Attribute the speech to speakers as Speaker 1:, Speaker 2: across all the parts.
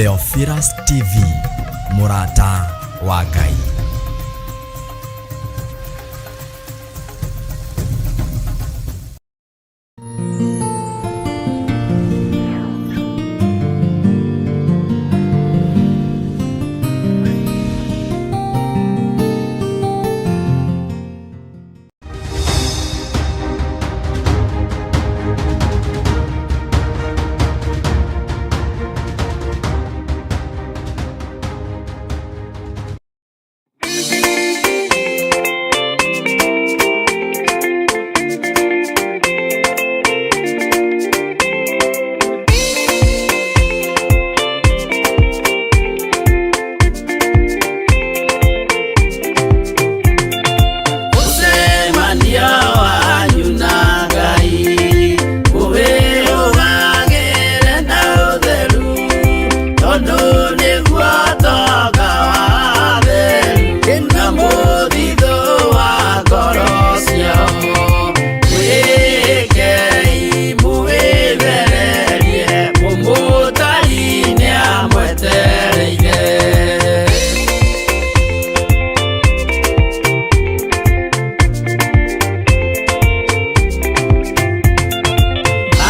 Speaker 1: Theophilus TV, mũrata wa Ngai.
Speaker 2: Mũcemanio wanyu na Ngai ũwĩrũgagĩre na ũtheru, tondũ nĩguo tonga wa atheru na mũthithũ wa ngoro ciao. Mwĩkei mũwĩthererie, mũmũtari nĩamwetereire.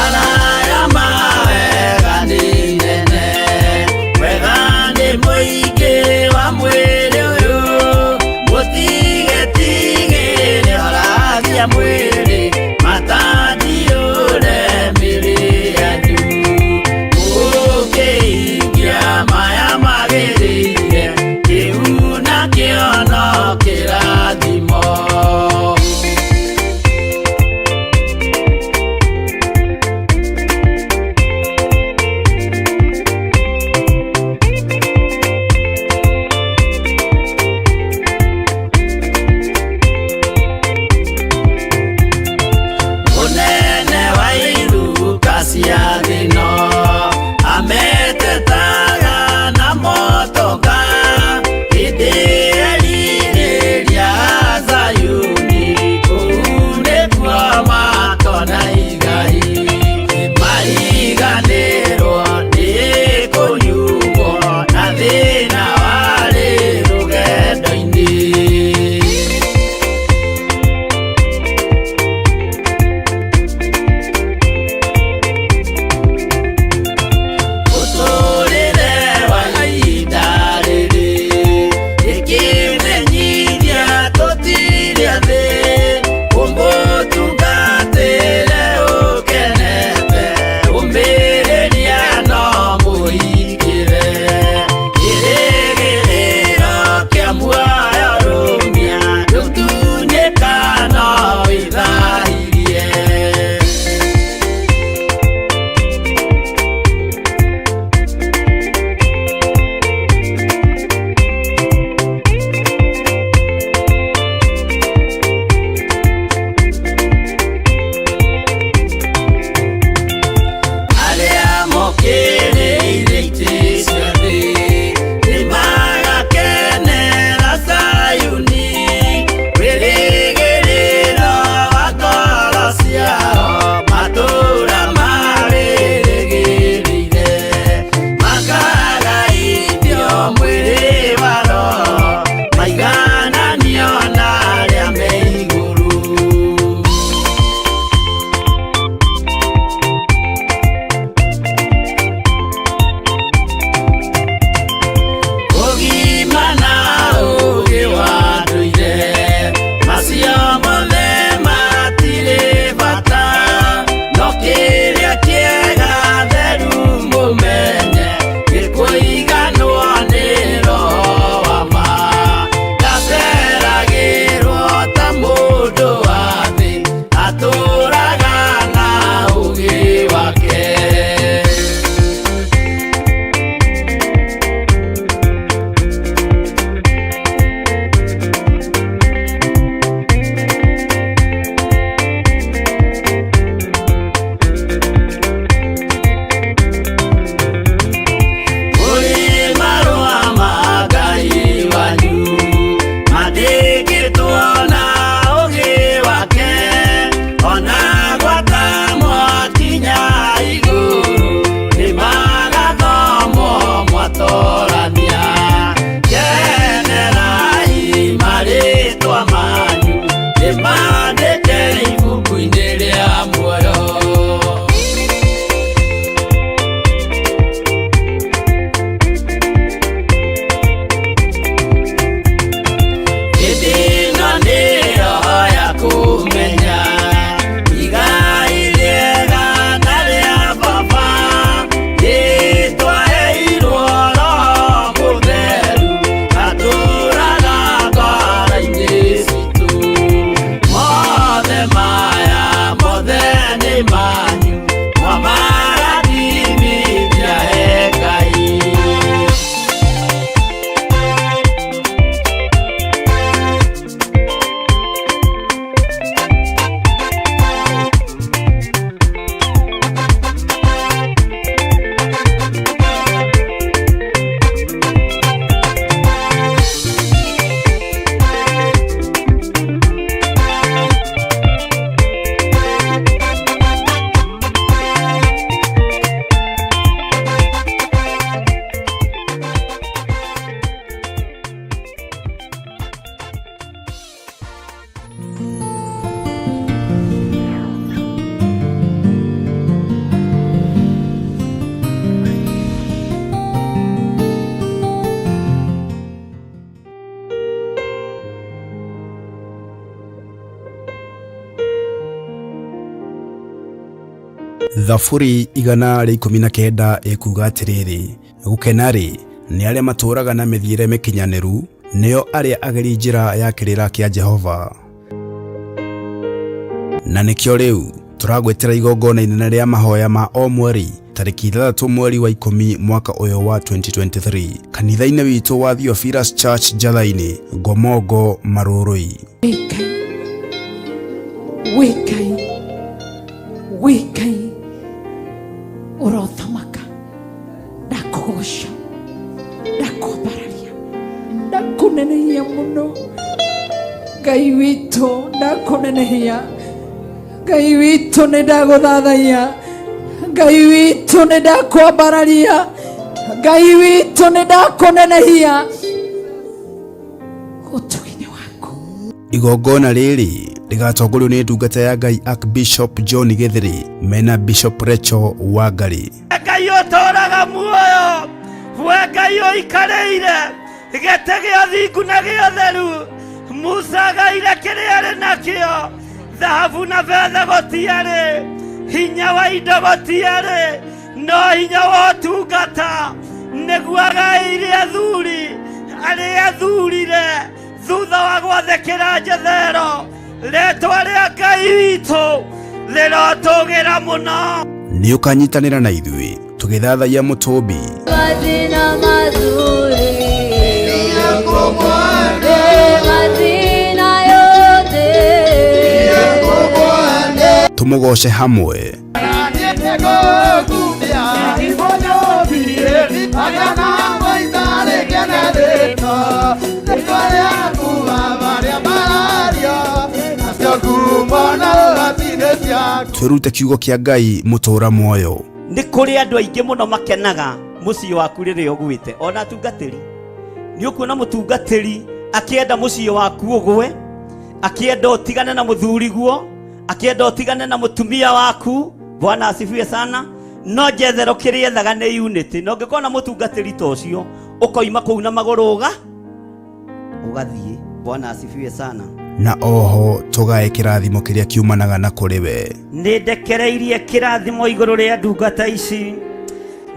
Speaker 2: Araya mawega nĩ nene, wega nĩ mũingĩ wa mwĩrĩ ũyũ, mũtigetigĩre orathia mwĩrĩ, matandiũre mĩrĩ yanyu. Mũkĩhingia maya magĩrĩire, kĩu nakĩo no kĩrathimo.
Speaker 3: Thaburi 119 ĩkuuga atĩrĩrĩ, gũkena-rĩ, nĩ arĩa matũũraga na mĩthiĩre mĩkinyanĩru, nĩo arĩa ageri njĩra ya kĩrĩra kĩa Jehova. Na nĩkĩo rĩu tũragwĩtĩra igongona inene rĩa mahoya ma o mweri tarĩki 6 mweri wa 10 mwaka ũyũ wa 2023 kanitha-inĩ witũ wa Theophilus Church Njatha-inĩ, Ngomongo, Marũrũi.
Speaker 4: Wĩ Ngai, wĩ Ngai, ũrothamaka, ndakũgoca, ndakwambararia, ndakũnenehia mũno. Ngai witũ, ndakũnenehia. Ngai witũ, nĩ ndagũthathaiya. Ngai witũ, nĩ ndakwambararia. Ngai witũ, nĩ ndakũnenehia ũtugi-inĩ waku.
Speaker 3: Igongona rĩrĩ rĩgatongorio nĩ ndungata ya Ngai Archbishop John Gĩthĩrĩ mena Bishop Rachel Wangari.
Speaker 2: Ngai ũtũũraga muoyo, we Ngai ũikarĩire gĩtĩ gĩa thingu na gĩa ũtheru. Musa agaire kĩrĩa arĩ nakĩo, thahabu na betha gũtiarĩ, hinya wa indo gũtiarĩ, no hinya wa ũtungata nĩguo agaĩire athuri arĩa athurire thutha wa gwathĩkĩra Jethero. Rĩtwa rĩa Ngai witũ rĩrotũgĩra mũno.
Speaker 3: Nĩ ũkanyitanĩra na ithuĩ tũgĩthathaiya mũtũmbi.
Speaker 5: Mathĩna mathuri mathĩna yothe.
Speaker 3: Tũmũgoce hamwe. Twĩrute kiugo kĩa Ngai mũtũũra muoyo.
Speaker 2: Nĩ kũrĩ andũ aingĩ mũno makenaga mũciĩ waku rĩrĩa ũgwĩte, ona atungatĩri. Nĩ ũkuona mũtungatĩri akĩenda mũciĩ waku ũgwe, akĩenda ũtigane na mũthuriguo, akĩenda ũtigane na mũtumia waku. Bwana asifiwe sana. No Jethero kĩrĩa ethaga nĩ unity. Na ũngĩkorwo na mũtungatĩri ta ũcio, ũkoima kũu na magũrũ ũgathiĩ. Bwana asifiwe sana.
Speaker 3: Na oho tũgae kĩrathimo kĩrĩa kiumanaga na kũrĩ we.
Speaker 2: Nĩ ndekereirie kĩrathimo igũrũ rĩa ndungata ici,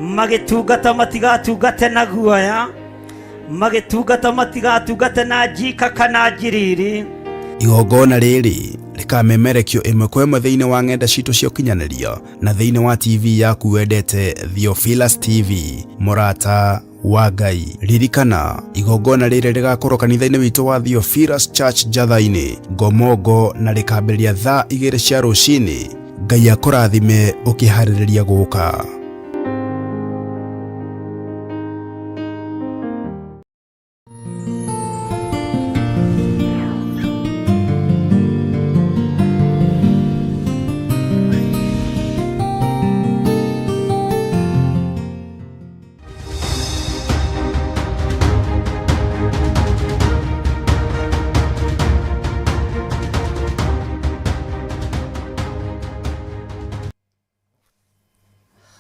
Speaker 2: magĩtungata matigatungate na guoya, magĩtungata matigatungate na njika kana njiriri.
Speaker 3: Igongona rĩrĩ rĩkamemerekio ĩmwe kwa ĩmwe thĩinĩ wa ng'enda citũ cia ũkinyanĩria na thĩinĩ wa TV yaku wendete Theophilus TV, mũrata wa Ngai. Ririkana, igongona rĩrĩ rĩgakorwo kanitha-inĩ witũ wa Theophilus Church Njatha-inĩ, Ngomongo, na rĩkambĩrĩria thaa 2 cia rũcinĩ. Ngai akũrathime ũkĩharĩrĩria gũka.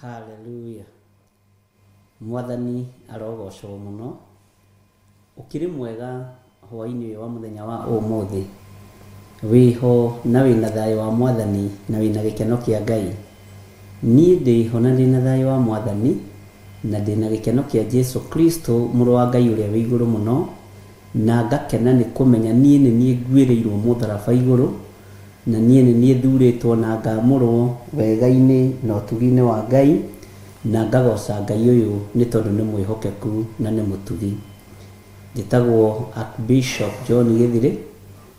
Speaker 6: Haleluya. Mwathani arogocwo mũno. Ũkĩrĩ mwega hwaĩ-inĩ ũyũ wa mũthenya wa ũmũthĩ. Wĩho na wĩna thayũ wa Mwathani na wĩna gĩkeno kĩa Ngai. Niĩ ndĩho na ndĩna thayũ wa Mwathani na ndĩna gĩkeno kĩa Jesu Kristo mũrũ wa Ngai ũrĩa wĩ igũrũ mũno, na ngakena nĩ kũmenya niĩ nĩ niĩ nguĩrĩirwo mũtharaba igũrũ, na niĩ nĩ niĩ thurĩtwo na ngamũrwo wega-inĩ na ũtugi-inĩ wa Ngai, na ngagoca Ngai ũyũ nĩ tondũ nĩ mwĩhokeku na nĩ mũtugi. Njĩtagwo Archbishop John Gĩthirĩ,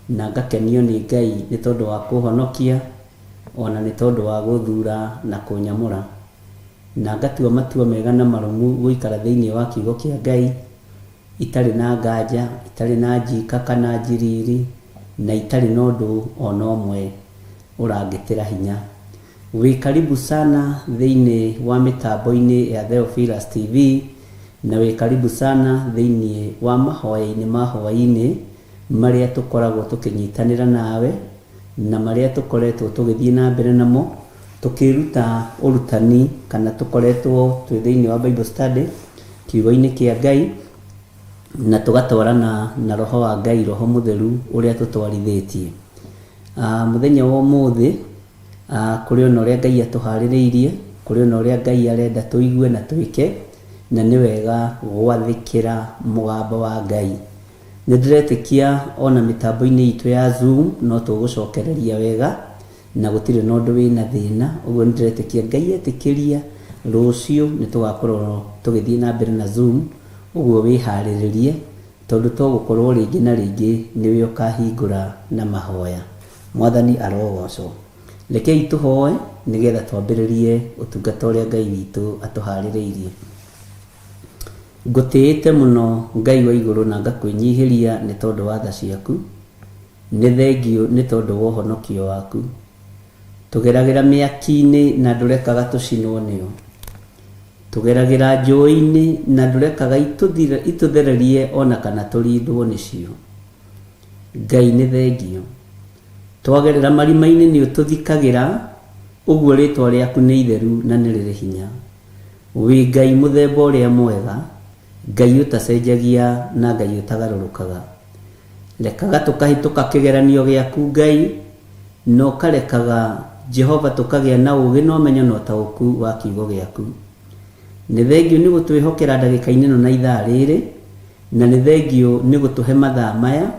Speaker 6: na ngakenio nĩ Ngai nĩ tondũ wa kũhonokia, ona nĩ tondũ wa gũthura na kũnyamũra. Na ngatua matua mega na marũmu gũikara thĩinĩ wa kiugo kĩa Ngai, itarĩ na nganja, itarĩ na njika kana njiriri, na itarĩ na ũndũ ona ũmwe ũrangĩtĩra hinya. Wĩ karibu sana thĩinĩ wa mĩtambo-inĩ ya Theophilus TV, na wĩ karibu sana thĩinĩ wa mahoya-inĩ ma hwaĩ-inĩ marĩa tũkoragwo tũkĩnyitanĩra nawe, na marĩa tũkoretwo tũgĩthiĩ na mbere namo tũkĩruta ũrutani, kana tũkoretwo twĩ thĩinĩ wa Bible study kiugo-inĩ kĩa Ngai, na tũgatwarana na Roho wa Ngai, Roho Mũtheru ũrĩa tũtwarithĩtie. Mũthenya wa ũmũthĩ Kũrĩ ona ũrĩa Ngai atũharĩrĩirie, kũrĩ ona ũrĩa Ngai arenda tũigue na twĩke, na nĩ wega gwathĩkĩra mũgambo wa Ngai. Nĩ ndĩretĩkia ona mĩtambo-inĩ itũ ya Zoom no tũgũcokereria wega na gũtirĩ na ũndũ wĩna thĩna. Ũguo nĩ ndĩretĩkia Ngai etĩkĩria rũciũ nĩ tũgakorwo tũgĩthiĩ na mbere na Zoom, ũguo wĩharĩrĩrie tondũ to gũkorwo rĩngĩ na rĩngĩ nĩwe ũkahingũra na mahoya. Mwathani arogocwo. Rekei tũhoe nĩgetha twambĩrĩrie ũtungata ũrĩa Ngai witũ atũharĩrĩirie. Ngũtĩĩte mũno Ngai wa igũrũ na ngakwĩnyihĩria nĩ tondũ wa tha ciaku. Nĩ thengiũ nĩ tondũ wa ũhonokio waku. Tũgeragĩra mĩaki-inĩ na ndũrekaga tũcinwo nĩyo. Tũgeragĩra njũĩ-inĩ na ndũrekaga itũthererie ona kana tũrindwo nĩcio. Ngai nĩ thengiũ. Twagerera marima-inĩ nĩ ũtũthikagĩra, ũguo rĩtwa rĩaku nĩ itheru na nĩ rĩrĩ hinya. Wĩ Ngai mũthemba ũrĩa mwega, Ngai ũtacenjagia na Ngai ũtagarũrũkaga. Rekaga tũkahĩtũka kĩgeranio gĩaku Ngai, na ũkarekaga Jehova tũkagĩa na ũũgĩ na ũmenyo na ũtaũku wa kiugo gĩaku. Nĩ thengiũ nĩ gũtwĩhokera ndagĩka-inĩ ĩno na ithaa rĩrĩ, na nĩ thengiũ nĩ gũtũhe mathaa maya,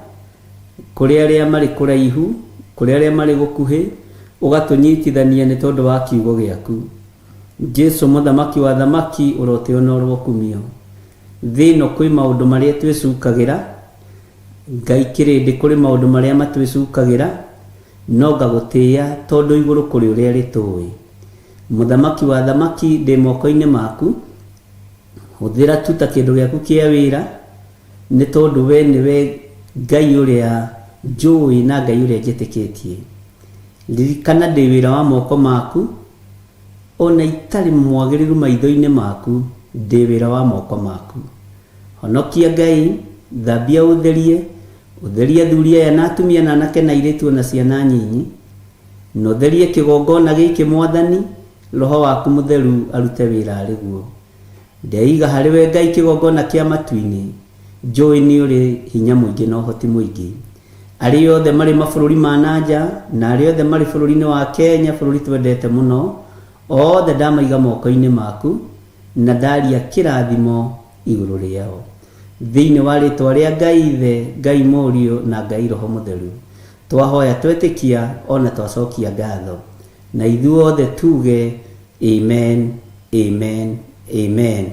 Speaker 6: kũrĩ arĩa marĩ kũraihu, kũrĩ arĩa marĩ gũkuhĩ, ũgatũnyitithania nĩ tondũ wa kiugo gĩaku. Jesu mũthamaki wa athamaki ũrotĩo na ũrokumio. Thĩ ĩno kwĩ maũndũ marĩa twĩcukagĩra, Ngai kĩrĩndĩ kũrĩ maũndũ marĩa matwĩcukagĩra, no ngagũtĩĩa tondũ igũrũ kũrĩ ũrĩa rĩtũĩ. Mũthamaki wa athamaki ndĩ moko-inĩ maku, hũthĩra tu ta kĩndũ gĩaku kĩa wĩra, nĩ tondũ we nĩwe Ngai ũrĩa njũĩ na Ngai ũrĩa njĩtĩkĩtie. Ririkana ndĩ wĩra wa moko maku, ona itarĩ mwagĩrĩru maitho-inĩ maku, ndĩ wĩra wa moko maku. Honokia Ngai, thambia ũtherie, ũtherie athuri aya na atumia na anake na airĩtu ona ciana nyinyi, na ũtherie kĩgongona gĩkĩ Mwathani, Roho waku mũtheru arute wĩra arĩ guo. Ndeiga harĩ we Ngai kĩgongona kĩa matu-inĩ, njũĩ nĩ ũrĩ hinya mũingĩ na ũhoti mũingĩ. Arĩa othe marĩ mabũrũri ma na nja, na arĩa othe marĩ bũrũri-inĩ wa Kenya, bũrũri twendete mũno, othe ndamaiga moko-inĩ maku, na ndaria kĩrathimo igũrũ rĩao. Thĩinĩ wa rĩtwa rĩa Ngai Ithe, Ngai Mũriũ, na Ngai Roho Mũtheru, twahoya twetĩkia ona twacokia ngatho. Na ithuothe tuge amen, amen, amen.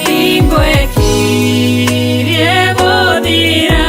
Speaker 7: Hingo ĩkirie gũthira.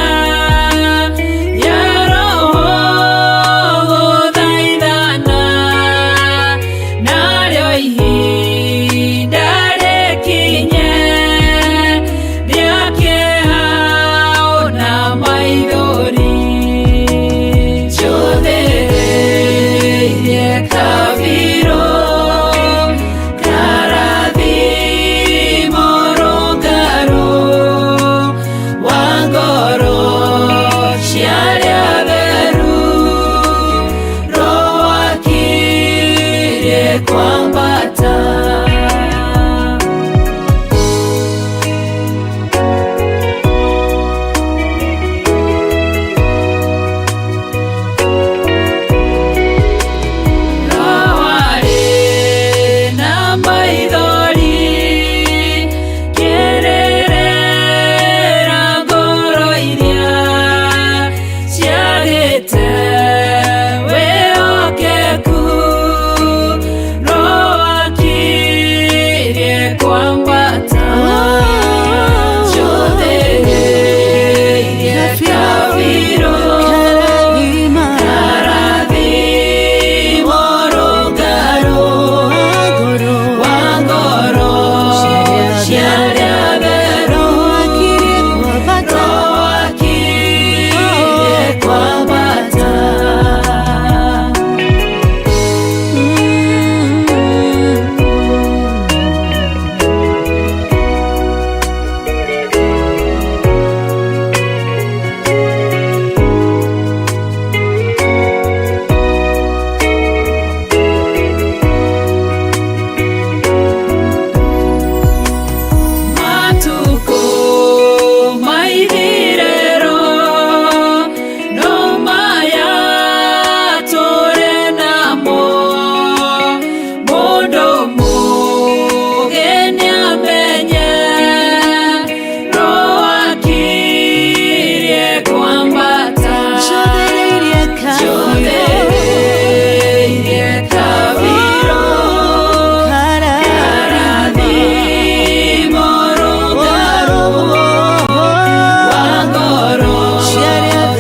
Speaker 5: Wa ngoro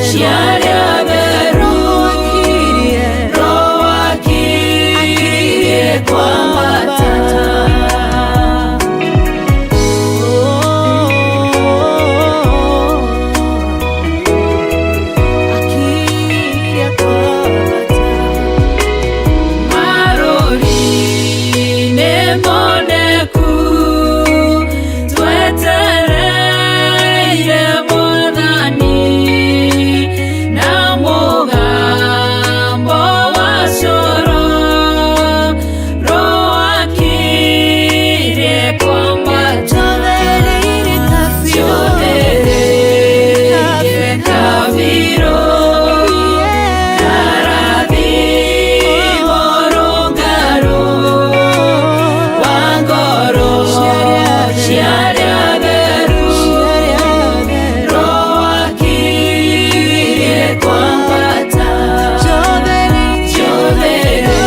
Speaker 5: cia arĩa atheru, Roho akirie kwambata. Marũri nĩ moneku, twetereire Mwathani, na mũgambo wa coro, Roho akirie kwambata. Tũthereire kabirũ, karathimo rũngarũ, wa ngoro cia arĩa atheru, Roho akirie kwambata. Tũthereire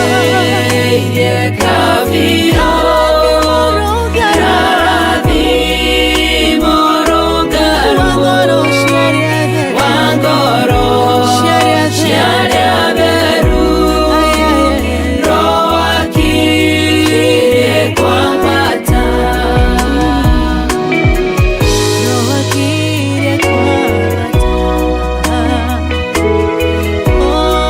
Speaker 5: kabirũ, karathimo rũngarũ, wa ngoro cia arĩa atheru, Roho akirie kwambata.
Speaker 7: Roho akirie kwambata. Oh.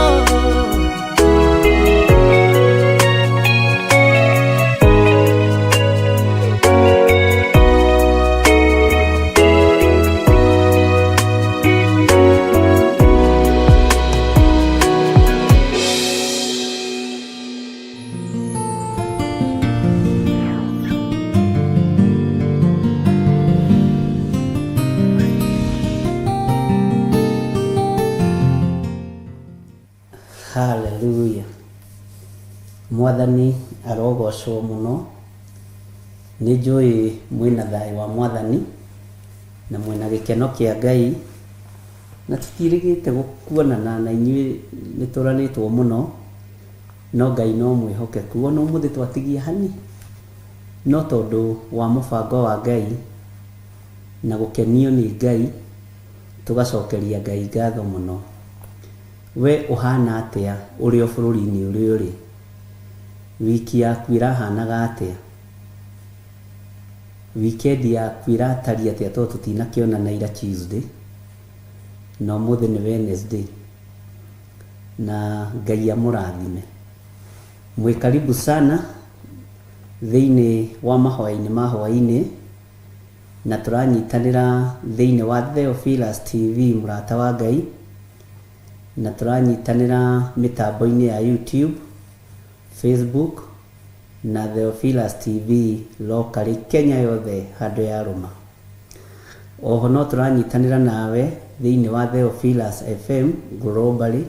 Speaker 6: Haleluya. Mwathani arogocwo mũno. Nĩ njũĩ mwĩna thayũ wa Mwathani na mwĩna gĩkeno kĩa Ngai, na tũtiĩrĩgĩte kuonana na inyuĩ, nĩ tũranĩtwo mũno, no Ngai no mwĩhokeku. Ona ũmũthĩ twatigia hani, no tondũ wa mũbango wa Ngai na gũkenio nĩ Ngai, tũgacokeria Ngai ngatho mũno. We ũhana atĩa ũrĩ o bũrũri-inĩ ũrĩa ũrĩ? Wiki yaku ĩrahanaga atĩa? Weekend yaku ĩratariĩ atĩa? Tondũ tũtinakĩonana ira Tuesday na ũmũthĩ nĩ Wednesday, na Ngai amũrathime. Mwĩ karibu sana thĩinĩ wa mahoya-inĩ ma hwaĩ-inĩ, na tũranyitanĩra thĩinĩ wa Theophilus TV, mũrata wa Ngai, na tũranyitanĩra mĩtambo-inĩ ya YouTube, Facebook na Theophilus TV locally Kenya yothe handũ ya rũma. Oho no tũranyitanĩra nawe thĩinĩ wa Theophilus FM globally.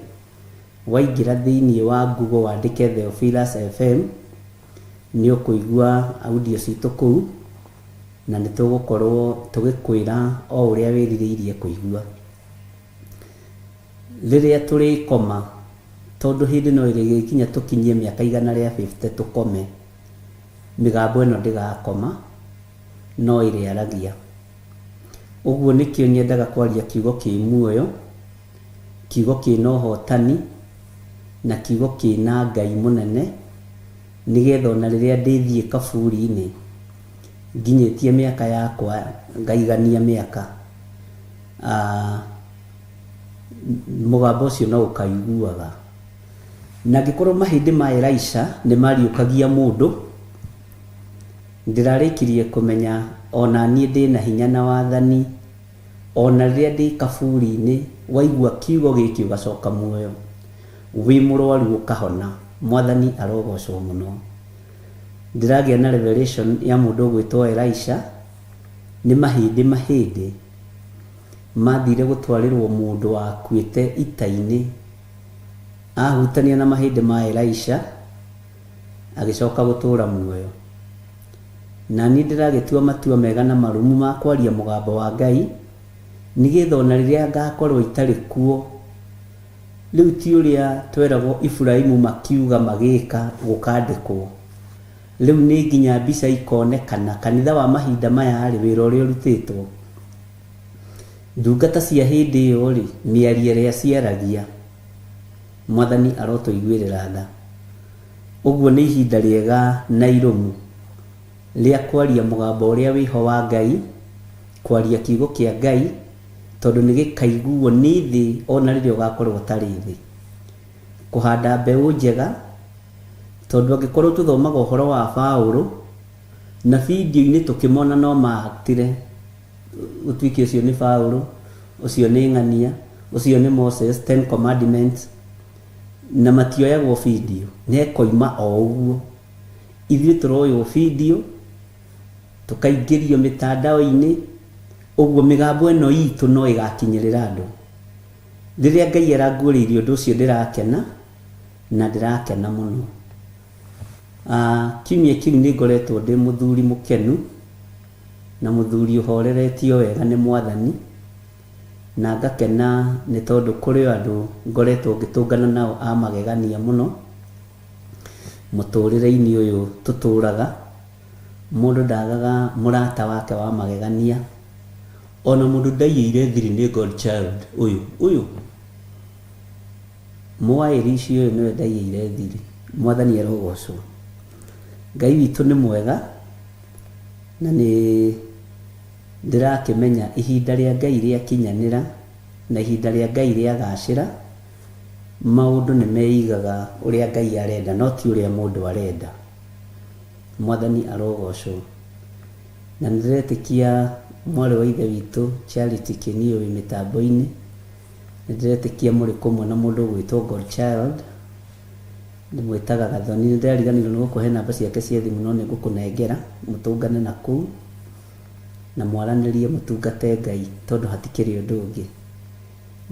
Speaker 6: Waingĩra thĩinĩ wa Google wandĩke Theophilus FM, nĩ ũkũigua audio citũ kũu, na nĩ tũgũkorwo tũgĩkwĩra o ũrĩa wĩrirĩirie kũigua. Rĩrĩa tũrĩkoma, tondũ hĩndĩ no ĩrĩgĩkinya tũkinyie mĩaka 150 tũkome, mĩgambo ĩno ndĩgakoma, no ĩrĩaragia. Ũguo nĩkĩo nyendaga kwaria kiugo kĩ muoyo, kiugo kĩna ũhotani, na kiugo kĩna Ngai mũnene, nĩgetha ona rĩrĩa ndĩthiĩ kaburi-inĩ nginyĩtie mĩaka yakwa ngaigania mĩaka, mũgambo ũcio no ũkaiguaga. Na angĩkorwo mahĩndĩ ma Elisha nĩ mariũkagia mũndũ, ndĩrarĩkirie kũmenya ona niĩ ndĩna hinya na wathani, ona rĩrĩa ndĩ kaburi-inĩ waigua kiugo gĩkĩ ũgacoka muoyo, wĩ mũrwaru ũkahona. Mwathani arogocwo mũno. Ndĩragĩa na revelation ya mũndũ ũgwĩtwo Elisha, nĩ mahĩndĩ mahĩndĩ mathire gũtwarĩrwo mũndũ wakuĩte ita-inĩ, ahutania na mahĩndĩ ma Elisha agĩcoka gũtũra muoyo. Na niĩ ndĩragĩtua matua mega na marũmu ma kwaria mũgambo wa Ngai, nĩgetha ona rĩrĩa ngakorwo itarĩ kuo, rĩu ti ũrĩa tweragwo Iburahĩmu makiuga magĩka gũkandĩkwo. Rĩu nĩ nginya mbica ikonekana. Kanitha wa mahinda maya-rĩ, wĩra ũrĩa ũrutĩtwo. Ndungata cia hĩndĩ ĩyo-rĩ, mĩario ĩrĩa ciaragia. Mwathani arotũiguĩrĩra tha. Ũguo nĩ ihinda rĩega na irũmu rĩa kwaria mũgambo ũrĩa wĩho wa Ngai, kwaria kiugo kĩa Ngai, tondũ nĩ gĩkaiguo nĩ thĩ o na rĩrĩa ũgakorwo ũtarĩ thĩ. Kũhanda mbeũ njega, tondũ angĩkorwo tũthomaga ũhoro wa Paũlũ, na video-inĩ tũkĩmona no ma act-ire, gũtuĩke ũcio nĩ Paũlũ, ũcio nĩ ng'ania, ũcio nĩ Moses, Ten Commandments, na matioyagwo video, na ĩkoima o ũguo. Ithuĩ tũroywo video, tũkaingĩrio mĩtandao-inĩ, ũguo mĩgambo ĩno itũ no ĩgakinyĩrĩra andũ. Rĩrĩa Ngai aranguũrĩirie ũndũ ũcio ndĩrakena, na ndĩrakena mũno. Kiumia kĩu nĩ ngoretwo ndĩ mũthuri mũkenu, na mũthuri ũhoreretio wega nĩ Mwathani, na ngakena nĩ tondũ kũrĩ o andũ ngoretwo ngĩtũngana nao a magegania mũno, mũtũrĩre-inĩ ũyũ tũtũraga. Mũndũ ndagaga mũrata wake wa magegania. Ona mũndũ ndaiyĩire thiri nĩ God child ũyũ ũyũ. Mũaĩrici ũyũ nĩwe ndaiyĩire thiri. Mwathani arogocwo. Ngai witũ nĩ mwega na nĩ ndĩrakĩmenya ihinda rĩa Ngai rĩakinyanĩra na ihinda rĩa Ngai rĩagacĩra, maũndũ nĩ meigaga ũrĩa Ngai arenda no ti ũrĩa mũndũ arenda. Mwathani arogocwo. Na nĩ ndĩretĩkia mwarĩ wa ithe witũ Charity Kĩniũ wĩ mĩtambo-inĩ, nĩ ndĩretĩkia mũrĩ kũmwe na mũndũ ũgwĩtwo Godchild, ndĩmwĩtaga Gathoni, nĩ ndĩrariganĩirwo nĩ gũkũhe namba ciake cia thimũ no nĩ ngũkũnengera, mũtũngane na kũu, na mwaranĩrie mũtungate Ngai tondũ hatikĩrĩ ũndũ ũngĩ.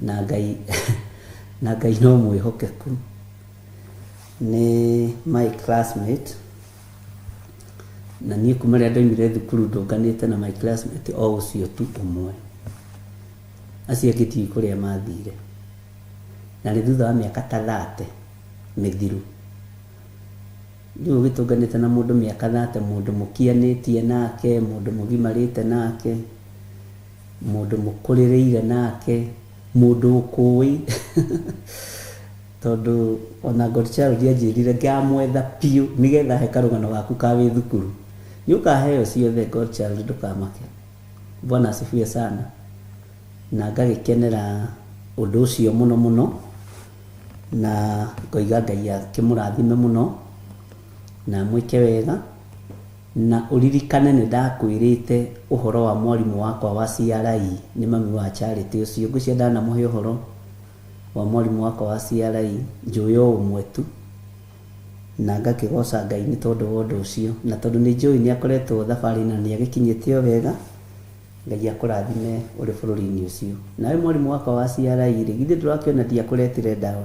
Speaker 6: Na Ngai, na Ngai no mwĩhokeku. Nĩ my classmate. Na niĩ kuma rĩrĩa ndoimire thukuru ndũnganĩte na my classmate o ũcio tu ũmwe. Acio angĩ ndiũĩ kũrĩa mathire. Na nĩ thutha wa mĩaka ta thate mĩthiru. Rĩu ũgĩtũnganĩte na mũndũ mĩaka thate, mũndũ mũkianĩtie nake, mũndũ mũgimarĩte nake, mũndũ mũkũrĩrĩire nake, mũndũ ũkũĩ Tondũ ona Godchild anjĩrire ngamwetha biũ nĩgetha ahe karũgano gaku ka wĩ thukuru. Nĩ ũkaheo ciothe Godchild ndũkamake. Bwana asifiwe sana. Na ngagĩkenera ũndũ ũcio mũno mũno na ngoiga Ngai akĩmũrathime mũno na amwĩke wega. Na ũririkane nĩ ndakwĩrĩte ũhoro wa mwarimũ wakwa wa CRE nĩ mami wa Charity ũcio. Ngwĩciria ndanamũhe ũhoro. wa mwarimũ wakwa wa CRE, njũĩ o ũmwe tu, na ngakĩgoca Ngai nĩ tondũ wa ũndũ ũcio, na tondũ nĩ njũĩ nĩ akoretwo thabarĩ-inĩ na nĩ agĩkinyĩte o wega, Ngai akũrathime ũrĩ bũrũri-inĩ ũcio. Nawe mwarimũ wakwa wa CRE rĩ, githĩ ndũrakĩona ndiakũretire down,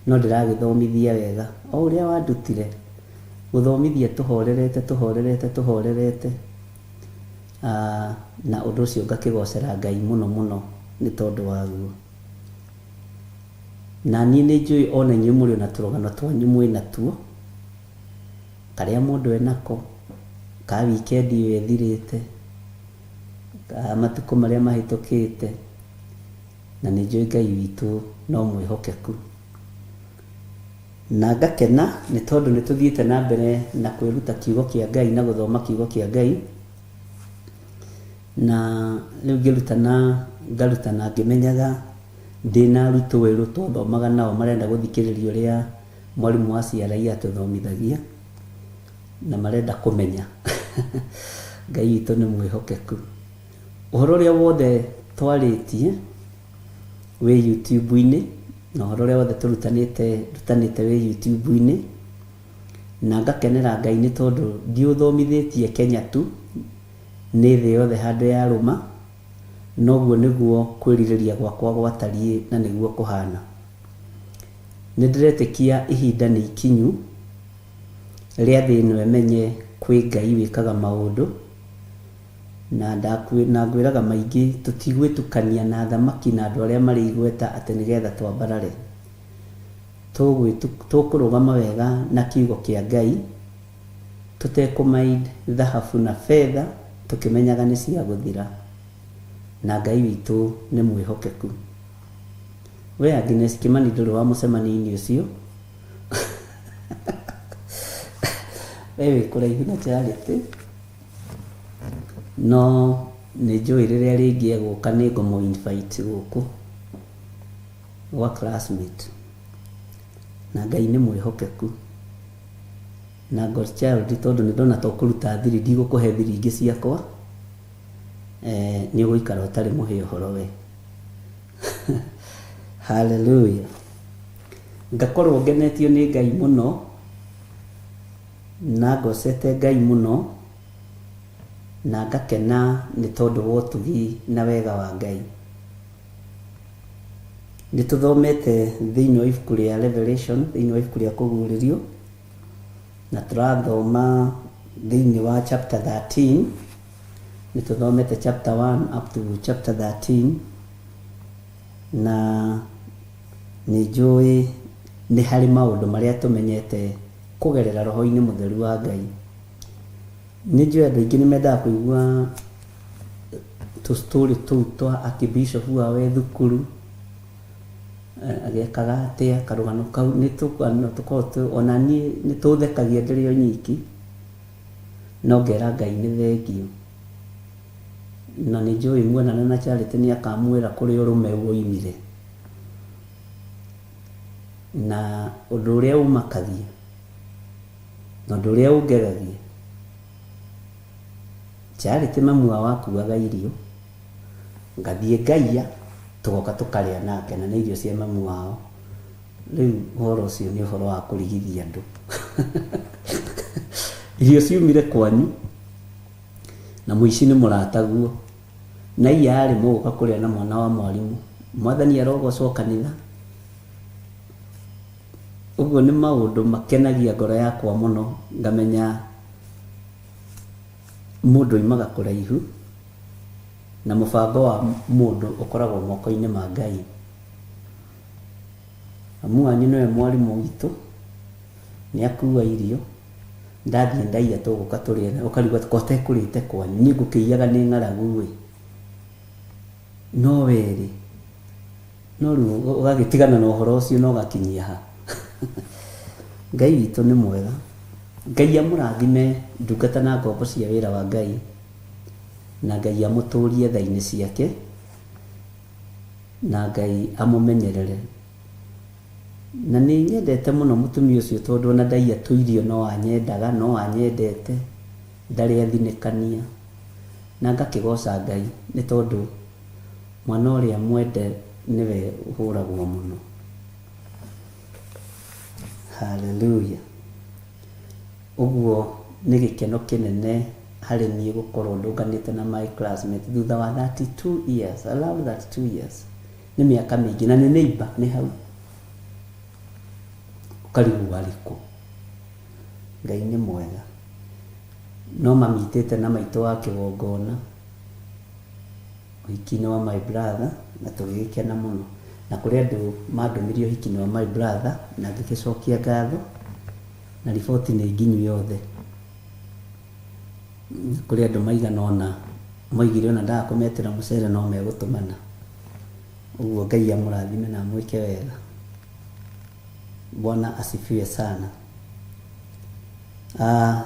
Speaker 6: no ndĩragĩthomithia wega, o ũrĩa wandutire, gũthomithia tũhorerete tũhorerete tũhorerete, na ũndũ ũcio ngakĩgocera Ngai mũno mũno nĩ tondũ waguo. Na niĩ nĩ njũĩ o na inyuĩ mũrĩ o na tũrũgano twanyu mwĩ natuo, karĩa mũndũ e nako, ka wikendi ĩyo ĩthirĩte, ka matukũ marĩa mahĩtũkĩte, na nĩ njũĩ Ngai witũ no mwĩhokeku. Na ngakena nĩ tondũ nĩ tũthiĩte na mbere na kwĩruta kiugo kĩa Ngai na gũthoma kiugo kĩa Ngai. Na rĩu ngĩrutana ngarutana ngĩmenyaga ndĩna arutwo erũ twathomaga nao marenda gũthikĩrĩria ũrĩa mwarimũ wa CRE atũthomithagia na marenda kũmenya. Ngai witũ nĩ mwĩhokeku. Ũhoro ũrĩa wothe twarĩtie wĩ YouTube-inĩ na ũhoro ũrĩa wothe tũrutanĩte ndutanĩte wĩ YouTube-inĩ na ngakenera Ngai nĩ tondũ ndiũthomithĩtie Kenya tu, nĩ thĩ yothe handũ yarũma, na ũguo nĩguo kwĩrirĩria gwakwa gwatariĩ na nĩguo kũhana. Nĩ ndĩretĩkia ihinda nĩ ikinyu rĩa thĩ ĩno ĩmenye kwĩ Ngai wĩkaga maũndũ, na na ngwĩraga maingĩ tũtigwĩtukania na athamaki na andũ arĩa marĩ igweta atĩ nĩgetha twambarare. Tũkũrũgama wega na kiugo kĩa Ngai. Tũtekũ mind thahabu na betha tũkĩmenyaga nĩ cia gũthira. Na Ngai witũ nĩ mwĩhokeku. We Agnes Kimani ndũrĩ wa mũcemanio-inĩ ũcio. We wĩ kũraihu na Charity. No nĩ njũĩ rĩrĩa rĩngĩ egũka nĩ ngũmũ invite gũkũ gwa classmate. Na Ngai nĩ mwĩhokeku. Na God child tondũ nĩ ndona ta ũkũruta thiri ndigũkũhe thiri ingĩ ciakwa. Eh, nĩ ũgũikara ũtarĩ mũhe ũhoro we. Hallelujah. Ngakorwo ngenetio nĩ Ngai mũno na ngocete Ngai mũno na ngakena nĩ tondũ wa ũtugi na wega wa Ngai. Nĩ tũthomete thĩinĩ wa ibuku rĩa Revelation, thĩinĩ wa ibuku rĩa Kũguũrĩrio, na tũrathoma thĩinĩ wa chapter 13, nĩ tũthomete chapter 1 up to chapter 13, na nĩ njũĩ nĩ harĩ maũndũ marĩa tũmenyete kũgerera roho-inĩ mũtheru wa Ngai. Nĩ njũĩ andũ aingĩ nĩ mendaga kũigua tũ story tũu twa archbishop wao e thukuru, agĩkaga atĩa, karũgano kau nĩ tũgano tũkoragwo ona niĩ nĩ tũthekagia ndĩrĩ o nyiki, no ngera Ngai nĩ thengiũ. Na nĩ njũĩ muonana na Charity nĩ akamwĩra kũrĩa ũrũme woimire. Na ũndũ ũrĩa ũmakagia, na ũndũ ũrĩa ũngegagia, Charity mamu wao akuaga irio, ngathiĩ ngaiya, tũgoka tũkarĩa nake na nĩ irio cia mamu wao. Rĩu ũhoro ũcio nĩ ũhoro wa kũrigithia andũ. Irio ciumire kwanyu, na mũici nĩ mũrataguo. Na iya-rĩ, mũgũka kũrĩa na mwana wa mwarimũ. Mwathani arogocwo kanitha. Ũguo nĩ maũndũ makenagia ngoro yakwa mũno, ngamenya mũndũ oimaga kũraihu, na mũbango wa mũndũ ũkoragwo moko-inĩ ma Ngai. Mamu wanyu nĩwe mwarimũ witũ, nĩ akua irio, ndathiĩ ndaiya tũgũka tũrĩe, ũkarigwo ko ũtekũrĩte kwanyu, niĩ ngũkĩiyaga nĩ ng'aragu ĩ. No we rĩ, no rĩu ũgagĩtigana na ũhoro ũcio na ũgakinyia ha? Ngai witũ nĩ mwega. Ngai amũrathime ndungata na ngombo cia wĩra wa Ngai, na Ngai amũtũrie tha-inĩ ciake, na Ngai amũmenyerere. Na nĩ nyendete mũno mũtumia ũcio tondũ ona ndaiya tũirio no anyendaga, no anyendete, ndarĩ athinĩkania. Na ngakĩgoca Ngai nĩ tondũ mwana ũrĩa mwende nĩwe ũhũragwo mũno. Hallelujah. Ũguo nĩ gĩkeno kĩnene harĩ niĩ gũkorwo ndũnganĩte na my classmate thutha wa 32 years, around 32 years. Nĩ mĩaka mĩingĩ na nĩ neighbor, nĩ hau. Ũkarigwo arĩ kũ. Ngai nĩ mwega. No mamitĩte na maitũ wa kĩgongona ũhiki-inĩ wa my brother na tũgĩgĩkena mũno. Na kũrĩ andũ mandũmire ũhiki-inĩ wa my brother na ngĩgĩcokia ngatho na riboti nĩ nginyu yothe. Kũrĩ andũ maigana ũna moigire ona ndaga kũmetĩra mũcere no megũtũmana. Ũguo Ngai amũrathime na amwĩke wega. Bwana asifiwe sana. Ah,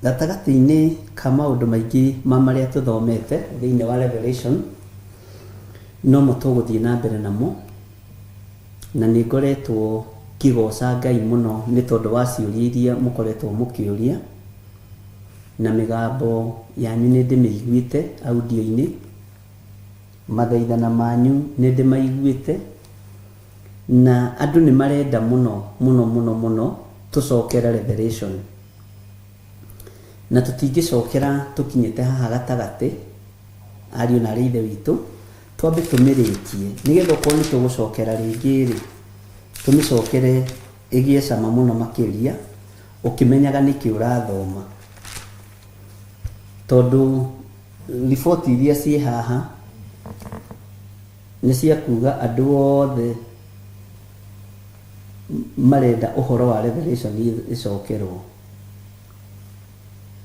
Speaker 6: gatagatĩ-inĩ ka maũndũ maingĩ ma marĩa tũthomete thĩinĩ wa Revelation, nomo tũgũthiĩ na mbere namo, na nĩ ngoretwo ngĩgoca Ngai mũno nĩ tondũ wa ciũria iria mũkoretwo mũkĩũria, na mĩgambo yanyu nĩ ndĩmĩiguĩte audio-inĩ, mathaithana manyu nĩ ndĩmaiguĩte, na andũ nĩ marenda mũno mũno mũno mũno tũcokere Revelation. Na tũtingĩcokera tũkinyĩte haha gatagatĩ, ariũ na aarĩ a Ithe witũ, twambe tũmĩrĩkie, nĩgetha okorwo nĩ tũgũcokera rĩngĩ-rĩ, tũmĩcokere ĩgĩe cama mũno makĩria, ũkĩmenyaga nĩkĩ ũrathoma. Tondũ riboti iria ciĩ haha, nĩ cia kuga andũ othe. marenda ũhoro wa Revelation ĩcokerwo.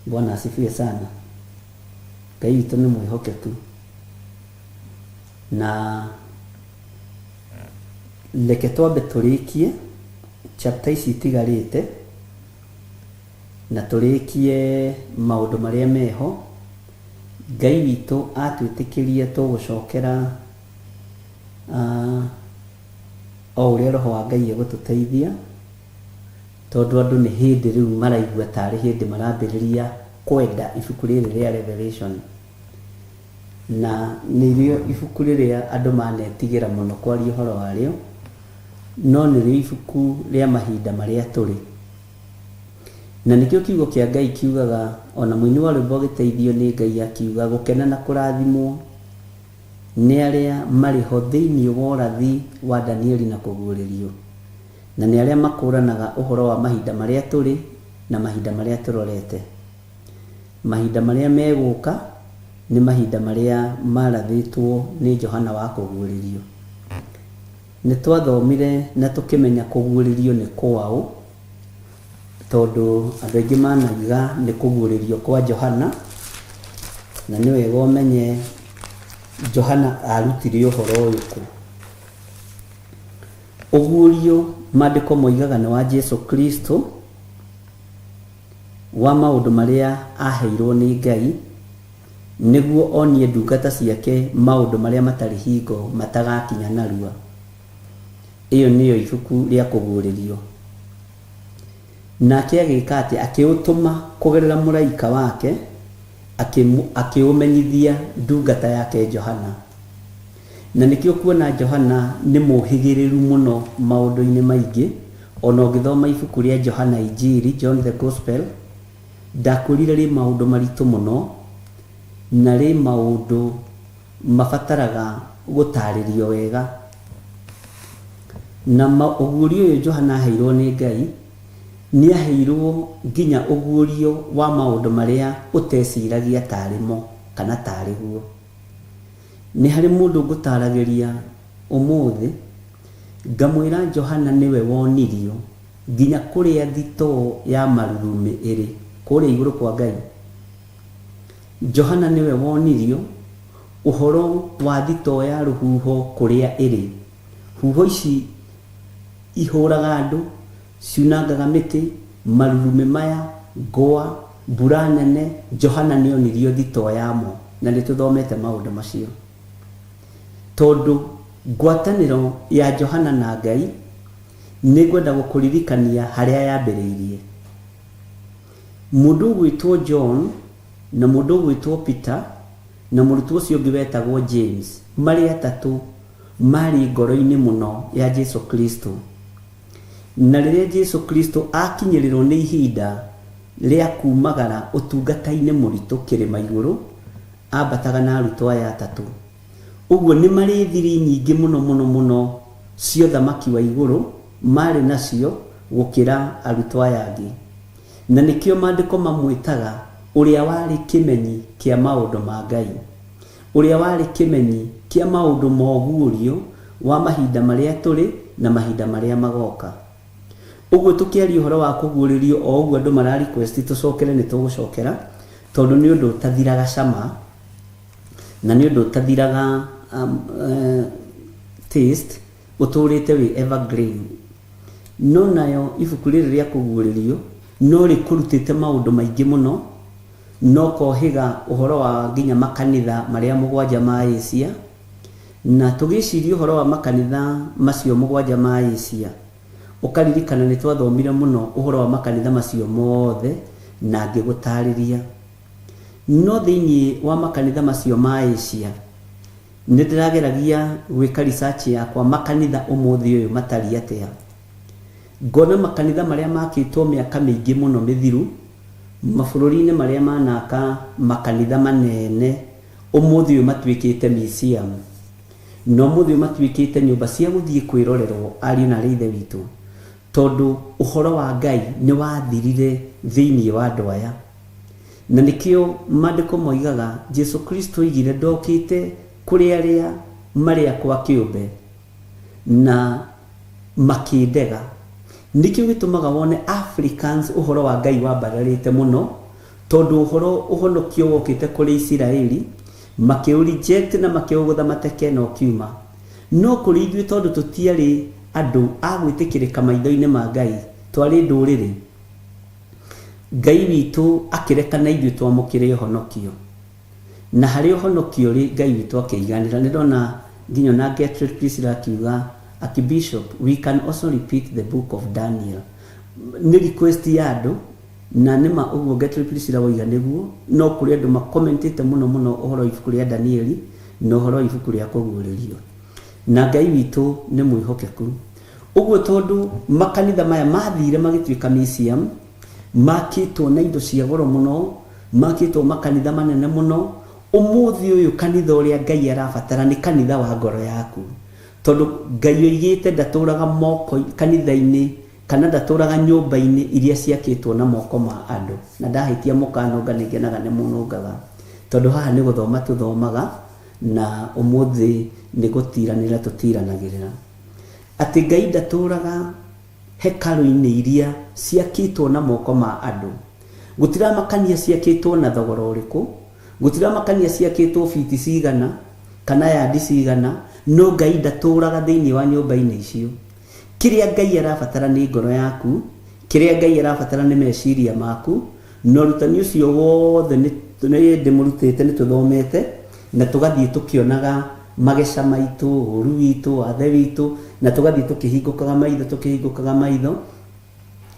Speaker 6: Bwana asifiwe sana. Ngai witũ nĩ mwĩhokeku. Na reke twambe tũrĩkie chapter ici itigarĩte na tũrĩkie maũndũ marĩa meho. Ngai witũ atwĩtĩkĩria tũgũcokera o ũrĩa Roho wa Ngai egũtũteithia, tondũ andũ nĩ hĩndĩ rĩu maraigua tarĩ hĩndĩ marambĩrĩria kwenda ibuku rĩrĩ rĩa Revelation. Na nĩrĩo ibuku rĩrĩa andũ manetigĩra mũno kwaria ũhoro warĩo, no nĩrĩo ibuku rĩa mahinda marĩa tũrĩ. Na nĩkĩo kiugo kĩa Ngai kiugaga, ona mũini wa rwĩmbo agĩteithio nĩ Ngai akiuga, gũkena na kũrathimwo nĩ arĩa marĩ ho thĩinĩ wa ũrathi wa Danieli na kũguũrĩrio, na nĩ arĩa makũũranaga ũhoro wa mahinda marĩa tũrĩ na mahinda marĩa tũrorete. Mahinda marĩa megũka nĩ mahinda marĩa marathĩtwo nĩ Johana wa kũguũrĩrio. Nĩ twathomire na tũkĩmenya kũguũrĩrio nĩ kwaũ, tondũ andũ aingĩ manauga nĩ kũguũrĩrio kwa Johana, na nĩ wega ũmenye Johana arutire ũhoro ũyũ kũ. Ũguũrio maandĩko moigaga nĩ wa Jesu Kristo, wa maũndũ marĩa aaheirwo nĩ Ngai, nĩguo onie ndungata ciake maũndũ marĩa matarĩ hingo matagakinya narua. Ĩyo nĩyo ibuku rĩa Kũguũrĩrio. Nake agĩka atĩa? Akĩũtũma kũgerera mũraika wake, akĩũmenyithia ndungata yake Johana. Na nĩkĩo ũkuona Johana nĩ mũhĩgĩrĩru mũno maũndũ-inĩ maingĩ, o na ũngĩthoma ibuku rĩa Johana Injiri, John the Gospel, ndakwĩrire rĩ maũndũ maritũ mũno, na rĩ maũndũ mabataraga gũtarĩrio wega. Na ũguũrio ũyũ Johana aheirwo nĩ Ngai, nĩ aheirwo nginya ũguũrio wa maũndũ marĩa ũteciragia tarĩ mo kana tarĩ guo. Nĩ harĩ mũndũ ngũtaragĩria ũmũthĩ, ngamwĩra Johana nĩwe wonirio nginya kũrĩa thitoo ya marurumĩ ĩrĩ, kũrĩa igũrũ kwa Ngai. Johana nĩwe wonirio ũhoro wa thitoo ya rũhuho kũrĩa ĩrĩ. Huho ici ihũraga andũ, ciunangaga mĩtĩ, marurumĩ maya, ngwa, mbura nene, Johana nĩonirio thitoo yamo, na nĩtũthomete maũndũ macio. Tondũ ngwatanĩro ya Johana na Ngai, nĩngwenda gũkũririkania harĩa yambĩrĩirie. Mũndũ ũgwĩtwo John na mũndũ ũgwĩtwo Peter na mũrutwo ũcio ũngĩ wetagwo James, marĩ atatũ maarĩ ngoro-inĩ mũno ya Jesu Kristo. Na rĩrĩa Jesu Kristo aakinyĩrĩrwo nĩ ihinda rĩa kumagara ũtungata-inĩ mũritũ kĩrĩma igũrũ, ambataga na arutwo aya atatũ. Ũguo nĩ marĩ thiri nyingĩ mũno mũno mũno cia ũthamaki wa igũrũ maarĩ nacio gũkĩra arutwo aya angĩ. Na nĩkĩo maandĩko mamwĩtaga ũrĩa warĩ kĩmenyi kĩa maũndũ ma Ngai. Ũrĩa warĩ kĩmenyi kĩa maũndũ ma ũguũrio wa mahinda marĩa tũrĩ na mahinda marĩa magoka. Ũguo tũkĩaria ũhoro wa kũguũrĩrio o ũguo andũ mara request tũcokere nĩ tũgũcokera tondũ nĩ ũndũ ũtathiraga cama na nĩ ũndũ ũtathiraga taste, ũtũrĩte wĩ evergreen. No nayo ibuku rĩrĩ rĩa kũguũrĩrio no rĩkũrutĩte maũndũ maingĩ mũno na ũkohĩga ũhoro wa nginya makanitha marĩa mũgwanja ma Asia. Na tũgĩciria ũhoro wa makanitha macio mũgwanja ma Asia, ũkaririkana nĩ twathomire mũno ũhoro wa makanitha macio mothe na ngĩgũtarĩria. No thĩinĩ wa makanitha macio ma Asia, nĩ ndĩrageragia gwĩka research yakwa makanitha ũmũthĩ ũyũ matariĩ atĩa. Ngona makanitha marĩa makĩtwo mĩaka mĩingĩ mũno mĩthiru, mabũrũri-inĩ marĩa manaka makanitha manene, ũmũthĩ ũyũ matuĩkĩte museum. Na ũmũthĩ ũyũ matuĩkĩte nyũmba cia gũthiĩ kwĩrorerwo ariũ na arĩ a Ithe witũ, tondũ ũhoro wa Ngai nĩ wathirire thĩinĩ wa andũ aya. Na nĩkĩo maandĩko moigaga Jesu Kristo oigire ndokĩte kũrĩ arĩa marĩ akwa kĩũmbe na makĩndega. Nĩkĩo gĩtũmaga wone Africans ũhoro wa Ngai wambararĩte mũno, tondũ ũhoro ũhonokio wokĩte kũrĩ Isiraeli, makĩũ reject na makĩũgũtha mateke na ũkiuma. No kũrĩ ithuĩ tondũ tũtiarĩ andũ a gwĩtĩkĩrĩka maitho-inĩ ma Ngai, twarĩ ndũrĩrĩ, Ngai witũ akĩreka na ithuĩ twamũkĩre ũhonokio. Na harĩa ũhonokio ũrĩ, Ngai witũ akĩiganĩra. Nĩ ndona nginya ona Gertrude Priscilla akiuga, Archbishop, we can also repeat the book of Daniel. Nĩ request ya andũ, na nĩ ma ũguo Gertrude Priscilla woiga nĩguo, no kũrĩ andũ makomentĩte mũno mũno ũhoro wa ibuku rĩa Danieli na ũhoro wa ibuku rĩa Kũguũrĩrio. Na Ngai witũ nĩ mwĩhokeku. Ũguo tondũ makanitha maya mathire magĩtuĩka museum, Makĩtwo na indo cia goro mũno, makĩtwo makanitha manene mũno. Ũmũthĩ ũyũ kanitha ũrĩa Ngai arabatara nĩ kanitha wa ngoro yaku. Tondũ Ngai oigĩte ndatũraga moko kanitha-inĩ kana ndatũraga nyũmba-inĩ iria ciakĩtwo na moko ma andũ. Na ndahĩtia mũkanũnga nĩ ngenaga nĩ mũnũngaga. Tondũ haha nĩ gũthoma tũthomaga na ũmũthĩ nĩ gũtiranĩra tũtiranagĩrĩra. Atĩ Ngai ndatũraga hekarũ-inĩ iria ciakĩtwo na moko ma andũ. Gũtiramakania ciakĩtwo na thogora ũrĩkũ, gũtiramakania ciakĩtwo biti cigana kana yandi cigana, no Ngai ndatũũraga thĩinĩ wa nyũmba-inĩ icio. Kĩrĩa Ngai arabatara nĩ ngoro yaku, kĩrĩa Ngai arabatara nĩ meciria maku, na ũrutani ũcio wothe nĩ ndĩmũrutĩte, nĩ tũthomete, na tũgathiĩ tũkĩonaga mageca maitũ, ũru witũ, wathe witũ, na tũgathiĩ tũkĩhingũkaga maitho, tũkĩhingũkaga maitho.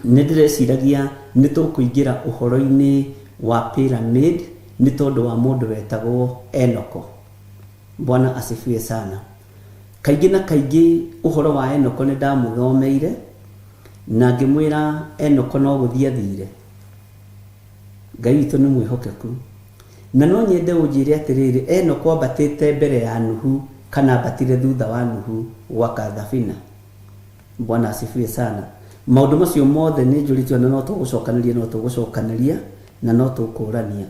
Speaker 6: Nĩ ndĩreciragia nĩ tũkũingĩra ũhoro-inĩ wa pyramid nĩ tondũ wa mũndũ wetagwo Enoko. Bwana asifiwe sana. Kaingĩ na kaingĩ ũhoro wa Enoko nĩ ndamũthomeire na ngĩmwĩra Enoko no gũthiĩ athire. Ngai witũ nĩ mwĩhokeku. Na no nyende ũnjĩre atĩrĩrĩ, Enoku ambatĩte mbere ya Nuhu kana ambatire thutha wa Nuhu gwaka thabina? Bwana asifiwe sana. Maũndũ macio mothe nĩ njũrĩtio na no tũgũcokanĩria no tũgũcokanĩria na no tũkũrania.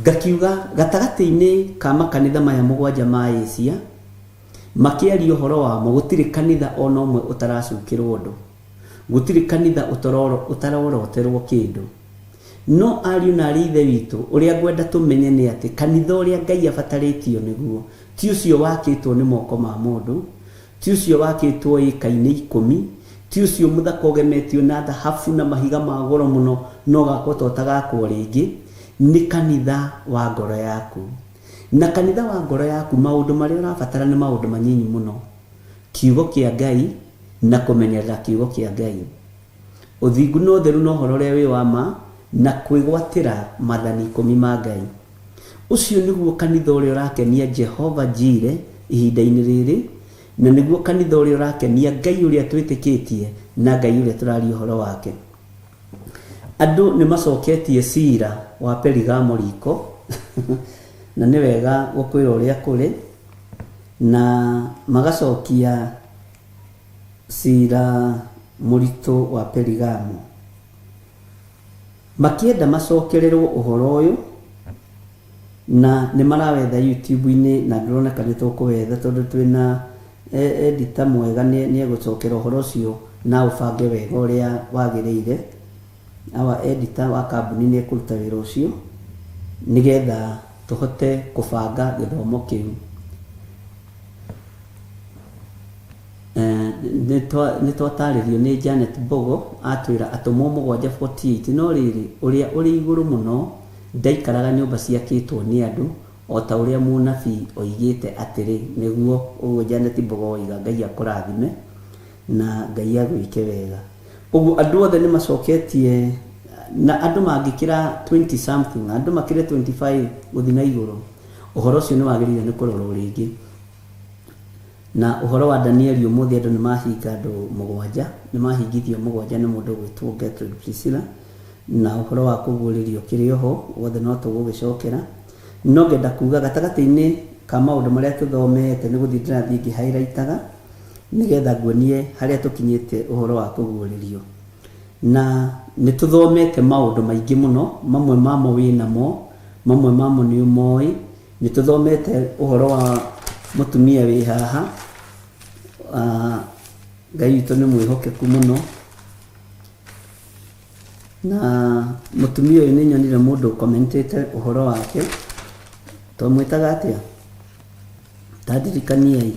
Speaker 6: Ngakiuga gatagatĩ-inĩ ka makanitha maya mũgwanja ma Asia, makĩaria ũhoro wamo, gũtirĩ kanitha o na ũmwe ũtaracukĩrwo ũndũ. Gũtirĩ kanitha ũtaroroterwo kĩndũ. No ariũ na aarĩ a Ithe witũ, ũrĩa ngwenda tũmenye nĩ atĩ kanitha ũrĩa Ngai abatarĩtio nĩguo ti ũcio wakĩtwo nĩ moko ma mũndũ, ti ũcio wakĩtwo ĩka-inĩ ikũmi, ti ũcio mũthaka ũgemetio na thahabu na mahiga ma goro mũno na ũgakwo ta ũtagakwo rĩngĩ, nĩ kanitha wa ngoro yaku. Na kanitha wa ngoro yaku maũndũ marĩa ũrabatara nĩ maũndũ manyinyi mũno, Kiugo kĩa Ngai na kũmenyerera Kiugo kĩa Ngai. Ũthingu na ũtheru na ũhoro ũrĩa wĩ wa ma, na kwĩgwatĩra maathani ikũmi ma Ngai. Ũcio nĩguo kanitha ũrĩa ũrakenia Jehova Jire ihinda-inĩ rĩrĩ, na nĩguo kanitha ũrĩa ũrakenia Ngai ũrĩa twĩtĩkĩtie na Ngai ũrĩa tũraria ũhoro wake. Andũ nĩ macoketie cira wa Perigamo riko, na nĩ wega gũkwĩra ũrĩa kũrĩ, na magacokia Ciira mũritũ wa Perigamo. Makĩenda macokererwo ũhoro ũyũ, na nĩ marawetha YouTube-inĩ na ndĩroneka nĩ tũkũwetha tondũ twĩna editor mwega nĩ egũcokera ũhoro ũcio na aũbange wega ũrĩa wagĩrĩire. Our editor wa kambuni nĩ ekũruta wĩra ũcio nĩgetha tũhote kũbanga gĩthomo kĩu. Nĩ twatarĩrio nĩ Janet Mbogo atwĩra atũmwo mũgwanja 48 no rĩrĩ ũrĩa ũrĩ igũrũ mũno ndaikaraga nyũmba ciakĩtwo nĩ andũ o ta ũrĩa mũnabii oigĩte atĩrĩ nĩguo ũguo Janet Mbogo woiga Ngai akũrathime na Ngai agwĩke wega. Ũguo andũ othe nĩ macoketie na andũ mangĩkĩra 20 something andũ makĩre 25 gũthiĩ na igũrũ ũhoro ũcio nĩ wagĩrĩire nĩ kũrorwo rĩngĩ. Na ũhoro wa Danieli ũmũthĩ andũ nĩ mahinga andũ mũgwanja, nĩ mahingithio mũgwanja nĩ mũndũ ũgwĩtwo Gertrude Priscilla, na ũhoro wa kũguũrĩrio ũkĩrĩ oho, wothe no tũgũgĩcokera. No ngenda kuga gatagatĩ-inĩ ka maũndũ marĩa tũthomete nĩ gũthiĩ ndĩrathiĩ ngĩ highlight aga nĩgetha nguonie harĩa tũkinyĩte ũhoro wa kũguũrĩrio. Na nĩ tũthomete maũndũ maingĩ mũno, mamwe mamo wĩ namo, mamwe mamo nĩ ũmoĩ, Nĩ tũthomete ũhoro wa mũtumia wĩ haha, ah, Ngai witũ nĩ mwĩhokeku mũno. Na mũtumia ũyũ nĩ nyonire mũndũ ũkomentĩte ũhoro wake, twamwĩtaga atĩa? Ta ndirikaniai.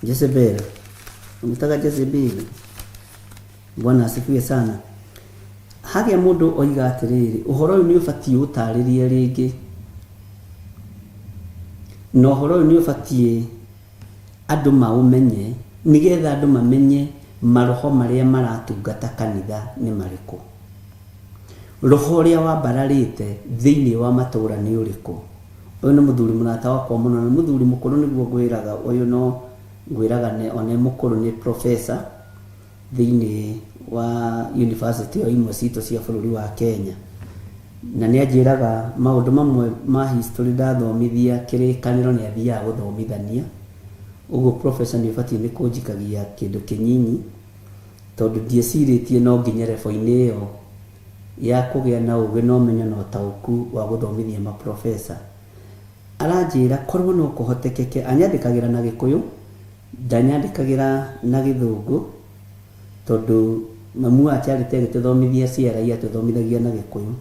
Speaker 6: Jezebel. Twamwĩtaga Jezebel. Bwana asifiwe sana. Hagĩa mũndũ oiga atĩrĩrĩ, ũhoro ũyũ nĩ ũbatiĩ ũtarĩrie rĩngĩ, na ũhoro ũyũ nĩ ũbatiĩ andũ maũmenye, nĩgetha andũ mamenye maroho marĩa maratungata kanitha nĩ marĩkũ. Roho ũrĩa wambararĩte thĩinĩ wa matũũra nĩ ũrĩkũ. Ũyũ nĩ mũthuri mũrata wakwa mũno, na nĩ mũthuri mũkũrũ nĩguo ngwĩraga, ũyũ no ngwĩraga ona e mũkũrũ nĩ professor thĩinĩ wa university o imwe citũ cia bũrũri wa Kenya. Na nĩ anjĩraga maũndũ mamwe ma history ndathomithia kĩrĩkanĩro nĩ athiaga gũthomithania. Ũguo professor nĩ ũbatiĩ nĩ kũnjikagia kĩndũ kĩnyinyi tondũ ndiecirĩtie no nginye level -inĩ ĩyo ya kũgĩa na ũgĩ na ũmenyo na ũtaũku wa gũthomithia ma professor. Aranjĩra korwo no kũhotekeke, anyandĩkagĩra na gĩkũyũ, ndanyandĩkagĩra na gĩthũngũ tondũ mamu wa Charity agĩtũthomithia CRE atũthomithagia na gĩkũyũ.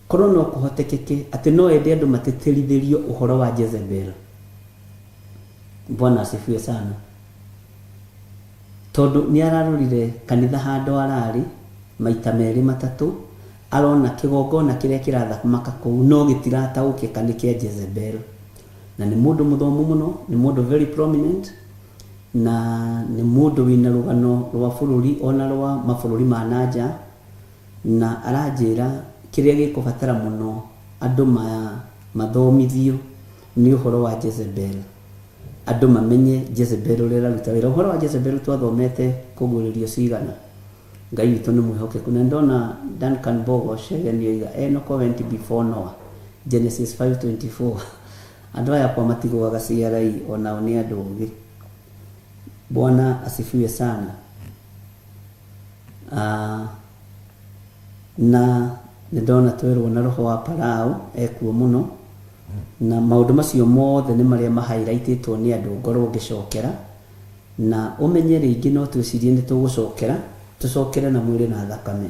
Speaker 6: Korwo no kũhotekeke atĩ no ende andũ matĩtĩrithĩrio ũhoro wa Jezebel. Bwana asifiwe sana. Tondũ nĩ ararorire kanitha handũ ararĩ maita merĩ matatũ, arona kĩgongona kĩrĩa kĩrathamaka kũu no gĩtirataũkĩka nĩ kĩa Jezebel. Na nĩ mũndũ mũthomu mũno, nĩ mũndũ very prominent, na nĩ mũndũ wĩna rũgano rwa bũrũri ona rwa mabũrũri ma na nja, na aranjĩra kĩrĩa gĩkũbatara mũno andũ mathomithio nĩ ũhoro wa Jezebel. Andũ mamenye Jezebel ũrĩa ũraruta wĩra. Ũhoro wa Jezebel twathomete kũguũrĩrio cigana. Ngai witũ nĩ mwĩhokeku. Na nĩndona Duncan Bogo Chege nĩoiga Enoch went before Noah. Genesis 5:24. Andũ aya akwa matigũaga CRE onao nĩ andũ ogĩ. Bwana asifiwe sana. Ah, na nĩ ndona twerwo na roho wa Parao ekuo mũno na maũndũ macio mothe nĩ marĩa ma highlightĩtwo nĩ andũ ngorwo ngĩcokera na ũmenye rĩngĩ no twĩcirie nĩ tũgũcokera tũcokere na mwĩrĩ na thakame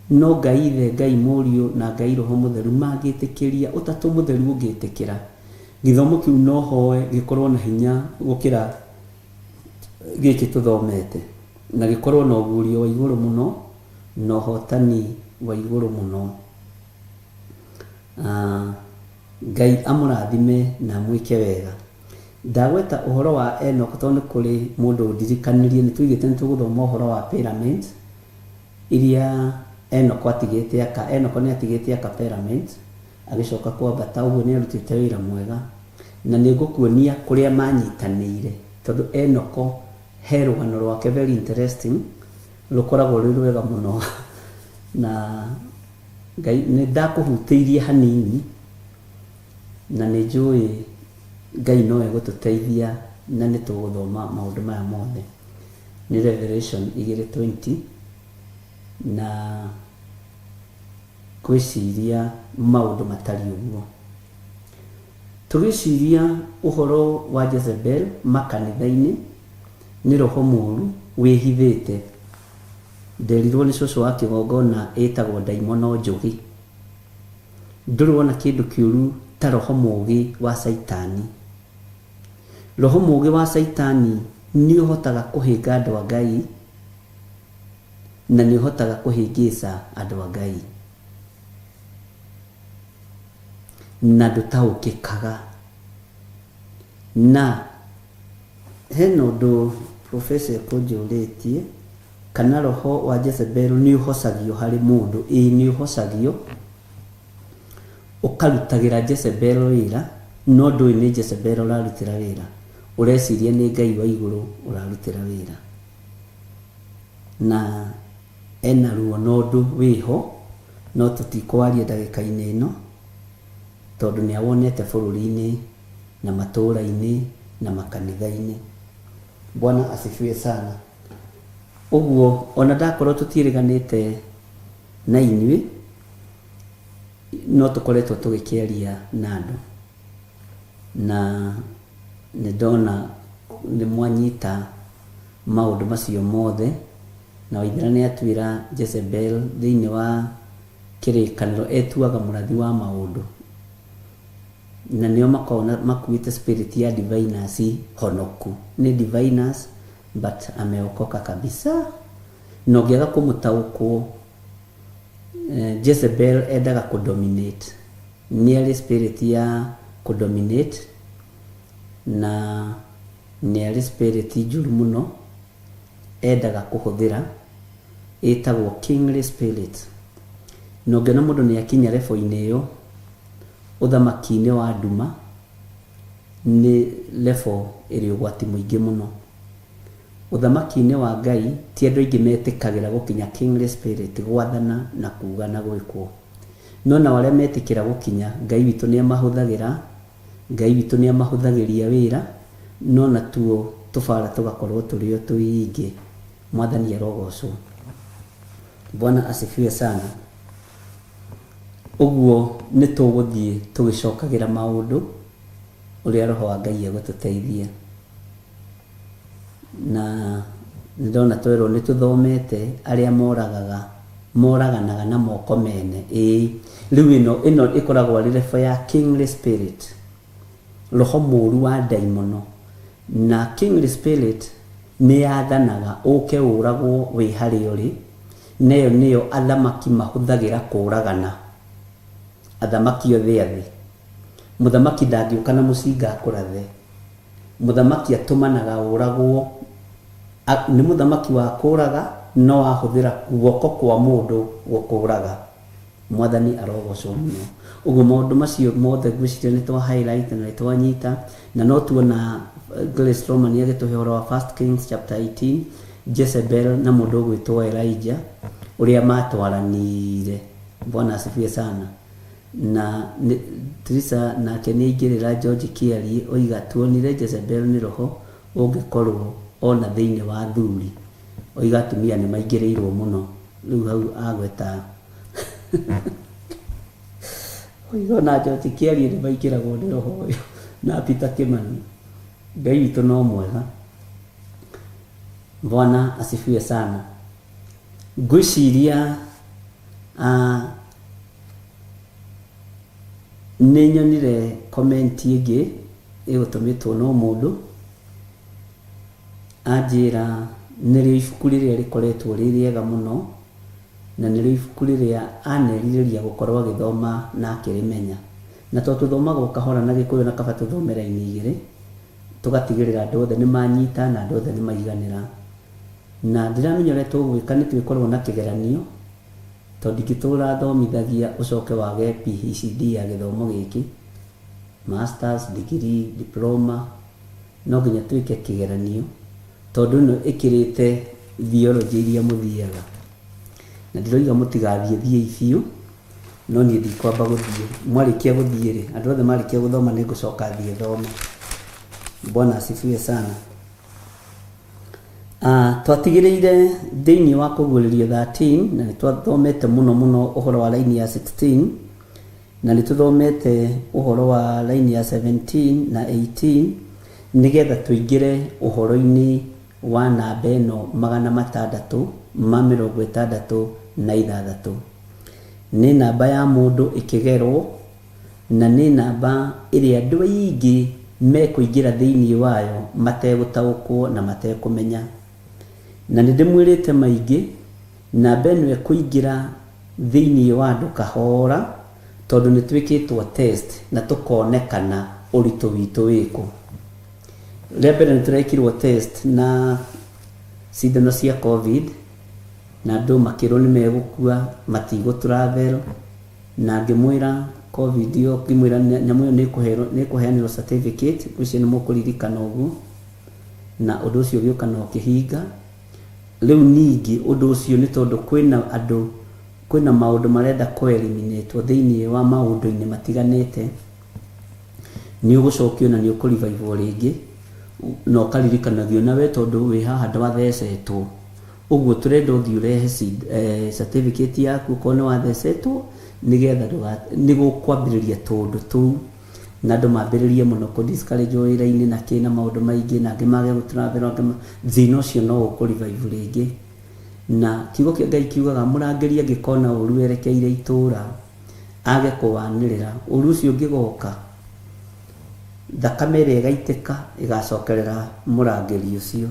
Speaker 6: no Ngai Ithe Ngai Mũriũ na Ngai Roho Mũtheru mangĩtĩkĩria ũtatũ mũtheru ũngĩtĩkĩra gĩthomo kĩu no hoe gĩkorwo na hinya gũkĩra gĩkĩ tũthomete na gĩkorwo na ũguũrio wa igũrũ mũno na ũhotani wa igũrũ mũno. Ngai amũrathime na amwĩke wega. Ndagweta ũhoro wa Enoch tondũ nĩ kũrĩ mũndũ ũndirikanirie, nĩ tũigĩte nĩ tũgũthoma ũhoro wa pyramids iria Enoch atigĩte aka. Enoch nĩ atigĩte aka pyramids agĩcoka kwambata, ũguo nĩ arutĩte wĩra mwega. Na nĩ ngũkuonia kũrĩa manyitanĩire tondũ Enoch he rũgano rwake very interesting rũkoragwo rwĩ rwega mũno na Ngai nĩ ndakũhutĩirie hanini na nĩ njũĩ Ngai no egũtũteithia na nĩ tũgũthoma maũndũ maya mothe. Nĩ Revelation 2:20 na ngwĩciria maũndũ matariĩ ũguo. Tũgĩciria ũhoro wa Jezebel makanitha-inĩ, nĩ roho mũru wĩhithĩte. Nderirwo nĩ cũcũ wa kĩgongona ĩtagwo ndaimono njũgĩ. Ndũrĩ wona kĩndũ kĩũru ta roho mũgĩ wa caitani. Roho mũgĩ wa caitani nĩ ũhotaga kũhĩnga andũ a Ngai na nĩ ũhotaga kũhĩngĩca andũ a Ngai. Na ndũtaũkĩkaga. Na hena ũndũ professor ekũnjũrĩtie, kana roho wa Jezebel nĩ ũhocagio harĩ mũndũ. Ĩĩ nĩ ũhocagio, ũkarutagĩra Jezebel wĩra, no ndũĩ nĩ Jezebel ũrarutĩra wĩra, ũreciria nĩ Ngai wa igũrũ ũrarutĩra wĩra. Na ena ruo na ũndũ wĩho, no tũtikwaria ndagĩka-inĩ ĩno, tondũ nĩ awonete bũrũri-inĩ na matũũra-inĩ na makanitha-inĩ. Bwana asifiwe sana. Ũguo ona ndakorwo tũtiĩrĩganĩte na inyuĩ, no tũkoretwo tũgĩkĩaria na andũ. Na nĩ ndona nĩ mwanyita maũndũ macio mothe, na Waithera nĩ atwĩra Jezebel thĩinĩ wa Kĩrĩkanĩro etuaga mũrathi wa maũndũ na nĩo makoragwo makuĩte spirit ya diviners honoku. Nĩ diviners but ameokoka kabisa. Na ũngĩaga kũmũtaũkwo, Jezebel endaga kũ dominate. Nĩ arĩ spirit ya kũ dominate na nĩ arĩ spirit njũru mũno endaga kũhũthĩra ĩtagwo kingly spirit. Na ũngĩona mũndũ nĩ akinya level-inĩ ĩyo ũthamaki-inĩ wa nduma nĩ level ĩrĩ ũgwati mũingĩ mũno. Ũthamaki-inĩ wa Ngai ti andũ aingĩ metĩkagĩra gũkinya kingly spirit gwathana na kuga na gwĩkwo. No nao arĩa metĩkĩra gũkinya Ngai witũ nĩ amahũthagĩra, Ngai witũ nĩ amahũthagĩria wĩra no natuo tũbara tũgakorwo tũrĩ o tũingĩ. Mwathani arogocwo. Bwana asifiwe sana. Ũguo nĩ tũgũthiĩ tũgĩcokagĩra maũndũ ũrĩa Roho wa Ngai egũtũteithia. Na nĩ ndona twerwo nĩ tũthomete arĩa moragaga moraganaga na moko mene. Ĩĩ, rĩu ĩno ĩno ĩkoragwo arĩ level ya kingly spirit. Roho mũru wa ndaimono. Na kingly spirit nĩ yathanaga ũke ũragwo wĩ harĩa ũrĩ, na ĩyo nĩyo athamaki mahũthagĩra kũragana. Athamaki othe a thĩ. Mũthamaki ndangĩũka na mũcinga akũrathe. Mũthamaki atũmanaga ũragwo. Nĩ mũthamaki wa kũraga, no ahũthĩra guoko kwa mũndũ gũkũraga. Mwathani arogocwo mũno. Ũguo maũndũ macio mothe ngwĩciria nĩ twa highlight na nĩ twanyita, na no tuona Grace Roman agĩtũhe ũhoro wa First Kings chapter 18, Jezebel na mũndũ ũgwĩtwo Elijah ũrĩa matwaranire. Bwana asifiwe sana. Na Teresa nake nĩ aingĩrĩra George Kĩarie oiga tuonire Jezebel nĩ roho ũngĩkorwo ona thĩinĩ wa athuri. Oiga atumia nĩ maingĩrĩirwo mũno. Rĩu hau agweta oiga ona George Kĩarie nĩ maingĩragwo nĩ roho ũyũ na Peter Kimani. Ngai witũ no mwega. Bwana asifiwe sana. Ngwĩciria nĩ nyonire comment ĩngĩ ĩgũtũmĩtwo no mũndũ anjĩra nĩrĩo ibuku rĩrĩa rĩkoretwo rĩ rĩega mũno na nĩrĩo ibuku rĩrĩa anerirĩria gũkorwo agĩthoma na akĩrĩmenya. Na tondũ tũthomaga o kahora na Gĩkũyũ na kaba tũthome raini igĩrĩ, tũgatigĩrĩra andũ othe nĩ manyita na andũ othe nĩ maiganĩra. Na ndiramenya ũrĩa tũgwĩka nĩ twĩkorwo na kĩgeranio, tondũ ndingĩtũra thomithagia ũcoke wage PhD ya gĩthomo gĩkĩ, masters, degree, diploma, no nginya twĩke kĩgeranio, tondũ ĩno ĩkĩrĩte theology iria mũthiaga. Na ndiroiga mũtigathiĩ thiĩi biũ, no niĩ ndikwamba gũthiĩ. Mwarĩkia gũthiĩ rĩ, andũ othe marĩkia gũthoma nĩ ngũcoka thiĩ thome. Bwana asifiwe sana. Twatigĩrĩire thĩinĩ wa kũguũrĩrio 13 na nĩ twathomete mũno mũno ũhoro wa raini ya 16 na nĩ tũthomete ũhoro wa raini ya 17 na 18 nĩgetha tũingĩre ũhoro-inĩ wa namba ĩno magana matandatũ ma mĩrongo ĩtandatũ na ithathatũ. Nĩ namba ya mũndũ ĩkĩgerwo na nĩ namba ĩrĩa andũ aingĩ mekũingĩra thĩinĩ wayo mategũtaũkwo na matekũmenya. Na nĩ ndĩmwĩrĩte maingĩ, namba ĩno ĩkũingĩra thĩinĩ wa andũ kahora tondũ nĩ twĩkĩtwo test na tũkonekana ũritũ witũ wĩkũ. Rĩa mbere nĩ tũrekirwo test na cindano cia COVID na andũ makĩrwo nĩ megũkua matigũ travel, na ngĩmwĩra COVID ĩyo, ngĩmwĩra nyamũ ĩyo nĩ ĩkũheanĩrwo certificate, ngwĩciria nĩ mũkũririkana ũguo, na ũndũ ũcio ũgĩũka na ũkĩhinga. Rĩu ningĩ ũndũ ũcio nĩ tondũ kwĩna andũ, kwĩna maũndũ marenda kũ eliminate thĩinĩ wa maũndũ-inĩ matiganĩte, nĩ ũgũcokio na nĩ ũkũ revive rĩngĩ na ũkaririkanagio nawe tondũ wĩ haha ndwathecetwo. Ũguo tũrenda ũthiĩ ũrehe certificate yaku okorwo nĩ wathecetwo, nĩgetha nĩ gũkwambĩrĩria tũũndũ tũu na andũ mambĩrĩrie mũno kũ discourage wĩra-inĩ na kĩ na maũndũ maingĩ, na angĩ mage gũ travel, angĩ thĩna ũcio no ũkũ revive rĩngĩ. Na kiugo kĩa Ngai kiugaga mũrangĩri angĩkona ũru werekeire itũũra, age kũwanĩrĩra, ũru ũcio ũngĩgoka, thakame ĩrĩa ĩgaitĩka ĩgacokerera mũrangĩri ũcio.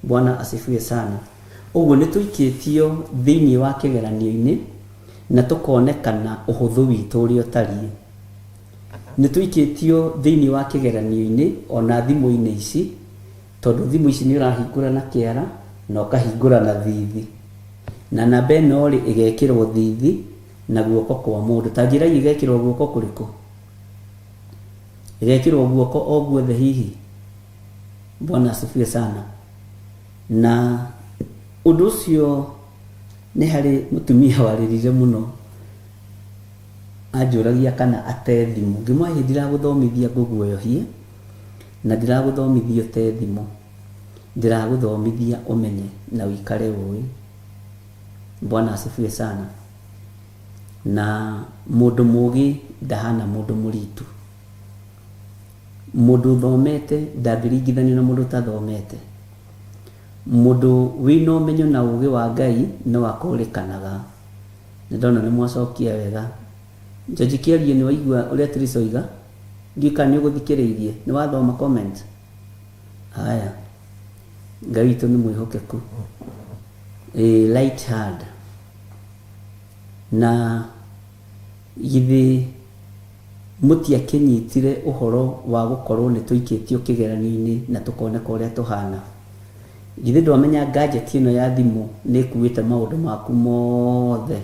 Speaker 6: Bwana asifiwe sana. Ũguo nĩ tũikĩtio thĩinĩ wa kĩgeranio-inĩ na tũkonekana ũhũthũ witũ ũrĩa ũtariĩ. Nĩ tũikĩtio thĩinĩ wa kĩgeranio-inĩ ona thimũ-inĩ ici, tondũ thimũ ici nĩ ũrahingũra na kĩara na ũkahingũra na thithi. Na namba ĩno rĩ, ĩgekĩrwo thithi na guoko kwa mũndũ. Ta njĩrai ĩgekĩrwo guoko kũrĩkũ? Ĩgekĩrwo guoko o guothe hihi? Bwana asifiwe sana. Na ũndũ ũcio nĩ harĩ mũtumia warĩrire mũno anjũragia kana ate thimũ. Ngĩmwĩra hĩ ndiragũthomithia ngũguoyohie na ndiragũthomithia ũte thimũ. Ndĩragũthomithia ũmenye na ũikare ũĩ. Bwana asifiwe sana. Na mũndũ mũgĩ ndahana mũndũ mũritu. Mũndũ ũthomete ndangĩringithanio na mũndũ ũtathomete. Mũndũ wĩna ũmenyo na ũgĩ wa Ngai no akũrĩkanaga. Nĩ ndona nĩ mwacokia wega. George Kĩarie nĩ waigua ũrĩa Teresa oiga? Ndiũĩ kana nĩ ũgũthikĩrĩirie, nĩ wathoma comment? Haya, Ngai witũ nĩ mwĩhokeku. Ĩĩ, light hand. Na githĩ mũtiakĩnyitire ũhoro wa gũkorwo nĩ tũikĩtio kĩgeranio-inĩ na tũkoneka ũrĩa tũhana? Githĩ ndwamenya gadget ĩno ya thimũ nĩ ĩkuĩte maũndũ maku mothe?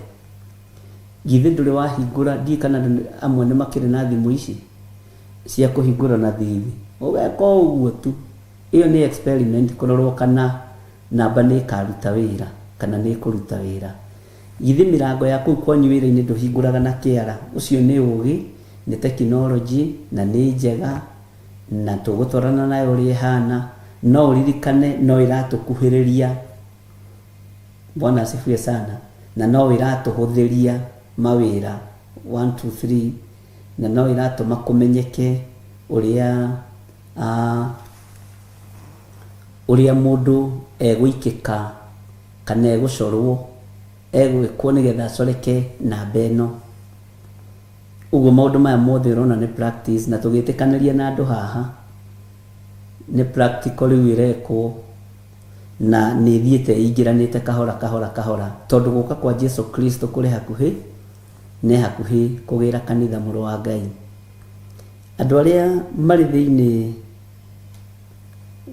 Speaker 6: Githĩ ndũrĩ wahingũra, ndiũĩ kana andũ amwe nĩ makĩrĩ na thimũ ici cia kũhingũra na thithi, ũgeka o ũguo tu. Ĩyo nĩ experiment kũrorwo kana namba nĩ ĩkaruta wĩra kana nĩ ĩkũruta wĩra. Githĩ mĩrango ya kũu kwanyu wĩra-inĩ ndũhingũraga na kĩara? Ũcio nĩ ũũgĩ, nĩ tekinoronjĩ, na nĩ njega, na tũgũtwarana nayo ũrĩa ĩhana, no ũririkane no ĩratũkuhĩrĩria. Bwana asifiwe sana. Na no ĩratũhũthĩria mawĩra, one, two, three, na no ĩratũma kũmenyeke ũrĩa ũrĩa mũndũ egũikĩka kana egũcorwo, egwĩkwo nĩgetha acoreke namba ĩno. Ũguo maũndũ maya mothe ũrona nĩ practice na tũgĩtĩkanĩria na andũ haha, nĩ practical rĩu ĩrekwo na nĩ ĩthiĩte ĩingĩranĩte kahora kahora kahora tondũ gũka kwa Jesu Kristo kũrĩ hakuhĩ, nĩ hakuhĩ kũgĩra kanitha mũrũ wa Ngai. Andũ arĩa marĩ thĩinĩ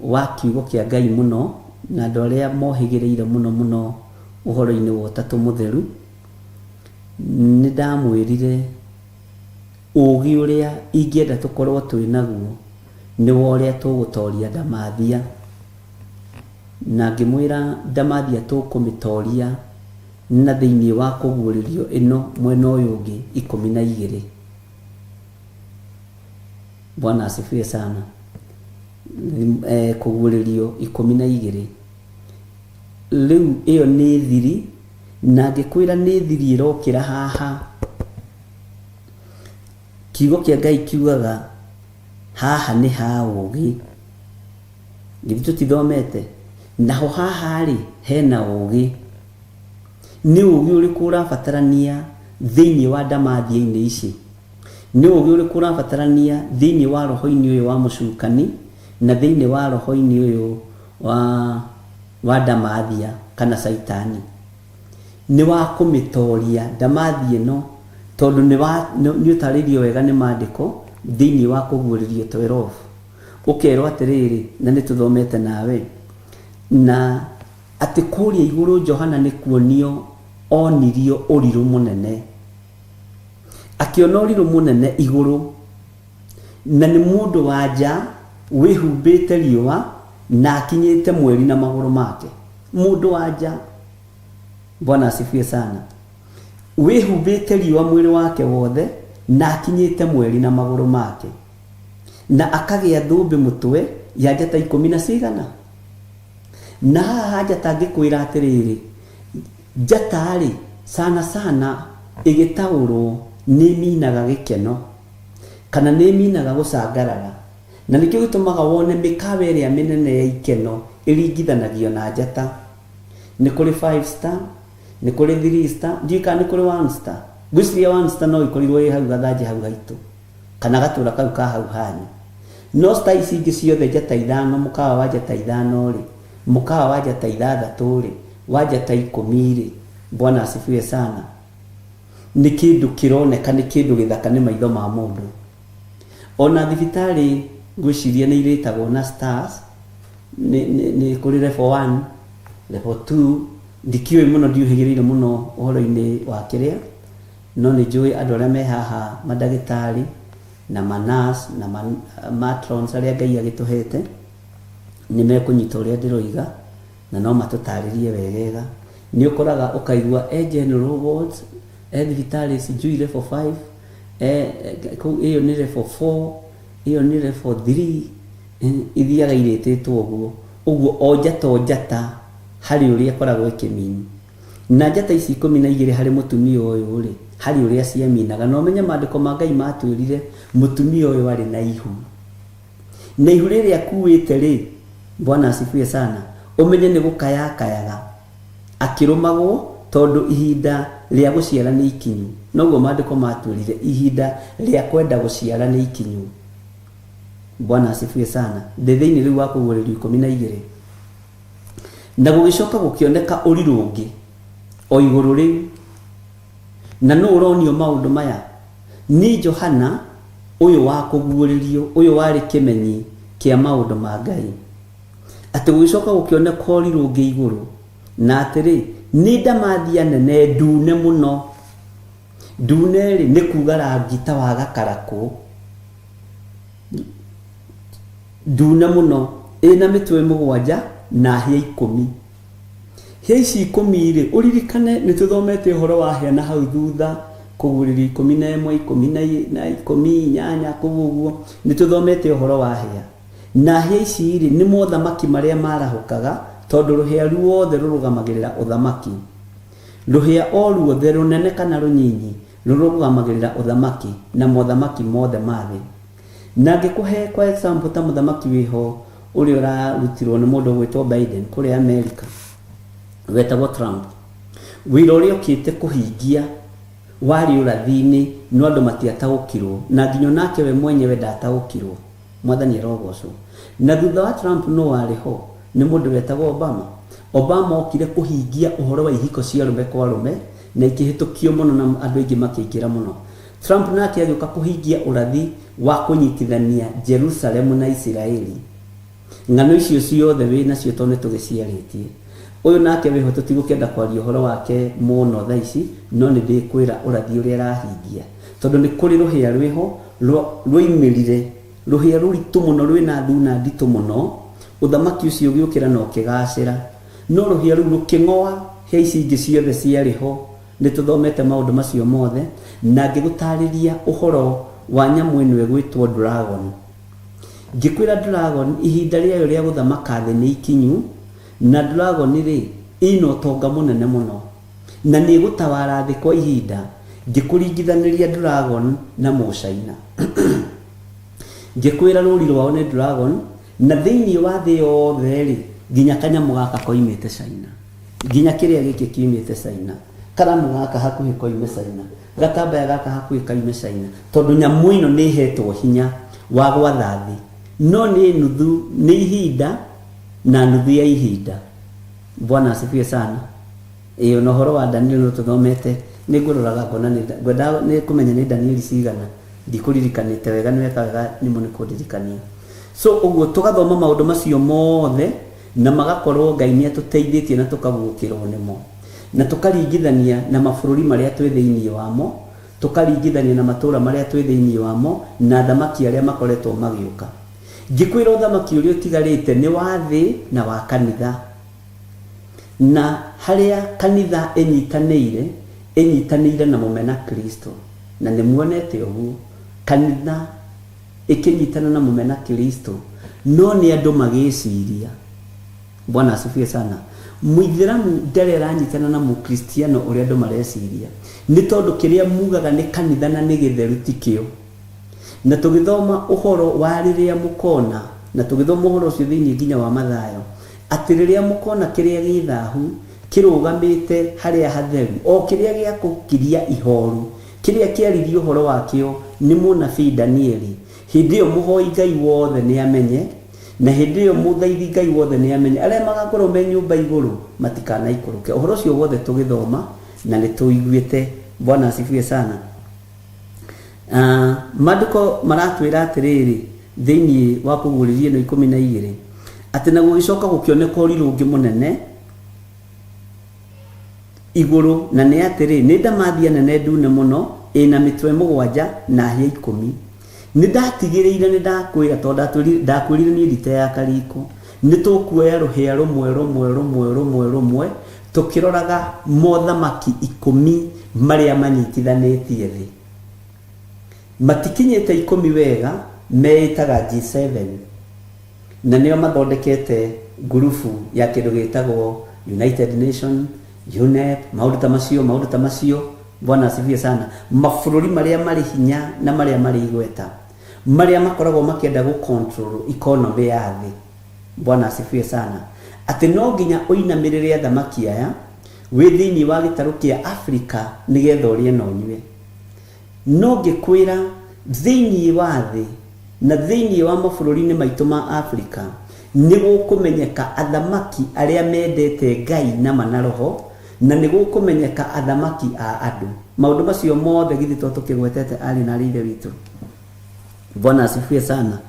Speaker 6: wa kiugo kĩa Ngai mũno na andũ arĩa mohĩgĩrĩire mũno mũno ũhoro-inĩ wa Ũtatũ Mũtheru, nĩ ndamwĩrire ũũgĩ ũrĩa ingĩenda tũkorwo twĩ naguo nĩ wa ũrĩa tũgũtoria ndamathia. Na ngĩmwĩra ndamathia tũkũmĩtoria na thĩinĩ wa kũguũrĩrio ĩno mwena ũyũ ũngĩ 12. Bwana asifiwe sana. Kũguũrĩrio 12. Rĩu ĩyo nĩ thiri, na ngĩkwĩra nĩ thiri ĩrokĩra haha. Kiugo kĩa Ngai kiugaga haha nĩ ha ũũgĩ. Githĩ tũtithomete? Naho haha-rĩ, hena ũũgĩ. Nĩ ũũgĩ ũrĩkũ ũrabatarania thĩinĩ wa ndamathia-inĩ ici? Nĩ ũũgĩ ũrĩkũ ũrabatarania thĩinĩ wa roho-inĩ ũyũ wa mũcukani na thĩinĩ wa roho-inĩ ũyũ wa, wa ndamathia kana Caitani? Nĩ wa kũmĩtoria ndamathia ĩno tondũ nĩ wa, nĩ ũtarĩirio wega nĩ maandĩko thĩinĩ wa Kũguũrĩrio 12. Ũkerwo atĩrĩrĩ, na nĩ tũthomete nawe, na atĩ kũrĩa igũrũ Johana nĩ kuonio onirio ũrirũ mũnene. Akĩona ũrirũ mũnene igũrũ, na nĩ mũndũ wa nja wĩhumbĩte riũa na akinyĩte mweri na magũrũ make. Mũndũ wa nja, Bwana asifiwe sana, wĩhumbĩte riũa mwĩrĩ wake wothe na akinyĩte mweri na magũrũ make, na akagĩa thũmbĩ mũtwe ya njata ikũmi na cigana? Na haha njata ngĩkwĩra atĩrĩrĩ, njata-rĩ, sana sana ĩgĩtaũrwo nĩ ĩminaga gĩkeno, kana nĩ ĩminaga gũcangarara. Na nĩkĩo gĩtũmaga wone mĩkawa ĩrĩa mĩnene ya ikeno ĩringithanagio na njata. Nĩ kũrĩ 5 star, nĩ kũrĩ 3 star, ndiũĩ kana nĩ kũrĩ 1 star. Ngwĩciria 1 star no ĩkorirwo ĩ hau gathanjĩ hau haitũ kana gatũra kau ka hau hanyu. No star ici ingĩ ciothe njata ithano, mũkawa wa njata ithano rĩ, mũkawa wa njata ithathatũ rĩ, wa njata ikũmi rĩ, Bwana asifiwe sana, nĩ kĩndũ kĩroneka, nĩ kĩndũ gĩthaka nĩ maitho ma mũndũ. Ona thibitarĩ ngwĩciria nĩ irĩtagwo na stars, nĩ, nĩ, nĩ kũrĩ level 1, level 2, ndikĩũĩ mũno, ndiũhĩgĩrĩire mũno ũhoro-inĩ wa kĩrĩa, no nĩ njũĩ andũ arĩa me haha mandagĩtarĩ na ma nurse na ma matrons arĩa Ngai agĩtũhete, nĩ mekũnyita ũrĩa ndĩroiga na no matũtarĩrie wegega. Nĩ ũkoraga ũkaigua e general wards, e thibitarĩ sijui level 5, e, kũu ĩyo nĩ level 4, ĩyo nĩ level 3, ithiaga irĩtĩtwo ũguo. Ũguo o njata o njata harĩ ũrĩa ĩkoragwo ĩkĩmini. Na njata ici 12 harĩ mũtumia ũyũ rĩ, harĩ ũrĩa ciaminaga. Na ũmenye maandĩko ma Ngai matwĩrire mũtumia ũyũ arĩ na ihu. Na ihu rĩrĩ akuĩte rĩ, Bwana asifiwe sana, ũmenye nĩ gũkaya akayaga akĩrũmagwo tondũ ihinda rĩa gũciara nĩ ikinyu. Noguo maandĩko matwĩrire, ihinda rĩa kwenda gũciara nĩ ikinyu. Bwana asifiwe sana. Ndĩ thĩinĩ rĩu wa kũguũrĩrio 12. Na gũgĩcoka gũkĩoneka ũrirũ ũngĩ o igũrũ rĩu. Na nũ ũronio maũndũ maya? Nĩ Johana ũyũ wa kũguũrĩrio, ũyũ warĩ kĩmenyi kĩa maũndũ ma Ngai. Atĩ gũgĩcoka gũkĩoneka ũrirũ ũngĩ igũrũ, na atĩrĩ, nĩ ndamathia nene ndune mũno. Ndune-rĩ, nĩ kuuga rangi ta wa gakarakũ. Ndune mũno, ĩna mĩtwe mũgwanja na hĩa ikũmi. Hĩa ici ikũmi-rĩ, ũririkane nĩ tũthomete ũhoro wa hĩa na hau thutha, Kũguũrĩrio 11, 18 kũu ũguo, nĩ tũthomete ũhoro wa hĩa. Na hĩa ici-rĩ, nĩ mothamaki marĩa marahũkaga, tondũ rũhĩa ruothe rũrũgamagĩrĩra ũthamaki. Rũhĩa o ruothe, rũnene kana rũnyinyi, rũrũgamagĩrĩra ũthamaki na mothamaki mothe ma thĩ. Na ngĩkũhe kwa example ta mũthamaki wĩho ũrĩa ũrarutirwo nĩ mũndũ ũgwĩtwo Biden kũrĩa America, wetagwo Trump. Wĩra ũrĩa okĩte kũhingia warĩ ũrathi-inĩ no andũ matiataũkirwo na nginya onake we mwenyewe ndataũkirwo. Mwathani arogocwo. Na thutha wa Trump nũ warĩ ho? Nĩ mũndũ wetagwo Obama. Obama okire kũhingia ũhoro wa ihiko cia arũme kwa arũme na ikĩhĩtũkio mũno na andũ aingĩ makĩingĩra mũno. Trump nake agĩũka kũhingia ũrathi wa kũnyitithania Jerusalemu na Isiraeli. Ng'ano icio ciothe wĩ nacio tondũ nĩ tũgĩciarĩtie. Ũyũ nake wĩho tũtigũkĩenda kwaria ũhoro wake mũno thaa ici, no nĩ ndĩkwĩra ũrathi ũrĩa arahingia. Tondũ nĩ kũrĩ rũhĩa rwĩho rwoimĩrire, rũhĩa rũritũ mũno rwĩna thuna nditũ mũno, ũthamaki ũcio ũgĩũkĩra na ũkĩgacĩra. No rũhĩa rũu rũkĩng'oa hĩa ici ingĩ ciothe ciarĩ ho. Nĩ tũthomete maũndũ macio mothe, na ngĩgũtarĩria ũhoro wa nyamũ ĩno ĩgwĩtwo dragon. Ngĩkwĩra dragon ihinda rĩayo rĩa gũthamaka thĩ nĩ ikinyu, na dragon-rĩ, ĩna ũtonga mũnene mũno, na nĩ ĩgũtawara thĩ kwa ihinda, ngĩkũringithanĩria dragon na mũcaina. Ngĩkwĩra rũri rwao nĩ dragon, na thĩinĩ wa thĩ yothe-rĩ, nginya kanyamũ gaka koimĩte China. Nginya kĩrĩa gĩkĩ kiumĩte China. Karamu gaka hakuhĩ koime China. Gatambaya gaka hakuhĩ kaume China. Tondũ nyamũ ĩno nĩ ĩhetwo hinya wa gwatha thĩ. No nĩ nuthu, nĩ ihinda na nuthu ya ihinda. Bwana asifiwe sana. Ĩĩ ona ũhoro wa Danieli no tũthomete, nĩ ngũroraga ngona nĩ, ngwendaga nĩ kũmenya nĩ Danieli cigana, ndikũririkanĩte wega, nĩ weka wega nĩmo nĩ kũndirikania. So ũguo tũgathoma maũndũ macio mothe na magakorwo Ngai nĩ atũteithĩtie na tũkaguũkĩrwo nĩmo, na tũkaringithania na mabũrũri marĩa twĩ thĩinĩ wamo, tũkaringithania na matũũra marĩa twĩ thĩinĩ wamo, na athamaki arĩa makoretwo magĩũka. Ngĩkwĩra ũthamaki ũrĩa ũtigarĩte nĩ wa thĩ na wa kanitha. Na harĩa kanitha ĩnyitanĩire, ĩnyitanĩire na mũmena Kristo. Na nĩ muonete ũguo. Kanitha ĩkĩnyitana na mũmena Kristo, no nĩ andũ magĩciria. Bwana asifiwe sana. Mũithĩramu ndarĩ aranyitana na Mũkristiano ũrĩa andũ mareciria, nĩ tondũ kĩrĩa mugaga nĩ kanitha na nĩ gĩtheru tikĩo. Na tũgĩthoma ũhoro wa rĩrĩa mũkona, na tũgĩthoma ũhoro ũcio thĩinĩ nginya wa Mathayo, atĩ rĩrĩa mũkona kĩrĩa gĩ thahu Kĩrũgamĩte harĩa hatheru, o kĩrĩa gĩa gũkiria ihooru, kĩrĩa kĩaririo ũhoro wakĩo nĩ mũnabii Danieli, hĩndĩ ĩyo mũhoi Ngai wothe nĩamenye, na hĩndĩ ĩyo mũthaithi Ngai wothe nĩamenye, arĩa magakorwo me nyũmba igũrũ matikanaikũrũke. Ũhoro ũcio wothe tũgĩthoma na nĩtũiguĩte. Bwana asifiwe sana. Maandĩko maratwĩra atĩrĩrĩ thĩinĩ wa Kũguũrĩrio ĩno 12, atĩ na gũgĩcoka gũkĩoneka ũrirũ ũngĩ mũnene igũrũ, na nĩ atĩrĩ, nĩ ndamathia nene ndune mũno, ĩna mĩtwe mũgwanja na hĩa ikũmi. Nĩ ndatigĩrĩire nĩ ndakwĩra, tondũ ndakwĩrire niĩ nditeaga kariko, nĩ tũkuoya rũhĩa rũmwe rũmwe rũmwe rũmwe rũmwe, tũkĩroraga mothamaki ikũmi marĩa manyitithanĩtie thĩ. Matikinyĩte ikũmi wega, meĩtaga G7, na nĩo mathondekete ngurubu ya kĩndũ gĩtagwo United Nation, UNEP, maũndũ ta macio, maũndũ ta macio. Bwana asifiwe sana. Mabũrũri marĩa marĩ hinya na marĩa marĩ igweta, marĩa makoragwo makĩenda gũ control economy ya thĩ. Bwana asifiwe sana. Atĩ no nginya ũinamĩrĩre athamaki aya wĩ thĩinĩ wa gĩtarũ kĩa Afrika nĩgetha ũrĩe na ũnyue. No ngĩkwĩra thĩinĩ wa thĩ na thĩinĩ wa mabũrũri-inĩ maitũ ma Afrika nĩ gũkũmenyeka athamaki arĩa mendete Ngai na ma na roho, na nĩ gũkũmenyeka athamaki a andũ. Maũndũ macio mothe githĩ to tũkĩgwetete arĩ na arĩ Ithe witũ? Bwana asifiwe sana.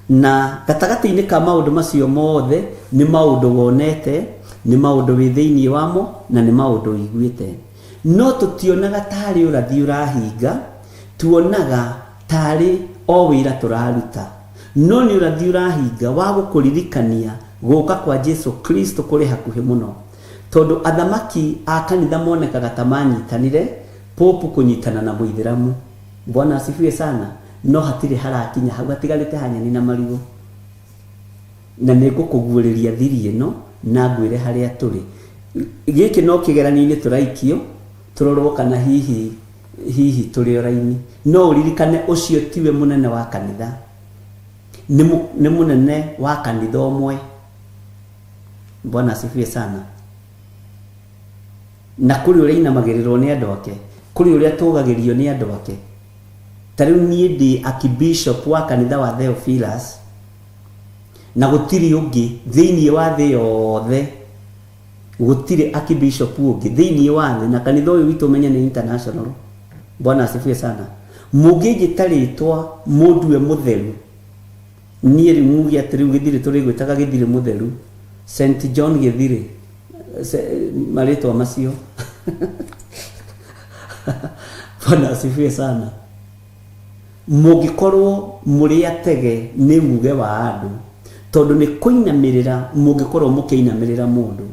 Speaker 6: Na gatagatĩ-inĩ ka maũndũ macio mothe nĩ maũndũ wonete, nĩ maũndũ wĩ thĩinĩ wamo, na nĩ maũndũ ũiguĩte. No tũtionaga tarĩ ũrathi ũrahinga, tuonaga tarĩ o wĩra tũraruta. No nĩ ũrathi ũrahinga wa gũkũririkania gũka kwa Jesu Kristo kũrĩ hakuhĩ mũno. Tondũ athamaki a kanitha monekaga ta manyitanire, Pope kũnyitana na Mũithĩramu. Bwana asifiwe sana. No hatirĩ harakinya hau, hatigarĩte ha nyeni na marigũ. Na nĩ ngũkũguũrĩria thiri ĩno na ngwĩre harĩa tũrĩ. Gĩkĩ no kĩgeranio-inĩ tũraikio, tũrorwo kana hihi hihi tũrĩ o raini. No ũririkane ũcio tiwe mũnene wa kanitha. Nĩ nĩ mũnene wa kanitha ũmwe. Bwana asifiwe sana. Na kũrĩ ũrĩa inamagĩrĩrwo nĩ andũ ake, kũrĩ ũrĩa tũgagĩrio nĩ andũ ake. Ta rĩu niĩ ndĩ archbishop wa kanitha wa Theophilus, na gũtirĩ ũngĩ thĩinĩ wa thĩ yothe, gũtirĩ archbishop ũngĩ thĩinĩ wa thĩ, na kanitha ũyũ witũ ũmenye nĩ international. Bwana asifiwe sana. Mũngĩnjĩta rĩtwa mũndue mũtheru, niĩ rĩu muge atĩ rĩu Gĩthirĩ tũrĩgwĩtaga Gĩthirĩ mũtheru, St John Gĩthirĩ, marĩtwa macio. Bwana asifiwe sana. Mũngĩkorwo mũrĩ atege nĩ uge wa andũ, tondũ nĩ kũinamĩrĩra mũngĩkorwo mũkĩinamĩrĩra mũndũ.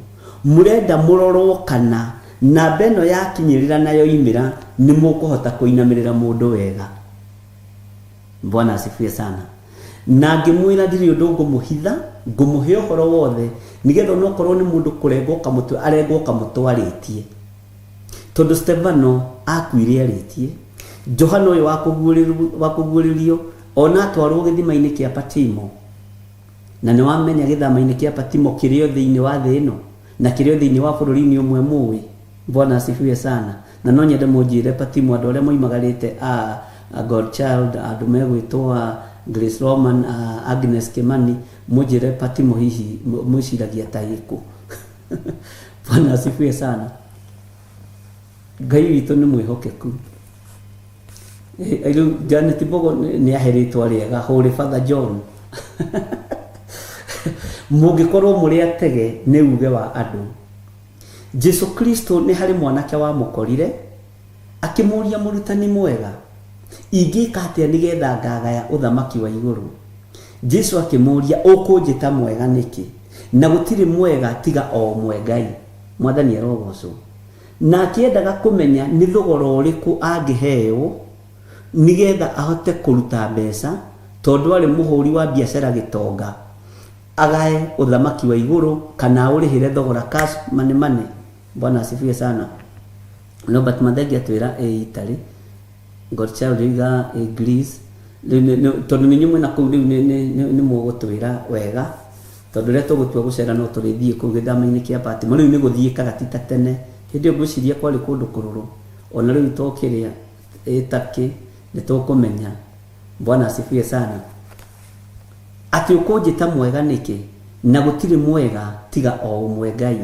Speaker 6: Mũrenda mũrorwo kana namba ĩno yakinyĩrĩra na yoimĩra nĩ mũkũhota kũinamĩrĩra mũndũ wega. Bwana asifiwe sana. Na ngĩmwĩra ndirĩ ũndũ ngũmũhitha, ngũmũhe ũhoro wothe, nĩgetha onokorwo nĩ mũndũ kũrengwo kamũtwe, arengwo kamũtwe arĩtie. Tondũ Stefano akuire arĩtie, Johana ũyũ wa kũguũrĩrio ona atwarwo gĩthima-inĩ kĩa Patimo, na nĩ wamenya gĩthama-inĩ kĩa Patimo kĩrĩ o thĩinĩ wa thĩ ĩno, na kĩrĩ o thĩinĩ wa bũrũri-inĩ ũmwe mũĩ. Bwana asifiwe sana. Na no nyende mũnjĩre Patimo andũ arĩa moimagarĩte a God Child, andũ megwĩtwo a Grace Roman, a Agnes Kimani, mũnjĩre Patimo hihi mwĩciragia ta ĩkũ. Bwana asifiwe sana. Ngai witũ nĩ mwĩhokeku. Rĩu Janet Mbogo nĩ ahe rĩtwa rĩega, Holy Father John. Mũngĩkorwo mũrĩ atege nĩ uge wa andũ. Jesu Kristo nĩ harĩ mwanake wamũkorire akĩmũria, mũrutani mwega, ingĩka atĩa nĩgetha ngagaya ũthamaki wa igũrũ? Jesu akĩmũria, ũkũnjĩta mwega nĩkĩ? Na gũtirĩ mwega tiga o ũmwe Ngai. Mwathani arogocwo. Na akĩendaga kũmenya nĩ thogora ũrĩkũ angĩheo nĩgetha ahote kũruta mbeca, tondũ arĩ mũhũri wa biacara gĩtonga, agae ũthamaki wa igũrũ kana aũrĩhĩre thogora cash money money. Bwana asifiwe sana. Robert Mathenge atwĩra ĩ Italy, Godchild oiga ĩ Greece. Rĩu tondũ nĩ inyuĩ mwĩna kũu rĩu nĩ mũgũtwĩra wega. Tondũ rĩrĩa tũgũtua gũcera no tũrĩthiĩ kũu gĩthama-inĩ kĩa Patimo. Rĩu nĩ gũthiĩkaga ti ta tene. Hĩndĩ ĩyo ngwĩciria kwarĩ kũndũ kũrũrũ. Ona rĩu to kĩrĩa ĩ Turkey nĩ tũkũmenya. Bwana asifiwe sana. Atĩ ũkũnjĩta mwega nĩkĩ, na gũtirĩ mwega tiga o ũmwe Ngai.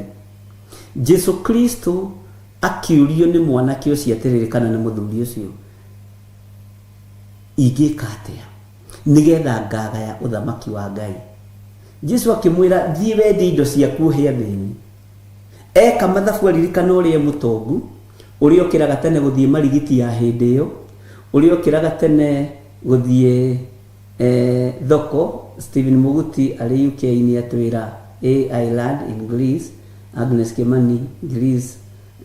Speaker 6: Jesu Kristo akĩũrio nĩ mwanake ũcio atĩrĩrĩ kana nĩ mũthuri ũcio, ingĩka atĩa nĩgetha ngagaya ũthamaki wa Ngai? Jesu akĩmwĩra, thiĩ wendie indo ciaku ũhe athĩni. Eka mathabu aririkana ũrĩa e mũtongu, ũrĩa okĩraga tene gũthiĩ marigiti ya hĩndĩ ĩyo, ũrĩa okĩraga tene gũthiĩ eh, thoko. Stephen Muguti arĩ UK nĩ atwĩra ĩ Ireland in Greece, Agnes Kimani Greece,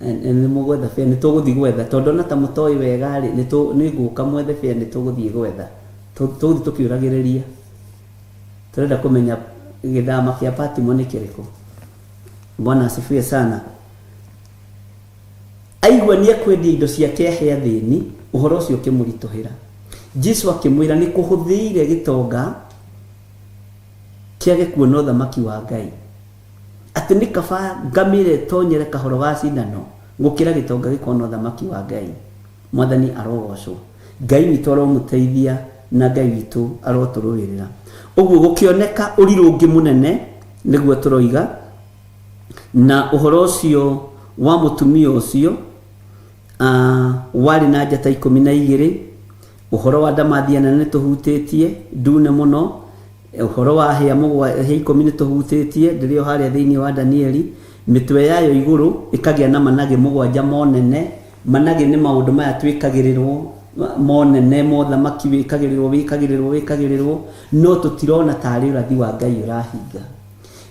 Speaker 6: nĩ mũgwetha bĩa, nĩ tũgũthiĩ gwetha tondũ ona ta mũtoĩ wega rĩ, nĩ ngũka mwethe bĩa, nĩ tũgũthiĩ gwetha, tũgũthiĩ tũkĩũragĩrĩria, tũrenda kũmenya gĩthama kĩa Patimo nĩ kĩrĩkũ. Bwana asifiwe sana. Aigua nĩ ekwendia indo ciake ahe athĩni, ũhoro ũcio ũkĩmũritũhĩra. Jesu akĩmwĩra nĩ kũhũthĩire gĩtonga kĩage kuona ũthamaki wa Ngai. Atĩ nĩ kaba ngamĩra ĩtonyere kahoro ga cindano gũkĩra gĩtonga gĩkona ũthamaki wa Ngai. Mwathani arogocwo. Ngai witũ aromũteithia na Ngai witũ arotũrũĩrĩra. Ũguo gũkĩoneka ũrirũ ũngĩ mũnene nĩguo tũroiga, na ũhoro ũcio wa mũtumia ũcio warĩ na njata 12, ũhoro wa ndamathia nene nĩ tũhutĩtie ndune mũno, ũhoro wa hĩa mũgwa hĩa ikũmi nĩ tũhutĩtie ndĩrĩ o harĩa thĩinĩ wa Danieli, mĩtwe yayo igũrũ ĩkagĩa na managĩ mũgwanja monene. Managĩ nĩ maũndũ maya twĩkagĩrĩrwo monene, mothamaki wĩkagĩrĩrwo wĩkagĩrĩrwo wĩkagĩrĩrwo, no tũtirona tarĩ ũrathi wa Ngai ũrahinga.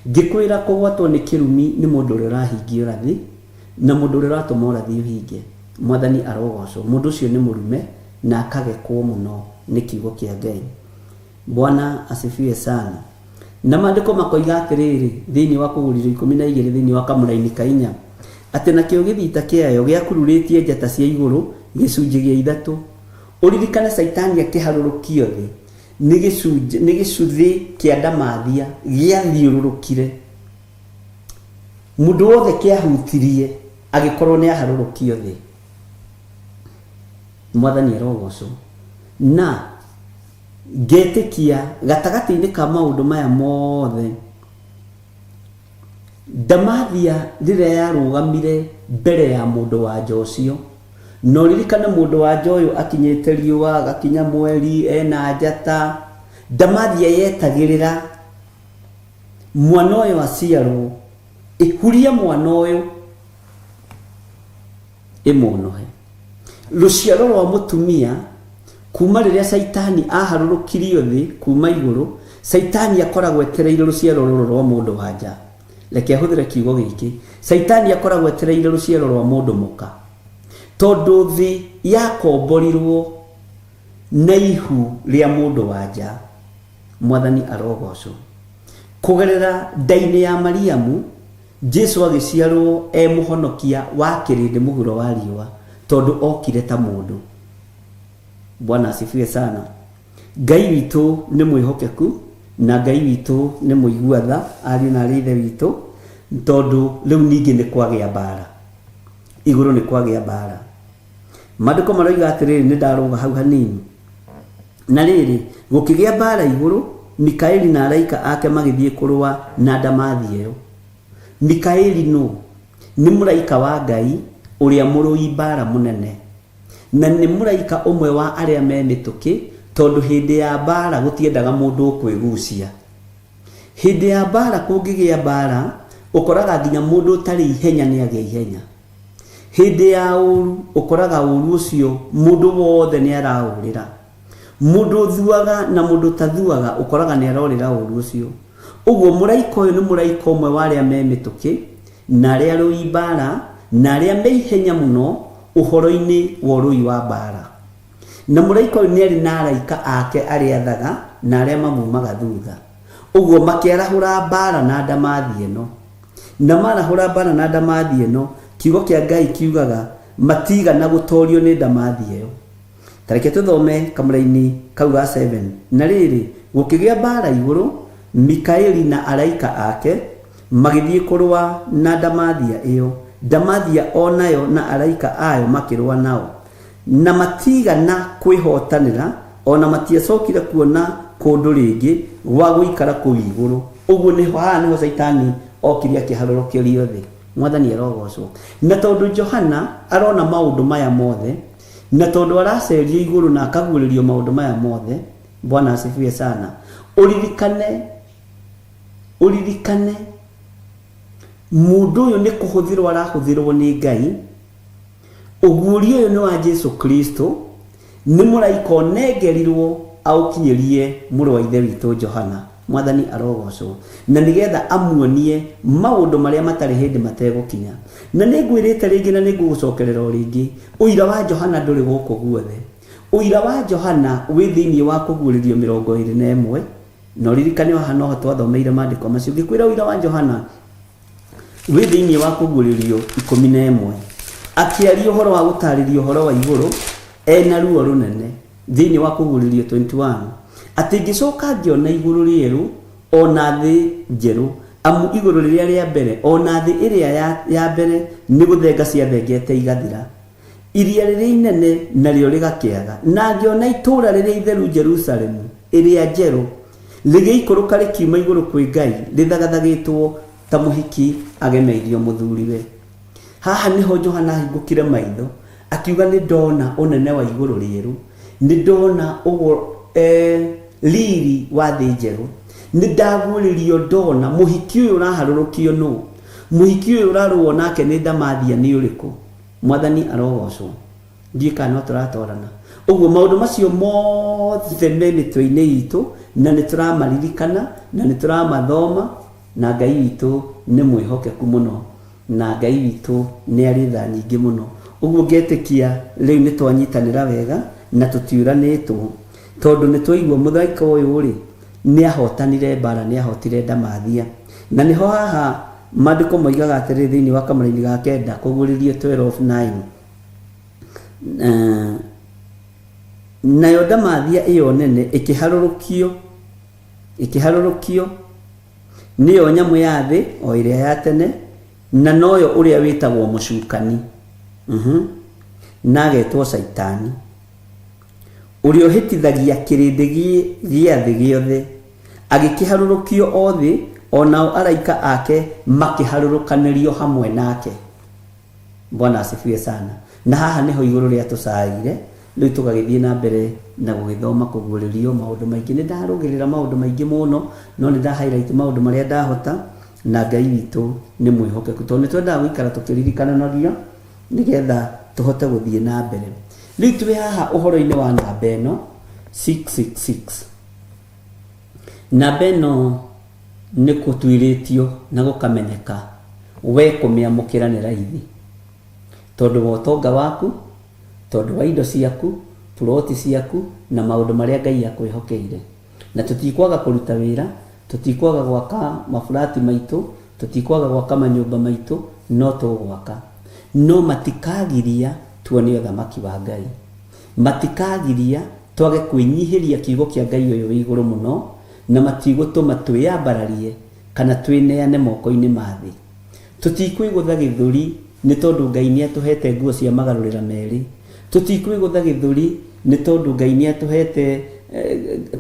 Speaker 6: Ngĩkwĩra kũgwatwo nĩ kĩrumi nĩ mũndũ ũrĩa ũrahingia ũrathi na mũndũ ũrĩa ũratũma ũrathi ũhinge. Mwathani arogocwo. Mũndũ ũcio nĩ mũrume na akagekwo mũno nĩ kiugo kĩa Ngai. Bwana asifiwe sana. Na maandĩko makoiga atĩrĩrĩ, thĩinĩ wa Kũguũrĩrio 12 thĩinĩ wa kamũraini ka inya, atĩ nakĩo gĩthita kĩayo gĩakururĩtie njata cia igũrũ gĩcunjĩ gĩa ithatũ. Ũririkane Caitani akĩharũrũkio thĩ, nĩ gĩcunjĩ, nĩ gĩcuthĩ kĩa ndamathia gĩathiũrũrũkire. Mũndũ wothe kĩahutirie agĩkorwo nĩ aharũrũkio thĩ. Mwathani arogocwo. Na ngetĩkia gatagatĩ-inĩ ka maũndũ maya mothe, ndamathia rĩrĩa yarũgamire mbere ya mũndũ wa nja ũcio, na ũririkane mũndũ wa nja ũyũ akinyĩte riũa, agakinya mweri, ena njata, ndamathia yetagĩrĩra mwana ũyũ aciarwo, ĩhurie mwana ũyũ ĩmũnũhe. Rũciaro rwa mũtumia, kuma rĩrĩa Caitani aharũrũkirio thĩ kuma igũrũ, Caitani akoragwo etereire rũciaro rũrũ rwa mũndũ wa nja. Reke hũthĩre kiugo gĩkĩ. Caitani akoragwo etereire rũciaro rwa mũndũ mũka. Tondũ thĩ yakomborirwo na ihu rĩa mũndũ wa nja. Mwathani arogocwo. Kũgerera nda-inĩ ya Mariamu, Jesu agĩciarwo e mũhonokia wa kĩrĩndĩ mũhuro wa riũa tondũ okire ta mũndũ. Bwana asifiwe sana. Ngai witũ nĩ mwĩhokeku na Ngai witũ nĩ mũigua tha, ariũ na arĩ ithe witũ, tondũ rĩu ningĩ nĩ kwagĩa mbara. Igũrũ nĩ kwagĩa mbara. Maandĩko maroiga atĩrĩrĩ, nĩ ndarũga hau hanini. Na rĩrĩ, gũkĩgĩa mbaara igũrũ, Mikaeli na araika ake magĩthiĩ kũrũa na ndamathia ĩyo. Mikaeli nũ? Nĩ mũraika wa Ngai ũrĩa mũrũi mbaara mũnene. Na nĩ mũraika ũmwe wa arĩa me mĩtũkĩ, tondũ hĩndĩ ya mbaara gũtiendaga mũndũ ũkwĩgucia. Hĩndĩ ya mbaara kũngĩgĩa mbaara, ũkoraga nginya mũndũ ũtarĩ ihenya nĩ agĩa ihenya. Hĩndĩ ya ũũru ũkoraga ũũru ũcio mũndũ wothe nĩ araũrĩra. Mũndũ ũthuaga na mũndũ ũtathuaga ũkoraga nĩ arorĩra ũũru ũcio. Ũguo mũraika ũyũ nĩ mũraika ũmwe wa arĩa me mĩtũkĩ na arĩa arũi mbaara na arĩa me ihenya mũno ũhoro-inĩ wa ũrũi wa mbaara. Na mũraika ũyũ nĩ arĩ na araika ake arĩa athaga na arĩa mamumaga thutha. Ũguo makĩarahũra mbaara na ndamathia ĩno. Na maarahũra mbaara na ndamathia ĩno, kiugo kĩa Ngai kiugaga matiigana gũtorio nĩ ndamathia ĩyo. Ta reke tũthome kamũraini kau ga 7. Na rĩrĩ, gũkĩgĩa mbaara igũrũ, Mikaeli na araika ake magĩthiĩ kũrũa na ndamathia ĩyo. Ndamathia o nayo na araika ayo makĩrũa nao, na matiigana kwĩhotanĩra, o na matiacokire kuona kũndũ rĩngĩ gwa gũikara kũu igũrũ. Ũguo nĩho haha nĩho Caitani okire akĩharũrũkĩrio thĩ. Mwathani arogocwo. Na tondũ Johana arona maũndũ maya mothe, na tondũ aracerio igũrũ na akaguũrĩrio maũndũ maya mothe, Bwana asifiwe sana, ũririkane, ũririkane mũndũ ũyũ nĩ kũhũthĩrwo arahũthĩrwo nĩ Ngai. Ũguũrio ũyũ nĩ wa Jesu Kristo, nĩ mũraika ũnengerirwo aũkinyĩrie mũrũ wa Ithe witũ Johana, Mwathani arogocwo, na nĩgetha amuonie maũndũ marĩa matarĩ hĩndĩ mategũkinya. Na nĩngwĩrĩte rĩngĩ na nĩngũgũcokerera o rĩngĩ, ũira wa Johana ndũrĩ gũkũ guothe. Ũira wa Johana wĩ thĩinĩ wa Kũguũrĩrio 21, na ũririkane o haha noho twathomeire maandĩko macio. Ngĩkwĩra ũira wa Johana wĩ thĩinĩ wa Kũguũrĩrio 11, akĩaria ũhoro wa gũtaarĩria ũhoro wa igũrũ ena ruo rũnene thĩinĩ wa Kũguũrĩrio 21, atĩ ngĩcoka ngĩona igũrũ rĩerũ o na thĩ njerũ, amu igũrũ rĩrĩa rĩa mbere o na thĩ ĩrĩa ya, ya mbere nĩ gũthenga ciathengete igathira. Iria rĩrĩa inene narĩo rĩgakĩaga, na ngĩona itũũra rĩrĩa itheru Jerusalemu ĩrĩa njerũ, rĩgĩikũrũka rĩkiuma igũrũ kwĩ Ngai, rĩthagathagĩtwo ta mũhiki agemeirio mũthuriwe. Haha nĩho Johana ahingũkire maitho, akiuga nĩ ndona ũnene wa igũrũ rĩerũ, nĩ ndona ũguo riri wa thĩ njerũ, nĩ ndaguũrĩrio ndona mũhiki ũyũ ũraharũrũkio nũ, mũhiki ũyũ ũrarũo nake nĩ ndamathia nĩ ũrĩkũ. Mwathani arogocwo. Ndiũĩ kana no tũratwarana. Ũguo maũndũ macio mothe me mĩtwe-inĩ itũ na nĩ tũramaririkana na nĩ tũramathoma na Ngai witũ nĩ mwĩhokeku mũno na Ngai witũ nĩ arĩ tha nyingĩ mũno. Ũguo ngetĩkia rĩu nĩ twanyitanĩra wega na tũtiũranĩtwo tondũ nĩ twaigua mũraika ũyũ rĩ nĩ ahotanire mbara, nĩ ahotire ndamathia. Na nĩho haha Maandĩko moigaga atĩrĩrĩ thĩinĩ wa kamũraini ga kenda, Kũguũrĩrio 12:9, Nayo ndamathia ĩyo nene ĩkĩharũrũkio, ĩkĩharũrũkio, nĩyo nyamũ ya thĩ o ĩrĩa ya tene, na noyo ũrĩa wĩtagwo mũcukani, na agetwo Caitani. Ũrĩa ũhĩtithagia kĩrĩndĩ gĩa thĩ gĩothe, agĩkĩharũrũkio o thĩ, o nao araika ake makĩharũrũkanĩrio hamwe nake. Bwana asifiwe sana. Na haha nĩho igũrũ rĩatũcaĩire, rĩu tũgagĩthiĩ na mbere na gũgĩthoma kũguũrĩrio maũndũ maingĩ. Nĩ ndarũgĩrĩra maũndũ maingĩ mũno, no nĩ nda highlight maũndũ marĩa ndahota, na Ngai witũ nĩ mwĩhokeku, tondũ nĩ twendaga gũikara tũkĩririkananagia nĩgetha tũhote gũthiĩ na mbere. Rĩu twĩ haha ũhoro-inĩ wa namba ĩno 666. Namba ĩno nĩ kũtuĩrĩtio na gũkamenyeka we kũmĩamũkĩra nĩ raithi tondũ wa ũtonga waku, tondũ wa indo ciaku, puroti ciaku na maũndũ marĩa Ngai akwĩhokeire. Na tũtikwaga kũruta wĩra, tũtikwaga gwaka maburati maitũ, tũtikwaga gwaka manyũmba maitũ, no tũgwaka. No matikagiria tuone ũthamaki wa Ngai. Matikagiria twage kwĩnyihĩria kiugo kĩa Ngai ũyũ wĩ igũrũ mũno, na matigũtũma twĩyambararie kana twĩneane moko-inĩ ma thĩ. Tũtikwĩgũtha gĩthũri nĩ tondũ Ngai nĩatũheete nguo cia magarũrĩra merĩ. Tũtikwĩgũtha gĩthũri nĩ tondũ Ngai nĩatũheete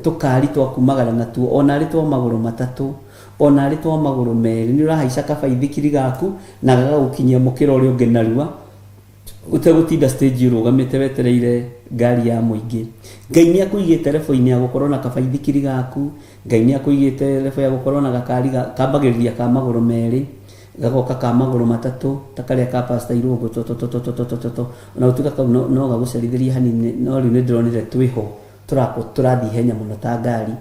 Speaker 6: tũkari twa kumagara natuo, o na arĩ twa magũrũ matatũ, o na arĩ twa magũrũ merĩ. Nĩ ũrahaica kabaithikiri gaku na gagagũkinyia mũkĩra ũrĩa ũngĩ narua. Ũtegũtinda stage ũrũgamĩte wetereire ngari ya mũingĩ. Ngai nĩ akũigĩte level-inĩ ya gũkorwo na kabaithikiri gaku, Ngai nĩ akũigĩte level ya gũkorwo na gakari kambagĩrĩria ka magũrũ merĩ, gagoka ka magũrũ matatũ ta karĩa ka Pastor Irũngũ totototototototo. Ona gũtuĩka kau no gagũcerithĩrie hanini no rĩu nĩ ndĩronire twĩho tũrathiĩ ihenya mũno ta ngari.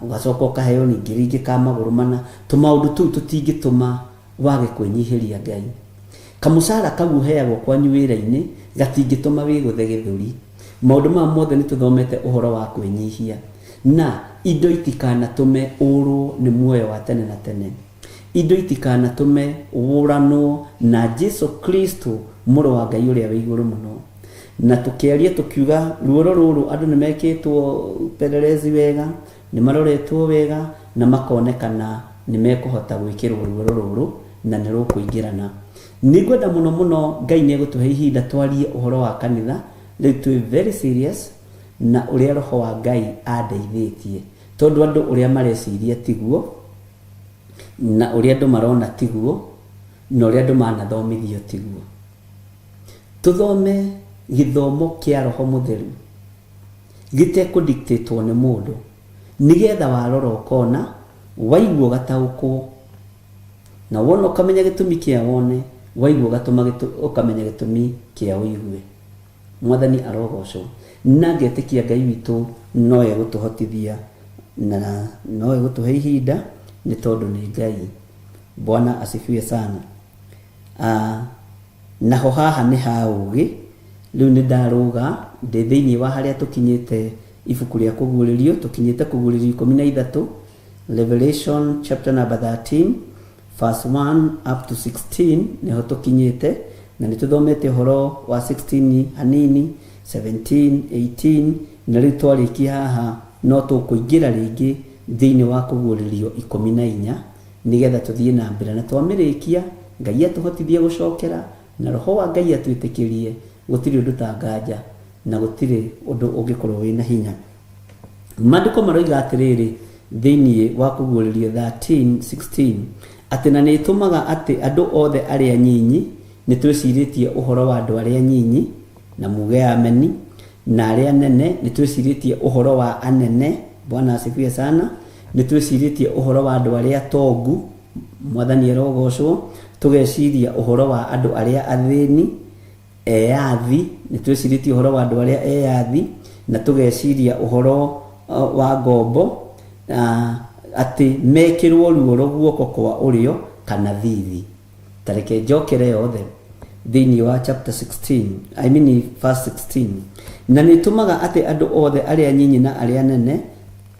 Speaker 6: Ũgacoka ũkaheo ningĩ rĩngĩ ka magũrũ mana. Tũmaũndũ tũu tũtingĩtũma wage kwĩnyihĩria Ngai. Kamũcara kau ũheagwo kwanyu wĩra-inĩ gatingĩtũma wĩgũthe gĩthũri. Maũndũ maya mothe nĩ tũthomete ũhoro wa kwĩnyihia. Na indo itikanatũme ũũrũo nĩ muoyo wa tene na tene. Indo itikanatũme wũranwo na Jesu Kristo Mũrũ wa Ngai ũrĩa wĩ igũrũ mũno. Na tũkĩaria tũkiuga ruoro rũrũ andũ nĩ mekĩtwo upelelezi wega, nĩ maroretwo wega, na makonekana nĩ mekũhota gwĩkĩrwo ruoro rũrũ na nĩ rũkũingĩrana. Nĩngwenda mũno mũno Ngai nĩ egũtũhe ihinda twarie ũhoro wa kanitha, rĩu twĩ very serious na ũrĩa roho wa Ngai andeithĩtie. Tondũ andũ ũrĩa mareciria tiguo, na ũrĩa andũ marona tiguo, na ũrĩa andũ manathomithio tiguo. Tũthome gĩthomo kĩa roho mũtheru gĩtekũ dictate-wo nĩ mũndũ, nĩgetha warora ũkona, waigua ũgataũkwo, na wona ũkamenya gĩtũmi kĩa wone, waigua ũgatũma ũkamenya gĩtũmi kĩa ũigue. Mwathani arogocwo. Na ngetĩkia Ngai witũ no egũtũhotithia na no egũtũhe ihinda nĩ tondũ nĩ Ngai. Bwana asifiwe sana. Naho haha nĩ ha ũgĩ, rĩu nĩ ndarũga ndĩ thĩinĩ wa harĩa tũkinyĩte ibuku rĩa kũguũrĩrio, tũkinyĩte kũguũrĩrio 13, Revelation chapter number 13 verse 1 up to 16 nĩho tũkinyĩte, na nĩ tũthomete ũhoro wa 16 hanini, 17, 18, na rĩu twarĩkia haha no tũkũingĩra rĩngĩ thĩinĩ wa kũguũrĩrio 14 nĩgetha tũthiĩ na mbere, na twamĩrĩkia Ngai atũhotithie gũcokera na roho wa Ngai atwĩtĩkĩrie, gũtirĩ ũndũ ta nganja na gũtirĩ ũndũ ũngĩkorwo wĩna hinya. Maandĩko maroiga atĩrĩrĩ thĩinĩ wa kũguũrĩrio 13:16 atĩ na nĩ ĩtũmaga atĩ andũ othe arĩa nyinyi, nĩ twĩcirĩtie ũhoro wa andũ arĩa nyinyi na muge ameni, na arĩa anene nĩ twĩcirĩtie ũhoro wa anene, Bwana asifiwe sana, nĩ twĩcirĩtie ũhoro wa andũ arĩa tongu, Mwathani arogocwo, tũgeciria ũhoro wa andũ arĩa athĩni, eyathi, nĩ twĩcirĩtie ũhoro wa andũ arĩa eyathi, na tũgeciria ũhoro wa ngombo, atĩ mekĩrwo ruoro guoko kwa ũrĩo kana thithi. Ta reke njokere yothe thĩinĩ wa chapter 16, I mean verse 16. Na nĩ ĩtũmaga atĩ andũ othe arĩa nyinyi na arĩa anene,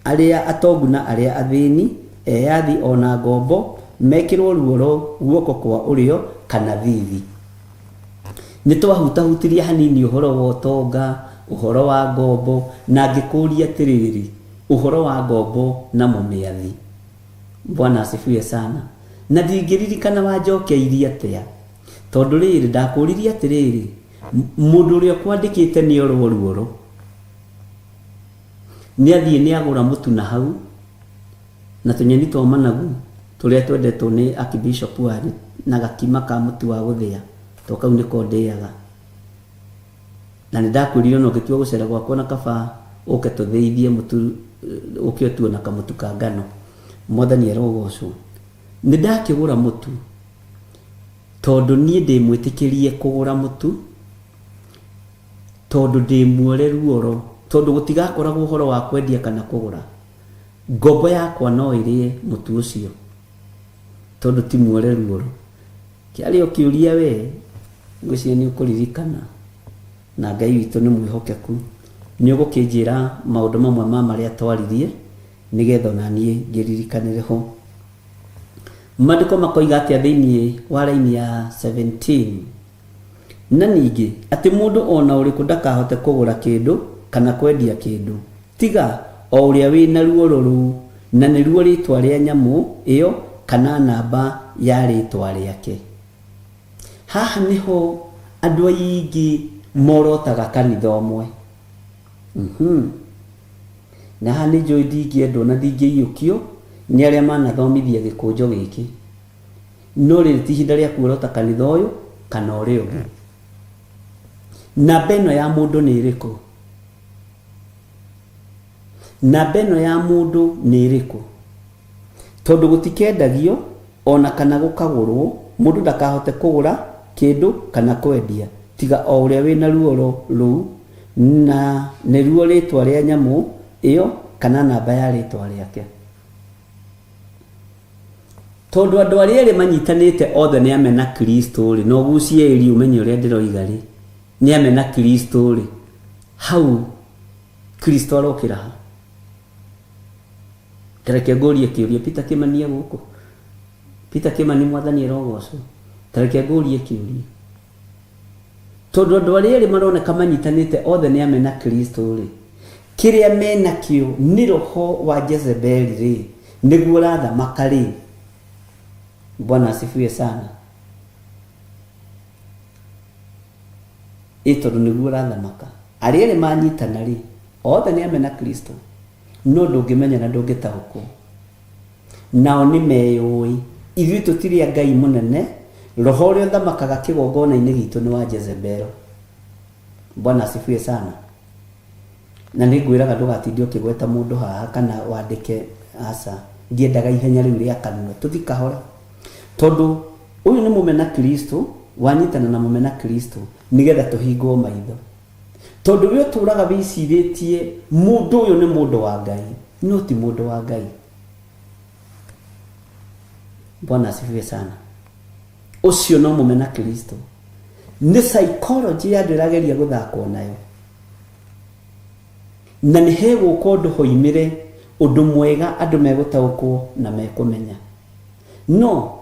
Speaker 6: arĩa atongu na arĩa athĩni, eyathi ona ngombo, mekĩrwo ruoro guoko kwa ũrĩo kana thithi. Nĩ twahutahutirie hanini ũhoro wa ũtonga, ũhoro wa ngombo, na ngĩkũria atĩrĩrĩ, ũhoro wa ngombo na mũmĩathi. Bwana asifiwe sana. Na ndingĩririkana wanjokeirie atĩa, tondũ rĩrĩ ndakũririe atĩrĩrĩ, mũndũ ũrĩa ũkwandĩkĩte nĩ orwo ruoro, nĩ athiĩ nĩ agũra mũtu na hau na tũnyeni twa managu tũrĩa twendetwo nĩ archbishop wanyu na gakima ka mũtu wa gũthĩa, to kau nĩko ndĩaga. Na nĩ ndakwĩrire ona ũngĩtua gũcera gwakwa na kaba ũke tũthĩithie mũtu, ũke ũtue na kamũtu ka ngano. Mwathani arogocwo. Nĩ ndakĩgũra mũtu tondũ niĩ ndĩ mwĩtĩkĩrie kũgũra mũtu, tondũ ndĩ muore ruoro, tondũ gũtigakoragwo ũhoro wa kwendia kana kũgũra. Ngombo yakwa no ĩrĩe mũtu ũcio tondũ ti muore ruoro. Kĩarĩ o kĩũria we, ngwĩciria nĩ ũkũririkana, na Ngai witũ nĩ mwĩhokeku. Nĩ ũgũkĩnjĩra maũndũ mamwe ma marĩa twaririe nĩgetha ona niĩ ngĩririkanĩre ho. Maandĩko makoiga atĩa thĩinĩ wa raini ya 17? Na ningĩ atĩ mũndũ ona ũrĩkũ ndakahote kũgũra kĩndũ kana kwendia kĩndũ, tiga o ũrĩa wĩna ruoro rũu, na nĩruo rĩtwa rĩa nyamũ ĩyo kana namba ya rĩtwa rĩake. Haha nĩho andũ aingĩ morotaga kanitha ũmwe. Na haha nĩ njũĩ ndingĩendwo na ndingĩiyũkio nĩ arĩa manathomithia gĩkũnjo gĩkĩ. No rĩrĩ ti ihinda rĩa kuorota kanitha ũyũ kana ũrĩa ũngĩ. Namba ĩno ya mũndũ nĩ ĩrĩkũ? Namba ĩno ya mũndũ nĩ ĩrĩkũ? Tondũ gũtikendagio ona kana gũkagũrwo, mũndũ ndakahote kũgũra kĩndũ kana kwendia, tiga o ũrĩa wĩna ruoro rũu, na nĩruo rĩtwa rĩa nyamũ ĩyo kana namba ya rĩtwa rĩake. Tondũ andũ arĩa erĩ manyitanĩte othe nĩ amena Kristo rĩ, na ũgucie ĩri ũmenye ũrĩa ndĩroiga rĩ, nĩ amena Kristo rĩ, hau Kristo arokĩra ha? Tareke ngũrie kĩũria, Peter Kimani e gũkũ? Peter Kimani Mwathani arogocwo. Tareke ngũrie kĩũria. Tondũ andũ arĩa erĩ maroneka manyitanĩte othe nĩ amena Kristo rĩ, kĩrĩa menakĩo nĩ roho wa Jezebeli rĩ, Nĩguo ũrathamaka rĩ. Bwana asifiwe sana. Ĩ tondũ nĩguo ũrathamaka. Arĩa erĩ manyitana rĩ, othe nĩ amena Kristo, no ndũngĩmenya na ndũngĩtaũkwo. Nao nĩ meyũĩ. Ithuĩ tũtirĩ a Ngai mũnene, roho ũrĩa ũthamakaga kĩgongona-inĩ gitũ nĩ wa Jezebel. Bwana asifiwe sana. Na nĩ ngwĩraga ndũgatinde ũkĩgweta mũndũ haha kana wandĩke aca. Ndiendaga ihenya rĩu rĩa kanua. Tũthi kahora. Tondũ ũyũ nĩ mũmena Kristo, wanyitana na mũmena Kristo nĩgetha tũhingwo maitho. Tondũ we ũtũraga wĩcirĩtie mũndũ ũyũ nĩ mũndũ wa Ngai, no ti mũndũ wa Ngai. Bwana asifiwe sana. Ũcio no mũmena Kristo. Nĩ psychology ya andũ ĩrageria gũthakwo nayo. Na nĩ hegũka ũndũ hoimĩre ũndũ mwega andũ megũtaũkwo na mekũmenya. No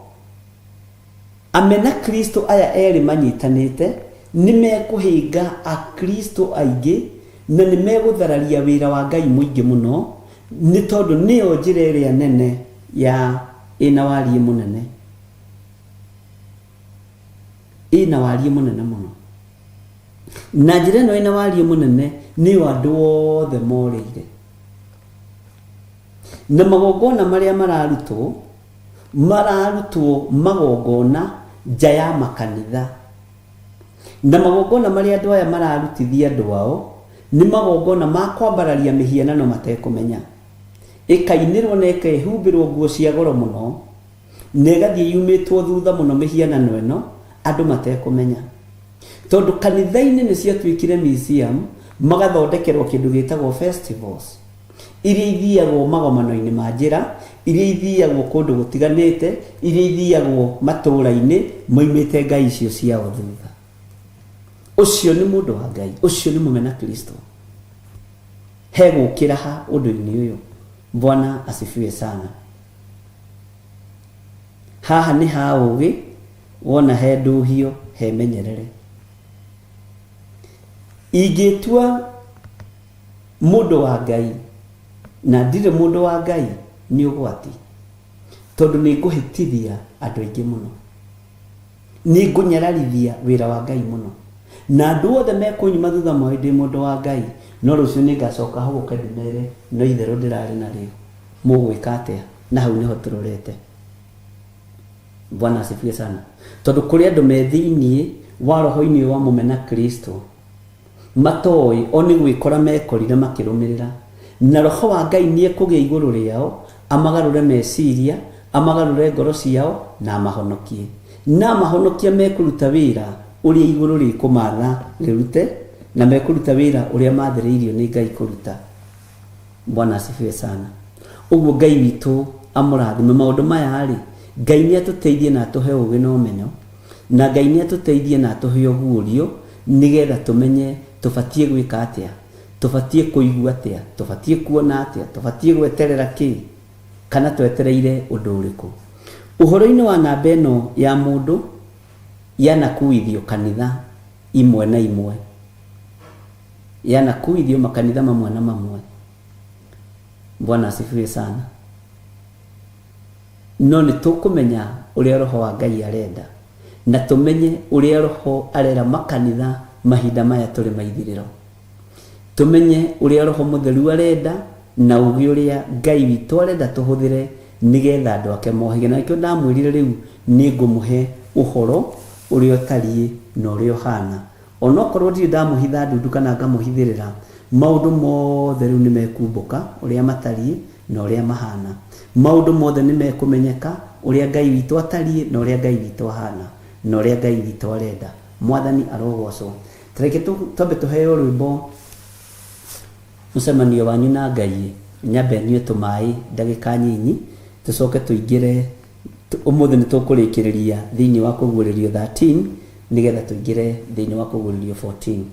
Speaker 6: amena Kristo aya erĩ manyitanĩte nĩ mekũhĩnga Akristo aingĩ na nĩ megũthararia wĩra wa Ngai mũingĩ mũno nĩ tondũ nĩyo njĩra ĩrĩa nene ya ĩna wariĩ mũnene. Ĩna wariĩ mũnene mũno. Na njĩra ĩno ĩna wariĩ mũnene nĩyo andũ othe morĩire. Na magongona marĩa mararutwo, mararutwo magongona nja ya makanitha. Na magongona marĩa andũ aya mararutithia andũ ao, nĩ magongona ma kwambararia mĩhianano matekũmenya. Ĩkainĩrwo na ĩkehumbĩrwo nguo cia goro mũno, na ĩgathiĩ yumĩtwo thutha mũno mĩhianano ĩno andũ matekũmenya. Tondũ kanitha-inĩ nĩ ciatuĩkire museum, magathondekerwo kĩndũ gĩtagwo festivals, iria ithiagwo magomano-inĩ ma njĩra, iria ithiagwo kũndũ gũtiganĩte, iria ithiagwo matũũra-inĩ, moimĩte ngai icio ciao thutha. Ũcio nĩ mũndũ wa Ngai, ũcio nĩ mũmena Kristo. He gũkĩra ha ũndũ-inĩ ũyũ. Bwana asifiwe sana. Haha nĩ ha ũgĩ, wona he ndũhio he menyerere. Ingĩtua mũndũ wa Ngai na ndirĩ mũndũ wa Ngai nĩ ũgwati, tondũ nĩ ngũhĩtithia andũ aingĩ mũno. Nĩ ngũnyararithia wĩra wa Ngai mũno. Na andũ othe mekũnyuma thutha moĩ ndĩ mũndũ wa Ngai, no rũciũ nĩ ngacoka hũgũke ndĩmere no itherũ ndĩrarĩ narĩo. Mũgwĩka atĩa? Na hau nĩho tũrorete. Bwana asifiwe sana. Tondũ kũrĩ andũ me thĩinĩ wa roho-inĩ ũyũ wa mũmena Kristo, matoĩ o nĩ gwĩkora mekorire makĩrũmĩrĩra. Na roho wa Ngai nĩ ekũgĩa igũrũ rĩao, amagarũre meciria, amagarũre ngoro ciao, na amahonokie. Na amahonokia mekũruta wĩra ũrĩa igũrũ rĩkũmatha rĩrute, na mekũruta wĩra ũrĩa mathĩrĩirio nĩ Ngai kũruta. Bwana asifiwe sana. Ũguo Ngai witũ amũrathime. Maũndũ maya rĩ, Ngai nĩ atũteithie na atũhe ũgĩ na ũmenyo, na Ngai nĩ atũteithie na atũhe ũguũrio, nĩgetha tũmenye tũbatiĩ gwĩka atĩa, tũbatiĩ kũigua atĩa, tũbatiĩ kuona atĩa, tũbatiĩ gweterera kĩ, kana twetereire ũndũ ũrĩkũ. Ũhoro-inĩ wa namba ĩno ya mũndũ yanakuithio kanitha imwe na imwe. Yanakuithio makanitha mamwe na mamwe. Bwana asifiwe sana. No nĩ tũkũmenya ũrĩa Roho wa Ngai arenda, na tũmenye ũrĩa Roho arera makanitha mahinda maya tũrĩ maithirĩro. Tũmenye ũrĩa Roho Mũtheru arenda na ũgĩ ũrĩa Ngai witũ arenda tũhũthĩre nĩgetha andũ ake mohĩge. Na nĩkĩo ndamwĩrire rĩu nĩ ngũmũhe ũhoro ũrĩa ũtariĩ na ũrĩa ũhana. Onokorwo ndirĩ ndamũhitha ndundu kana ngamũhithĩrĩra, maũndũ mothe rĩu nĩ mekumbũka ũrĩa matariĩ na ũrĩa mahana. Maũndũ mothe nĩ mekũmenyeka ũrĩa Ngai witũ atariĩ na ũrĩa Ngai witũ ahana na ũrĩa Ngai witũ arenda. Mwathani arogocwo. Ta reke twambe tũheo rwĩmbo mũcemanio wanyu na Ngai. Nyambe nyue tũmaĩ ndagĩka nyinyi, tũcoke tũingĩre. Ũmũthĩ nĩ tũkũrĩkĩrĩria thĩinĩ wa kũguũrĩrio 13 nĩgetha tũingĩre thĩinĩ wa kũguũrĩrio 14.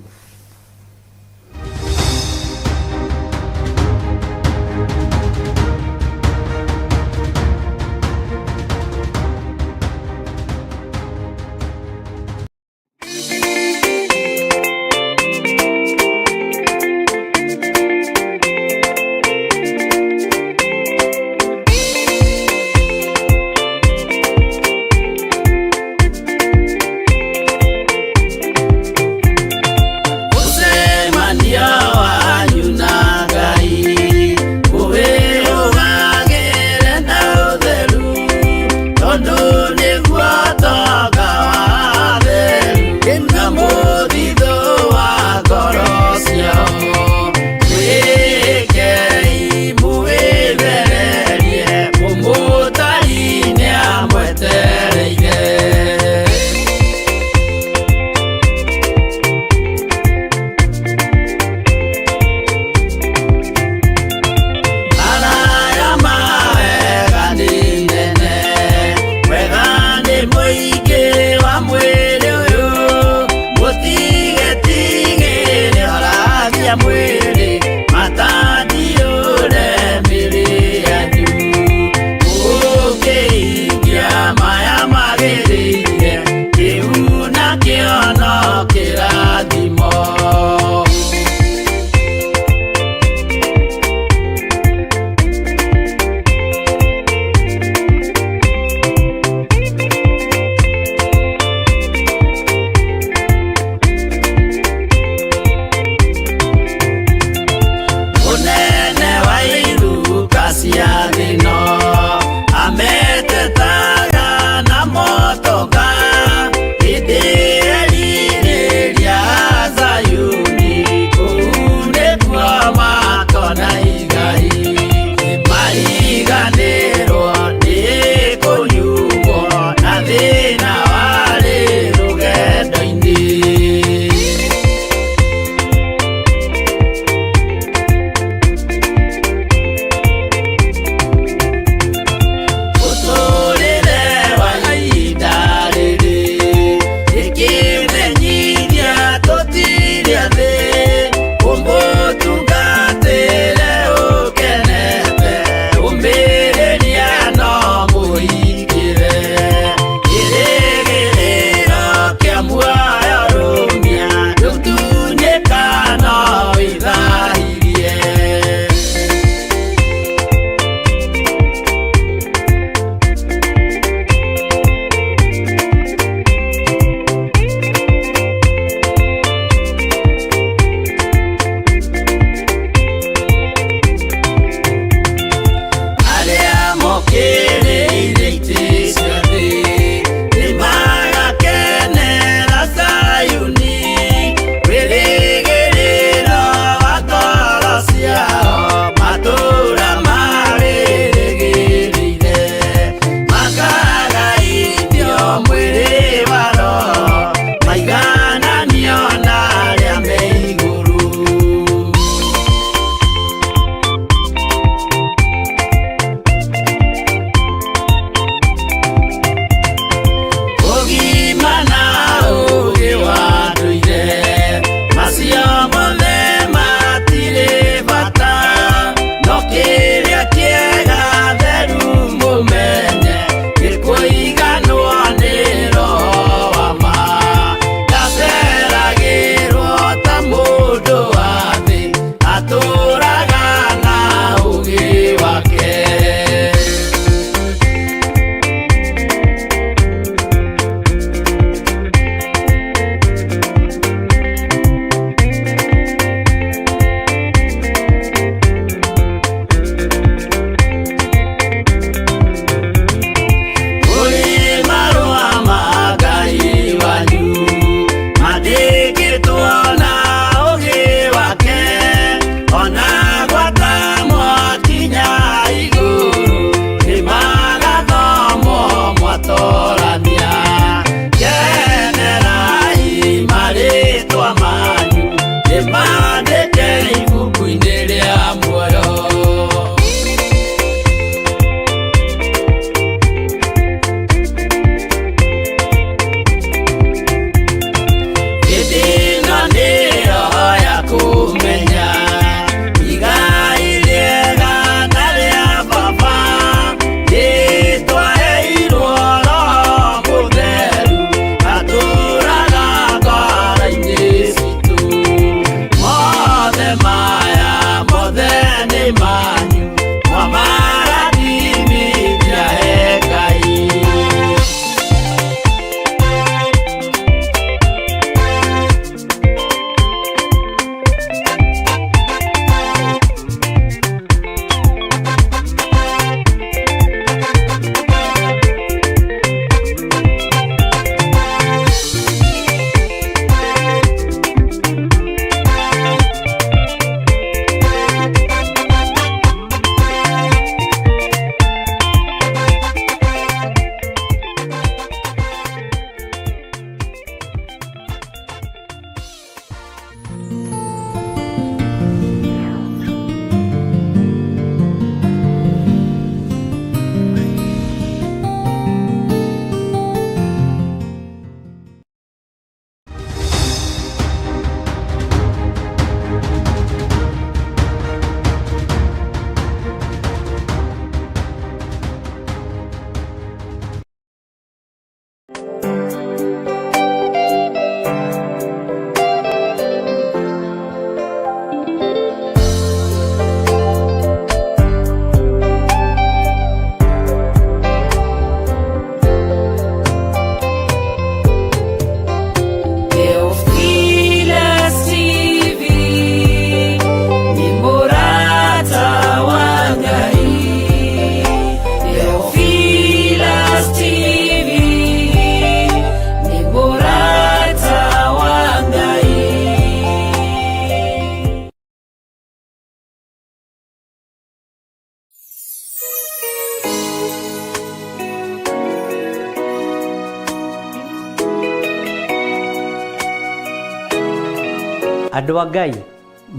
Speaker 6: Andũ a Ngai,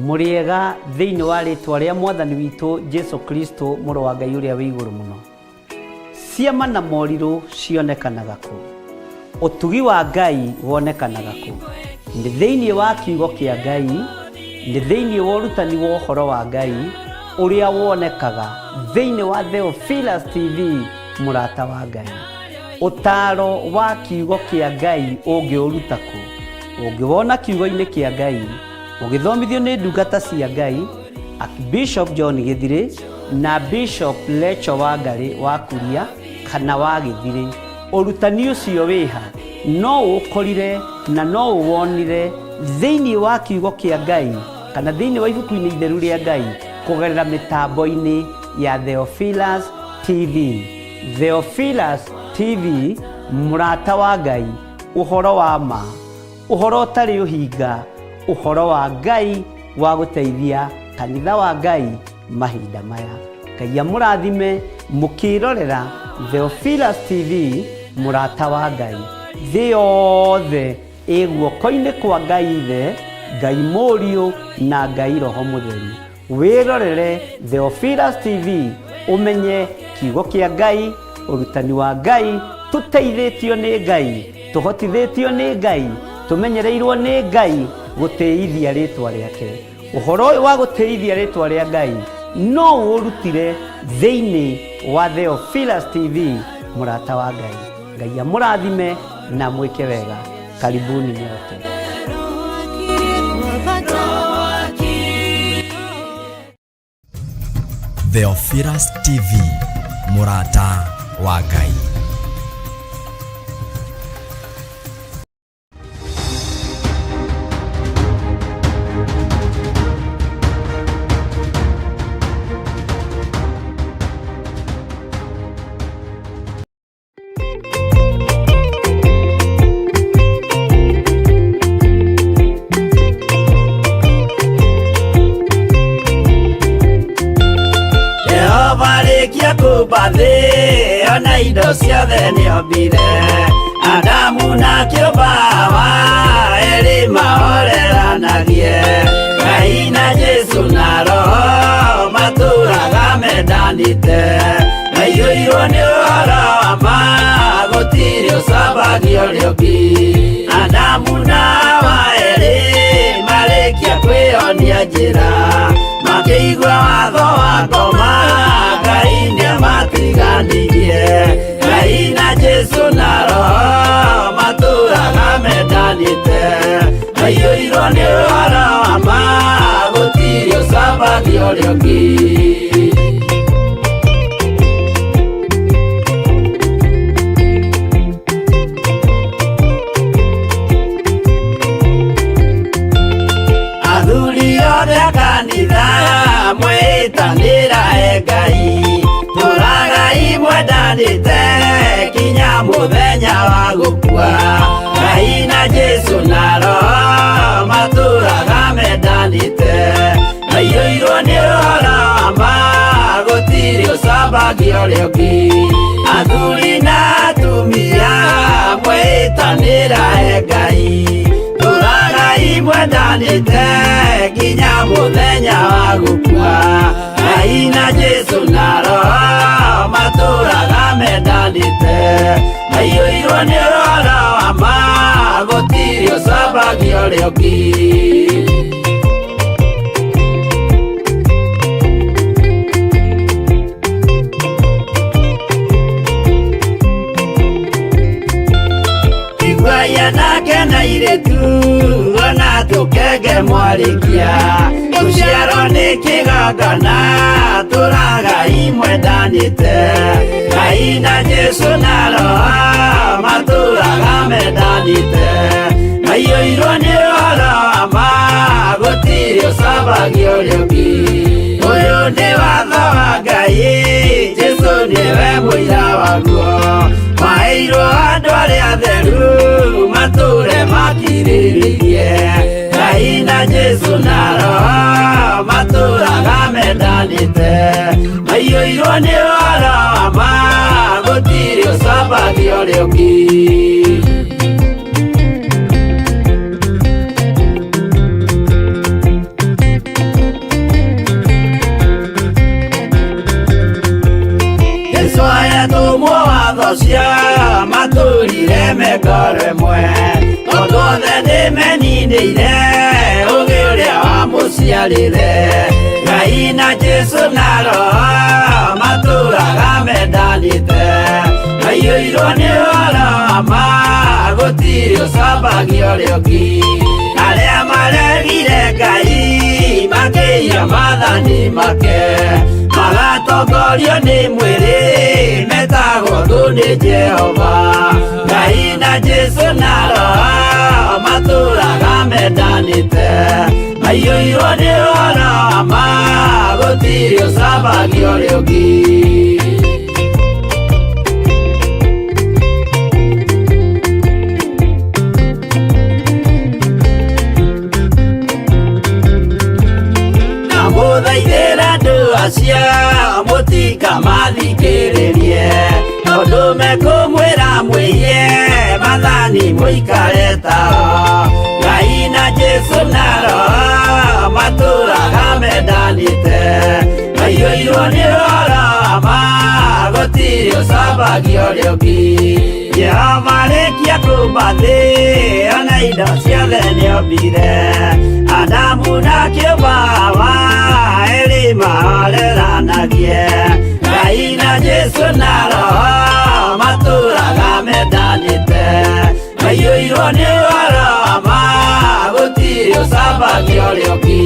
Speaker 6: mũrĩega thĩinĩ wa rĩtwa rĩa Mwathani witũ Jesu Kristo, mũrũ wa Ngai ũrĩa wĩ igũrũ mũno. Ciama na morirũ cionekanaga kũ? Ũtugi wa Ngai wonekanaga kũ? Nĩ thĩinĩ wa kiugo kĩa Ngai, nĩ thĩinĩ wa ũrutani wa ũhoro wa Ngai ũrĩa wonekaga thĩinĩ wa Theophilus TV, mũrata wa Ngai. Ũtaaro wa kiugo kĩa Ngai ũngĩũruta kũ? Ũngĩwona kiugo-inĩ kĩa Ngai, ũgĩthomithio nĩ ndungata cia Ngai, Archbishop John Gĩthirĩ na Bishop Lecho Wangarĩ wa Kuria kana wa Gĩthirĩ. Ũrutani ũcio wĩha? No ũũkorire na no ũwonire thĩinĩ wa kiugo kĩa Ngai kana thĩinĩ wa ibuku-inĩ itheru rĩa Ngai kũgerera mĩtambo-inĩ ya Theophilus TV. Theophilus TV, mũrata wa Ngai, ũhoro wa ma, ũhoro ũtarĩ ũhinga, ũhoro wa Ngai wa gũteithia kanitha wa Ngai mahinda maya. Ngai amũrathime mũkĩrorera Theophilus TV, mũrata wa Ngai. Thĩ yothe ĩ guoko-inĩ kwa Ngai Ithe, Ngai Mũriũ na Ngai Roho Mũtheru. Wĩrorere Theophilus TV ũmenye kiugo kĩa Ngai, ũrutani wa Ngai, tũteithĩtio nĩ Ngai, tũhotithĩtio nĩ Ngai, tũmenyereirwo nĩ Ngai gũtĩithia rĩtwa rĩake. Ũhoro ũyũ wa gũtĩithia rĩtwa rĩa Ngai no ũũrutire thĩinĩ wa Theophilus TV, mũrata wa Ngai. Ngai amũrathime na mwĩke wega. Karibuni nyote.
Speaker 1: Theophilus TV, mũrata wa Ngai.
Speaker 2: Jehova arĩkia kũmba thĩ ona indo ciothe nĩombire Adamu na kĩũmba Hawa erĩ mahoreranagie Ngai na Jesu na Roho matũraga mendanĩte Maiyũirwo nĩ ũhoro wa ma gũtirĩ ũcambagio ũrĩa ũngĩ Adamu na Hawa erĩ marĩkia kwĩyonia njĩra makĩigua watho wa ngoma Ngai nĩamatiganirie Ngai na Jesu na Roho matũraga mendanĩte maiyũirwo nĩ ũhoro wa ma gũtirĩ ũcambagio ũrĩa ũngĩ. Athuri othe a kanitha mwĩtanĩra e Ngai tũragai mwendanĩte kinya mũthenya wa gũkua Ngai na Jesu na Roho matũraga mendanĩte maiyũirwo nĩ ũhoro wa ma gũtirĩ ũcambagio ũrĩa ũngĩ athuri na atumia mwĩtanĩra e Ngai tũragai mwendanĩte nginya mũthenya wa gũkua Ngai na Jesu na Roho matũraga mendanĩte maiyũirwo nĩ ũhoro wa ma gũtirĩ ũcambagio ũrĩa ũngĩ. Iguai anake na airĩtu ona tũkenge mwarĩkia gũciarwo nĩ kĩgongona tũragai mwendanĩte Ngai na Jesu na Roho matũraga mendanĩte maiyũirwo nĩ ũhoro wa ma gũtirĩ ũcambagio ũrĩa ũngĩ ũyũ nĩ watho wa Ngai Jesu nĩwe mũira waguo maheirwo andũ arĩa atheru matũre makirĩrĩirie Ngai na Jesu na Roho matũraga mendanĩte maiyũirwo nĩ ũhoro wa ma gũtirĩ ũcambagio ũrĩa ũngĩ. ũcio matũrire mengoro ĩmwe tondũ othe nĩmeninĩire ũgĩ ũrĩa wamũciarire Ngai na Jesũ na Roho matũraga mendanĩte maiyũirwo nĩ ũhoro wa ma gũtirĩ ũcambagia ũrĩa ũngĩ arĩa maregire Ngai makĩiya maathani make magatongorio nĩ mwĩrĩ metagwo thũ nĩ Jehova Ngai na Jesũ na Roho matũraga mendanĩte maiyũirwo nĩ ũhoro wa ma gũtirĩ ũcambagia ũrĩa ũngĩ. Ndamũthaithĩra andũ acio mũtikamathikĩrĩrie tondũ mekũmwĩra mwĩiye maathani mũikare tao Ngai na Jesũ na Roho matũraga mendanĩte maiyũirwo nĩ ũhoro wa ma gũtirĩ ũcambagia ũrĩa ũngĩ Jehova arĩkia kũmba thĩ ona indo ciothe nĩombire Adamu na kĩũmba Hawa erĩ mahoreranagie Ngai na Jesũ na Roho matũraga mendanĩte maiyũirwo nĩ ũhoro wa ma gũtirĩ ũcambagia ũrĩa ũngĩ.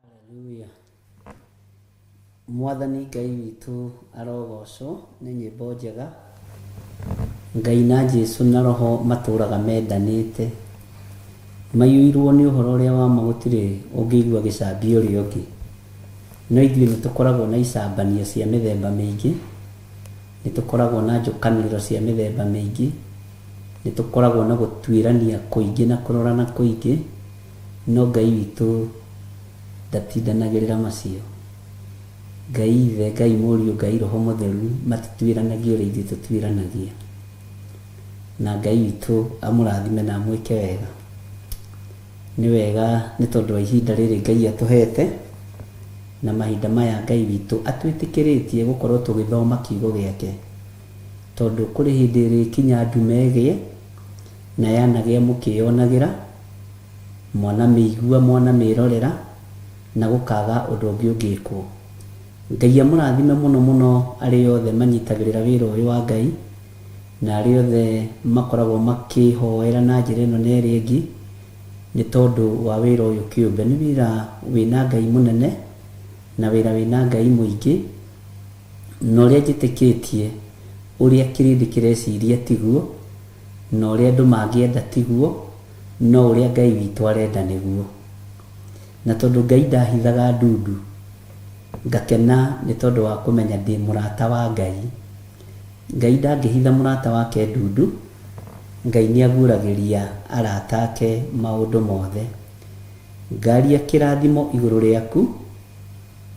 Speaker 6: Haleluya. Mwathani Ngai witũ arogocwo nĩ nyĩmbo njega. Ngai na Jesũ na Roho matũraga mendanĩte maiyũirwo nĩ ũhoro ũrĩa wa ma gũtirĩ ũngĩigua gĩcambia ũrĩa ũngĩ. No ithuĩ nĩ tũkoragwo na icambanio cia mĩthemba mĩingĩ, nĩ tũkoragwo na njũkanĩrĩro cia mĩthemba mĩingĩ, nĩ tũkoragwo na gũtuĩrania kũingĩ na kũrorana kũingĩ, no Ngai witũ ndatindanagĩrĩra macio. Ngai Ithe, Ngai Mũriũ, Ngai Roho Mũtheru matituĩranagia ũrĩa ithuĩ tũtuĩranagia. Na Ngai witũ amũrathime na amwĩke wega. Nĩ wega nĩ tondũ wa ihinda rĩrĩ Ngai atũhete na mahinda maya Ngai witũ atwĩtĩkĩrĩtie gũkorwo tũgĩthoma kiugo gĩake. Tondũ kũrĩ hĩndĩ ĩrĩkinya ndume ĩgĩe na yanagĩa mũkĩyonagĩra, mwanamĩigua, mwanamĩrorera na gũkaga ũndũ ũngĩ ũngĩkwo. Ngai amũrathime mũno mũno arĩa othe manyitagĩrĩra wĩra ũyũ wa Ngai na arĩa othe makoragwo makĩhoera na njĩra ĩno na ĩrĩa ĩngĩ nĩ tondũ wa wĩra ũyũ kĩũmbe. Nĩ wĩra wĩna Ngai mũnene na wĩra wĩna Ngai mũingĩ na ũrĩa njĩtĩkĩtie ũrĩa kĩrĩndĩ kĩreciria tiguo na ũrĩa andũ mangĩenda tiguo no ũrĩa Ngai witũ arenda nĩguo. Na tondũ Ngai ndahithaga ndundu, ngakena nĩ tondũ wa kũmenya ndĩ mũrata wa Ngai. Ngai ndangĩhitha mũrata wake ndundu, Ngai nĩ aguũragĩria arata ake maũndũ mothe. Ngaria kĩrathimo igũrũ rĩaku,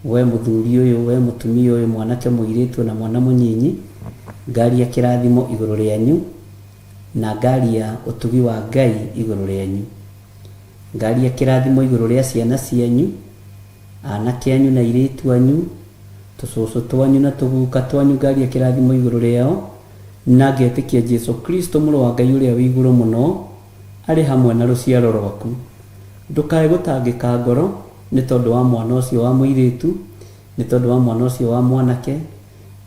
Speaker 6: we mũthuri ũyũ, we mũtumia ũyũ, mwanake mũirĩtu na mwana mũnyinyi, ngaria kĩrathimo igũrũ rĩanyu, na ngaria ũtugi wa Ngai igũrũ rĩanyu. Ngaria kĩrathimo igũrũ rĩa ciana cianyu, anake anyu na airĩtu anyu, tũcũcũ twanyu na tũguka twanyu, ngaria kĩrathimo igũrũ rĩao, na ngetĩkia Jesu Kristo mũrũ wa Ngai ũrĩa wĩ igũrũ mũno arĩ hamwe na rũciaro rwaku. Ndũkae gũtangĩka ngoro nĩ tondũ wa mwana ũcio wa mũirĩtu, nĩ tondũ wa mwana ũcio wa mwanake,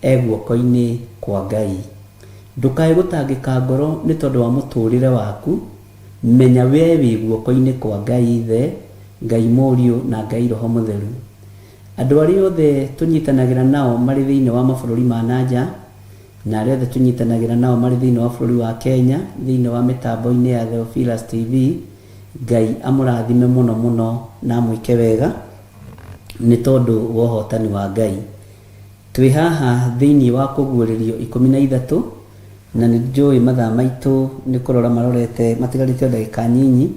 Speaker 6: e guoko-inĩ kwa Ngai. Ndũkae gũtangĩka ngoro nĩ tondũ wa mũtũrĩre waku, menya we wĩ guoko-inĩ kwa Ngai Ithe, Ngai Mũriũ na Ngai Roho Mũtheru. Andũ arĩa othe tũnyitanagĩra nao marĩ thĩinĩ wa mabũrũri ma na nja, na arĩa othe tũnyitanagĩra nao marĩ thĩinĩ wa bũrũri wa Kenya, thĩinĩ wa mĩtambo-inĩ ya Theophilus TV, Ngai amũrathime mũno mũno na amwĩke wega nĩ tondũ wa ũhotani wa Ngai. Twĩ haha thĩinĩ wa kũguũrĩrio 13 na nĩ njũĩ mathaa maitũ nĩ kũrora marorete matigarĩte o ndagĩka nyinyi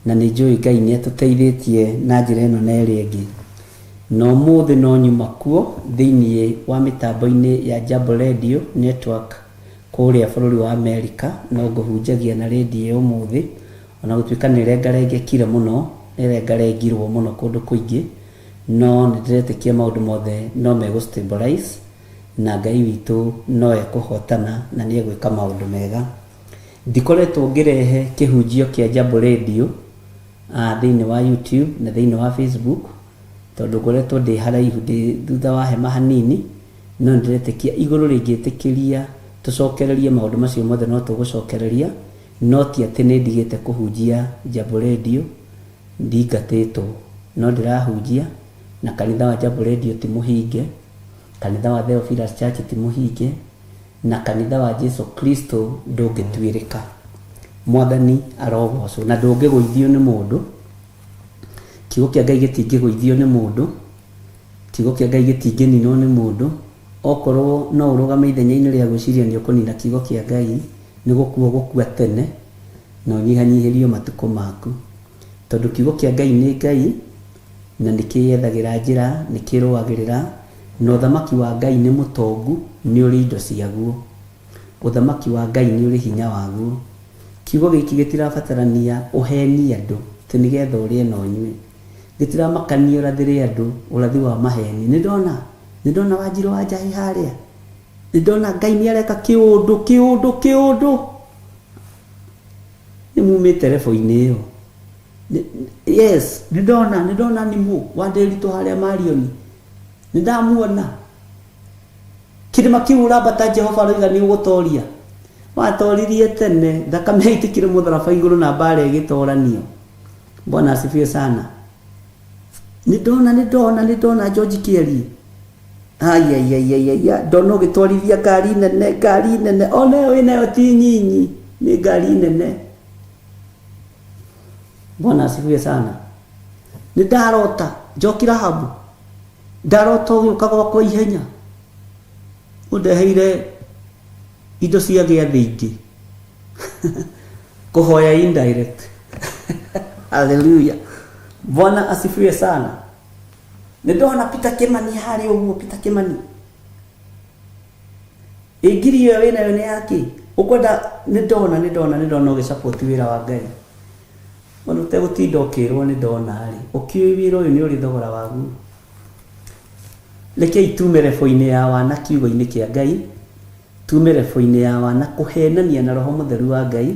Speaker 6: na nĩ njũĩ Ngai nĩ atũteithĩtie na njĩra ĩno na ĩrĩa ĩngĩ. Na ũmũthĩ no nyuma kuo thĩinĩ wa mĩtambo-inĩ ya Jambo Radio Network kũrĩa bũrũri wa Amerika, no ngũhunjagia na rĩndiũ ĩyo ũmũthĩ, ona gũtuĩka nĩ ĩrengarengekire mũno, nĩ ĩrengarengirwo mũno kũndũ kũingĩ, no nĩ ndĩretĩkia maũndũ mothe no megũ stabilize, na Ngai witũ no ekũhotana na nĩ egwĩka maũndũ mega. Ndikoretwo ngĩrehe kĩhunjio kĩa Jambo Radio thĩinĩ wa YouTube na thĩinĩ wa Facebook, tondũ ngoretwo ndĩ haraihu, ndĩ thutha wa hema hanini, no nĩndĩretĩkia igũrũ rĩngĩtĩkĩria tũcokererie maũndũ macio mothe no tũgũcokereria, no ti atĩ nĩ ndigĩte kũhunjia Jambo Radio, ndingatĩtwo, no ndĩrahunjia, na kanitha wa Jambo Radio ti mũhinge, kanitha wa Theophilus Church ti mũhinge, na kanitha wa Jesu Kristo ndũngĩtuĩrĩka. Mwathani arogocwo, na ndũngĩgũithio nĩ mũndũ. Kiugo kĩa Ngai gĩtingĩgũithio nĩ mũndũ, kiugo kĩa Ngai gĩtingĩninwo nĩ mũndũ. Okorwo no ũrũgame ithenya-inĩ rĩa gwĩciria nĩ ũkũnina kiugo kĩa Ngai, nĩ gũkua ũgũkua tene na ũnyihanyihĩrio matukũ maku. Tondũ kiugo kĩa Ngai nĩ Ngai, na nĩ kĩyethagĩra njĩra, nĩ kĩrũagĩrĩra, na ũthamaki wa Ngai nĩ mũtongu, nĩ ũrĩ indo ciaguo. Ũthamaki wa Ngai nĩ ũrĩ hinya waguo. Kiugo gĩkĩ gĩtirabatarania ũhenie andũ atĩ nĩgetha ũrĩe na ũnyue. Gĩtiramakania ũrathĩre andũ ũrathi wa maheni. Nĩ ndona, nĩ ndona Wanjirũ wa Njahĩ harĩa. Nĩ ndona Ngai nĩ areka kĩũndũ, kĩũndũ, kĩũndũ. Nĩ mumĩte level-inĩ ĩyo. Yes, nĩ ndona, nĩ ndona Nimũ wa Ndĩritũ harĩa Marioni. Nĩ ndamuona. Kĩrĩma kĩu ũrambata Jehova aroiga nĩ ũgũtoria. Watoririe tene, thakame yaitĩkire mũtharaba igũrũ na mbara ĩgĩtoranio. Bwana asifiwe sana. Nĩ ndona, nĩ ndona, nĩ ndona George Kĩarie. Aiaiaiaia, ndona ũgĩtwarithia ngari nene, ngari nene, ona ĩyo wĩnayo ti nyinyi, nĩ ngari nene. Bwana asifiwe sana. Nĩ ndarota, Njoki Rahabu. Ndarota ũgĩũka gwakwa ihenya ũndeheire indo cia gĩathĩ ingĩ kũhoya indirect haleluya bwana asifiwe sana nĩ ndona Peter Kimani harĩa ũguo Peter Kimani ĩ ngiri ĩyo wĩnayo nĩ yakĩ ũkwenda nĩ ndona nĩ ndona nĩ ndona ũgĩsupport wĩra wa Ngai Ona ũtegũtinda ũkĩrwo nĩ ndona rĩ, ũkĩũĩ wĩra ũyũ nĩ ũrĩ thogora waguo? Rekei tume level-inĩ ya wana kiugo-inĩ kĩa Ngai, tume level-inĩ ya wana kũhenania na Roho Mũtheru wa Ngai,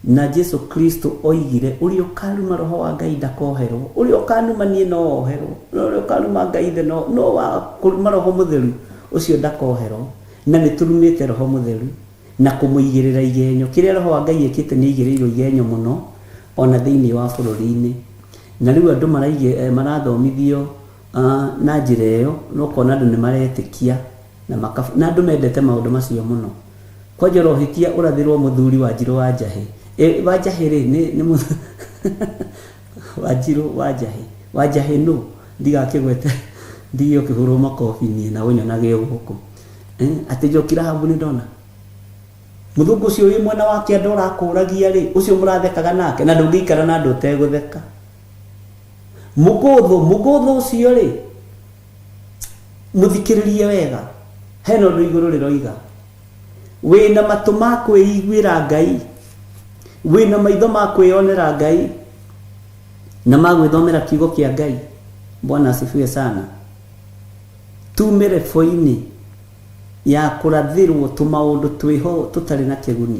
Speaker 6: na Jesu Kristo oigire ũrĩa ũkaruma Roho wa Ngai ndakoherwo, ũrĩa ũkanuma niĩ no oherwo, no ũrĩa ũkaruma Ngai Ithe no, no wa kũruma Roho Mũtheru ũcio ndakoherwo, na nĩ tũrumĩte Roho Mũtheru. na kũmũigĩrĩra igenyo. Kĩrĩa Roho wa Ngai ekĩte nĩ aigĩrĩirwo igenyo mũno o na thĩinĩ wa bũrũri-inĩ. Na rĩu andũ marathomithio na njĩra ĩyo, na ũkona andũ nĩ maretĩkia na maka, na andũ mendete maũndũ macio mũno. Kwanja ũrohĩtia ũrathĩrwo mũthuri Wanjirũ wa Njahĩ. Ĩ wa Njahĩ rĩ, nĩ nĩ Wanjirũ wa Njahĩ. Wa Njahĩ nũ? Ndigakĩgwete ndige ũkĩhũrwo makobi niĩ na ũnyonage o gũkũ. Eh, atĩ Njoki Rahabu nĩ ndona mũthũngũ ũcio wĩ mwena wa kĩanda ũrakũragia rĩ ũcio mũrathekaga nake na ndũngĩikara na andũ ũtegũtheka mũgũthũ mũgũthũ ũcio rĩ mũthikĩrĩrie wega hena ũndũ igũrũ rĩroiga wĩna matũ ma kwĩiguĩra Ngai wĩna maitho ma kwĩyonera Ngai na ma gwĩthomera kiugo kĩa Ngai Bwana asifiwe sana Tuume rebo-inĩ ya kũrathĩrwo tũmaũndũ twĩho tũtarĩ na kĩguni,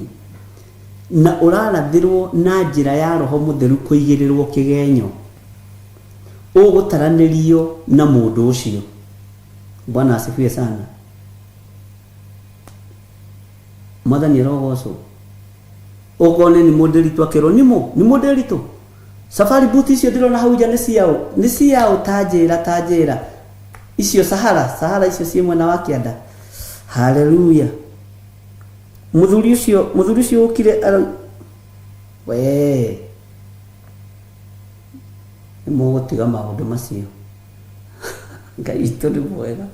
Speaker 6: na ũrarathĩrwo na njĩra ya Roho Mũtheru kũigĩrĩrwo kĩgenyo, ũgũtaranĩrio na mũndũ ũcio. Bwana asifiwe sana. Mwathani arogocwo. Okorwo nĩ Nimũ Ndĩritũ akerwo Nimũ, Nimũ Ndĩritũ. Safari boot icio ndĩrona hau nja nĩ ciaũ? Nĩ ciaũ ta njĩra ta njĩra. Icio Sahara, Sahara icio ciĩ mwena wa kĩanda. Haleluya. Mũthuri ũcio, mũthuri ũcio ũkire aro wee. Nĩ mũgũtiga maũndũ macio. Ngai witũ nĩ mwega.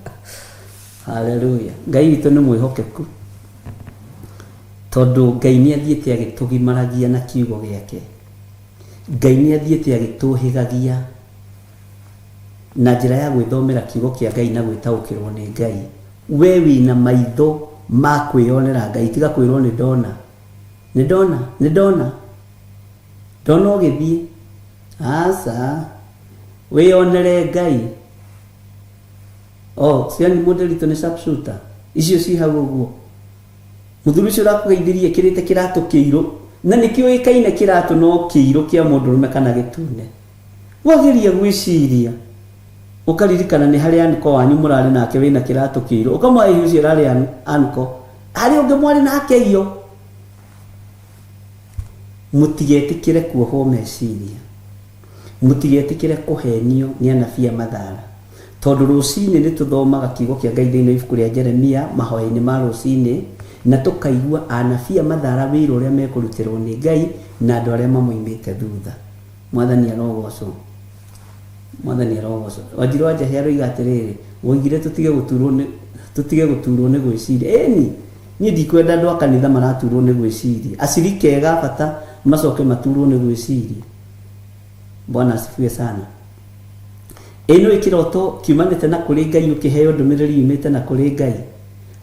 Speaker 6: Haleluya. Ngai witũ nĩ mwĩhokeku. Tondũ Ngai nĩ athiĩte agĩtũgimaragia na kiugo gĩake. Ngai nĩ athiĩte agĩtũhĩgagia na njĩra ya gwĩthomera kiugo kĩa Ngai na gwĩtaũkĩrwo nĩ Ngai. We wĩna maitho ma kwĩyonera Ngai, tiga kwĩrwo nĩ ndona. Nĩ ndona, nĩ ndona. Ndona ũgĩthiĩ. Aca. Wĩyonere Ngai. Oh, ciani mũndĩritũ nĩ sharpshooter. Icio ci hau ũguo. Mũthuri ũcio ũrakũgeithirie ekĩrĩte kĩratũ kĩirũ. Na nĩ kĩũĩkaine kĩratũ no kĩirũ kĩa mũndũrũme kana gĩtune. Wageria gwĩciria, ũkaririkana nĩ harĩ anko wanyu mũrarĩ nake wĩna kĩratũ kĩirũ. Ũkamwĩra hihi ũcio ũrarĩ anko. Harĩ ũngĩ mwarĩ nake iyo. Mũtigetĩkĩre kuohwo meciria. Mũtigetĩkĩre kũhenio nĩ anabii a mathara. Tondũ rũcinĩ nĩ tũthomaga kiugo kĩa Ngai thĩinĩ wa ibuku rĩa Jeremia mahoya-inĩ ma rũcinĩ, na tũkaigua anabii a mathara wĩra ũrĩa mekũrutĩrwo nĩ Ngai na andũ arĩa mamoimĩte thutha. Mwathani arogocwo. Mwathani arogocwo. Wanjiru wa Njahĩ aroiga atĩrĩrĩ, woigire tũtige gũturwo nĩ tũtige gũturwo nĩ gwĩciria. Ĩni, niĩ ndikwenda andũ a kanitha maraturwo nĩ gwĩciria. Acirika ega a bata macoke maturwo nĩ gwĩciria. Bwana asifiwe sana. Ĩ nĩũĩ kĩroto kiumanĩte na kũrĩ Ngai ũkĩheo ndũmĩrĩri yumĩte na kũrĩ Ngai?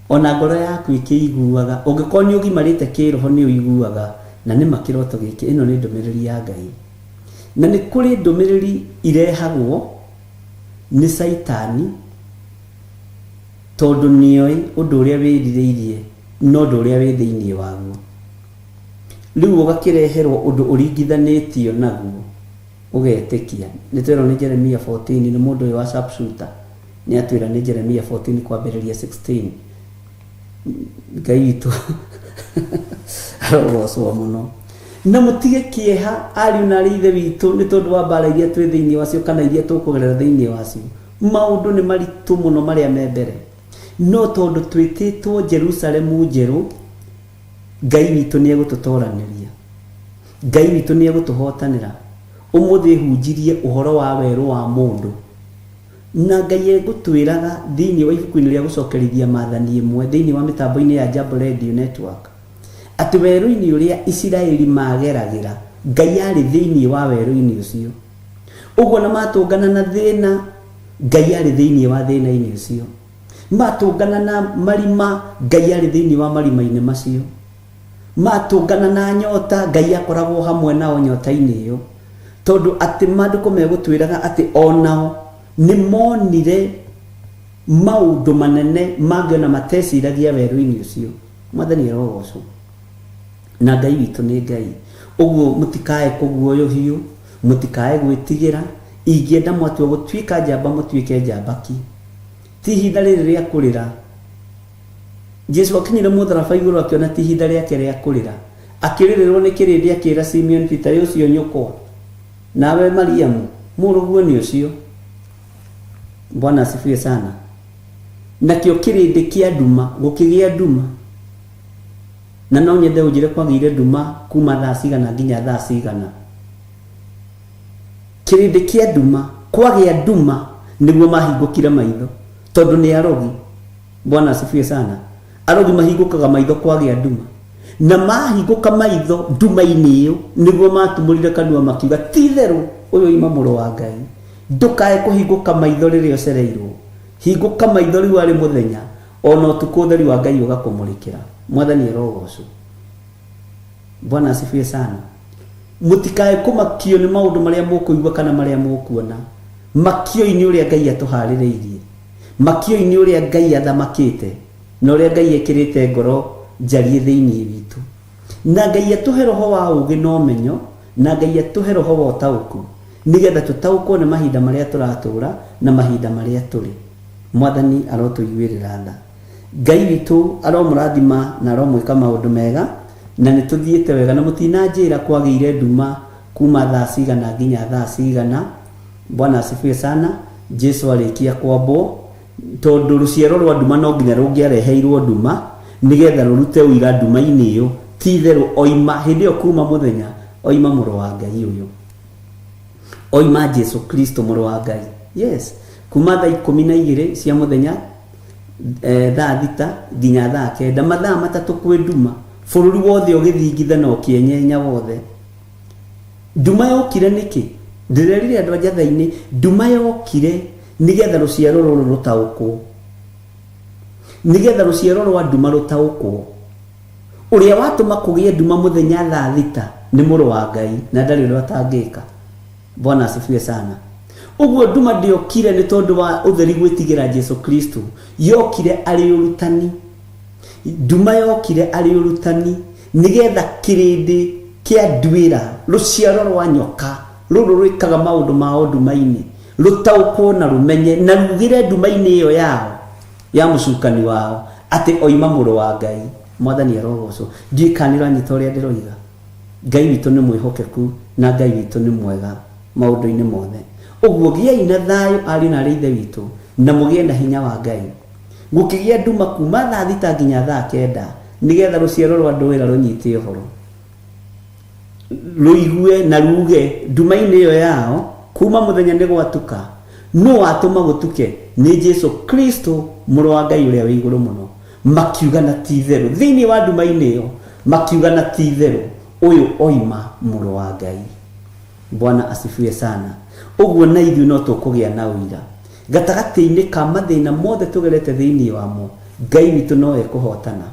Speaker 6: Ona ngoro yaku ĩkĩiguaga, ũngĩkorwo nĩ ũgimarĩte kĩroho nĩ ũiguaga na nĩma kĩroto gĩkĩ ĩno nĩ ndũmĩrĩri ya Ngai. Na nĩ kũrĩ ndũmĩrĩri irehagwo nĩ caitani tondũ nĩoĩ ũndũ ũrĩa wĩrirĩirie na ũndũ ũrĩa wĩ thĩinĩ waguo. Rĩu ũgakĩreherwo ũndũ ũringithanĩtio naguo ũgetĩkia. Nĩ twerwo nĩ Jeremia 14 nĩ mũndũ ũyũ wa sharpshooter nĩ atwĩra nĩ Jeremia 14 kwambĩrĩria 16. Ngai witũ arogocwo mũno. Na mũtige kĩeha ariũ na arĩ ithe witũ nĩ tondũ wa mbara iria twĩ thĩinĩ wacio kana iria tũkũgerera thĩinĩ wacio. Maũndũ nĩ maritũ mũno marĩa me mbere. No tondũ twĩtĩtwo Jerusalemu njerũ, Ngai witũ nĩ egũtũtoranĩria. Ngai witũ nĩ egũtũhotanĩra. Ũmũthĩ hunjirie ũhoro wa werũ wa mũndũ. Na Ngai egũtwĩraga thĩinĩ wa ibuku-inĩ rĩa gũcokerithia maathani ĩmwe thĩinĩ wa mĩtambo-inĩ ya Jambo Radio Network atĩ werũ-inĩ ũrĩa Isiraeli mageragĩra, Ngai arĩ thĩinĩ wa werũ-inĩ ũcio. Ũguo na matũngana na thĩna, Ngai arĩ thĩinĩ wa thĩna-inĩ ũcio. Matũngana na marima, Ngai arĩ thĩinĩ wa marima-inĩ macio. Matũngana na nyota, Ngai akoragwo hamwe nao nyota-inĩ ĩyo. Tondũ atĩ maandĩko megũtwĩraga atĩ o nao nĩ monire maũndũ manene mangĩ ona mateciragia werũ-inĩ ũcio. Mwathani arogocwo. Na Ngai witũ nĩ Ngai. Ũguo mũtikae kũguoyohio, mũtikae gwĩtigĩra. Ingĩenda mwatua gũtuĩka njamba mũtuĩke njamba ki. Ti ihinda rĩrĩ rĩa kũrĩra. Jesu akinyire mũtharaba igũrũ akĩona ti ihinda rĩake rĩa kũrĩra. Akĩrĩrĩrwo nĩ kĩrĩndĩ akĩra Simeon Peter, ĩ ũcio nyũkwa, nawe Mariamu, mũrũguo nĩ ũcio. Bwana asifiwe sana. Nakĩo kĩrĩndĩ kĩa nduma, gũkĩgĩa nduma. Na no nyende ũnjĩre kwagĩire nduma kuma thaa cigana nginya thaa cigana. Kĩrĩndĩ kĩa nduma, kwagĩa nduma nĩguo mahingũkire maitho, tondũ nĩ arogi. Bwana asifiwe sana. Arogi mahingũkaga maitho kwagĩa nduma. Na mahingũka maitho nduma-inĩ ĩyo nĩguo matumũrire kanua makiuga ti itherũ ũyũ oima mũrũ wa Ngai. Ndũkae kũhingũka maitho rĩrĩa ũcereirwo. Hingũka maitho rĩu arĩ mũthenya, ona ũtukũ ũtheri wa Ngai ũgakũmũrĩkĩra. Mwathani arogocwo. Bwana asifiwe sana. Mũtikae kũmakio nĩ maũndũ marĩa mũkũigua kana marĩa mũkuona. Makioi nĩ ũrĩa Ngai atũharĩrĩirie. Makioi nĩ ũrĩa Ngai athamakĩte na ũrĩa Ngai ekĩrĩte ngoro njariĩ thĩinĩ witũ. Na Ngai atũhe roho wa ũũgĩ na ũmenyo, na Ngai atũhe roho wa ũtaũku, nĩgetha tũtaũkwo nĩ mahinda marĩa tũratũũra na mahinda marĩa tũrĩ. Mwathani arotũiguĩrĩra tha. Ngai witũ aromũrathima na aromwĩka maũndũ mega, na nĩ tũthiĩte wega. Na mũtinanjĩra kwagĩire nduma kuma thaa cigana nginya thaa cigana. Bwana asifiwe sana. Jesu arĩkia kwambwo, tondũ rũciaro rwa nduma no nginya rũngĩareheirwo nduma, nĩgetha rũrute ũira nduma-inĩ ĩyo, ti itherũ oima, hĩndĩ ĩyo kuma mũthenya, oima mũrũ wa Ngai ũyũ. Oima Jesu Kristo mũrũ wa Ngai. Yes, kuma thaa 12 cia mũthenya thaa 6 nginya thaa 9, mathaa 3 kwĩ nduma, bũrũri wothe ũgĩthingitha na ũkĩenyenya wothe. Nduma yokire nĩkĩ? Ndĩrerire andũ a Njatha-inĩ, nduma yokire nĩgetha rũciaro rũrũ rũtaũkwo. Nĩgetha rũciaro rwa nduma rũtaũkwo. Ũrĩa watũma kũgĩe nduma mũthenya thaa 6 nĩ mũrũ wa Ngai na ndarĩ ũndũ atangĩka. Bwana asifiwe sana. Ũguo nduma ndĩokire nĩ tondũ wa ũtheri gwĩtigĩra Jesu Kristo, yokire arĩ ũrutani. Nduma yokire arĩ ũrutani nĩgetha kĩrĩndĩ kĩa nduĩra, rũciaro rwa nyoka, rũrũ rwĩkaga maũndũ mao nduma-inĩ, rũtaũkwo na rũmenye na rugĩre nduma-inĩ ĩyo yao ya mũcukani wao atĩ oima mũrũ wa Ngai. Mwathani arogocwo. Ndiũĩ kana nĩũranyita ũrĩa ndĩroiga. Ngai witũ nĩ mwĩhokeku na Ngai witũ nĩ mwega maũndũ-inĩ mothe. Ũguo gĩai na thayũ ariũ na aarĩ a Ithe witũ, na mũgĩe na hinya wa Ngai. Gũkĩgĩa nduma kuuma thaa 6 nginya thaa 9, nĩgetha rũciaro rwa ndũĩra rũnyite ũhoro, rũigue na ruuge nduma-inĩ ĩyo yao, kuuma mũthenya nĩ gwatuka. Nũ watũma gũtuke? Nĩ Jesu Kristo, Mũrũ wa Ngai ũrĩa wĩ Igũrũ Mũno. Makiuga na ti-itherũ, thĩinĩ wa nduma-inĩ ĩyo, makiuga na ti-itherũ, ũyũ oima Mũrũ wa Ngai. Bwana asifiwe sana. Ũguo na ithuĩ no tũkũgĩa na ũira. Gatagatĩ-inĩ ka mathĩna mothe tũgerete thĩinĩ wamo, Ngai witũ no ekũhotana.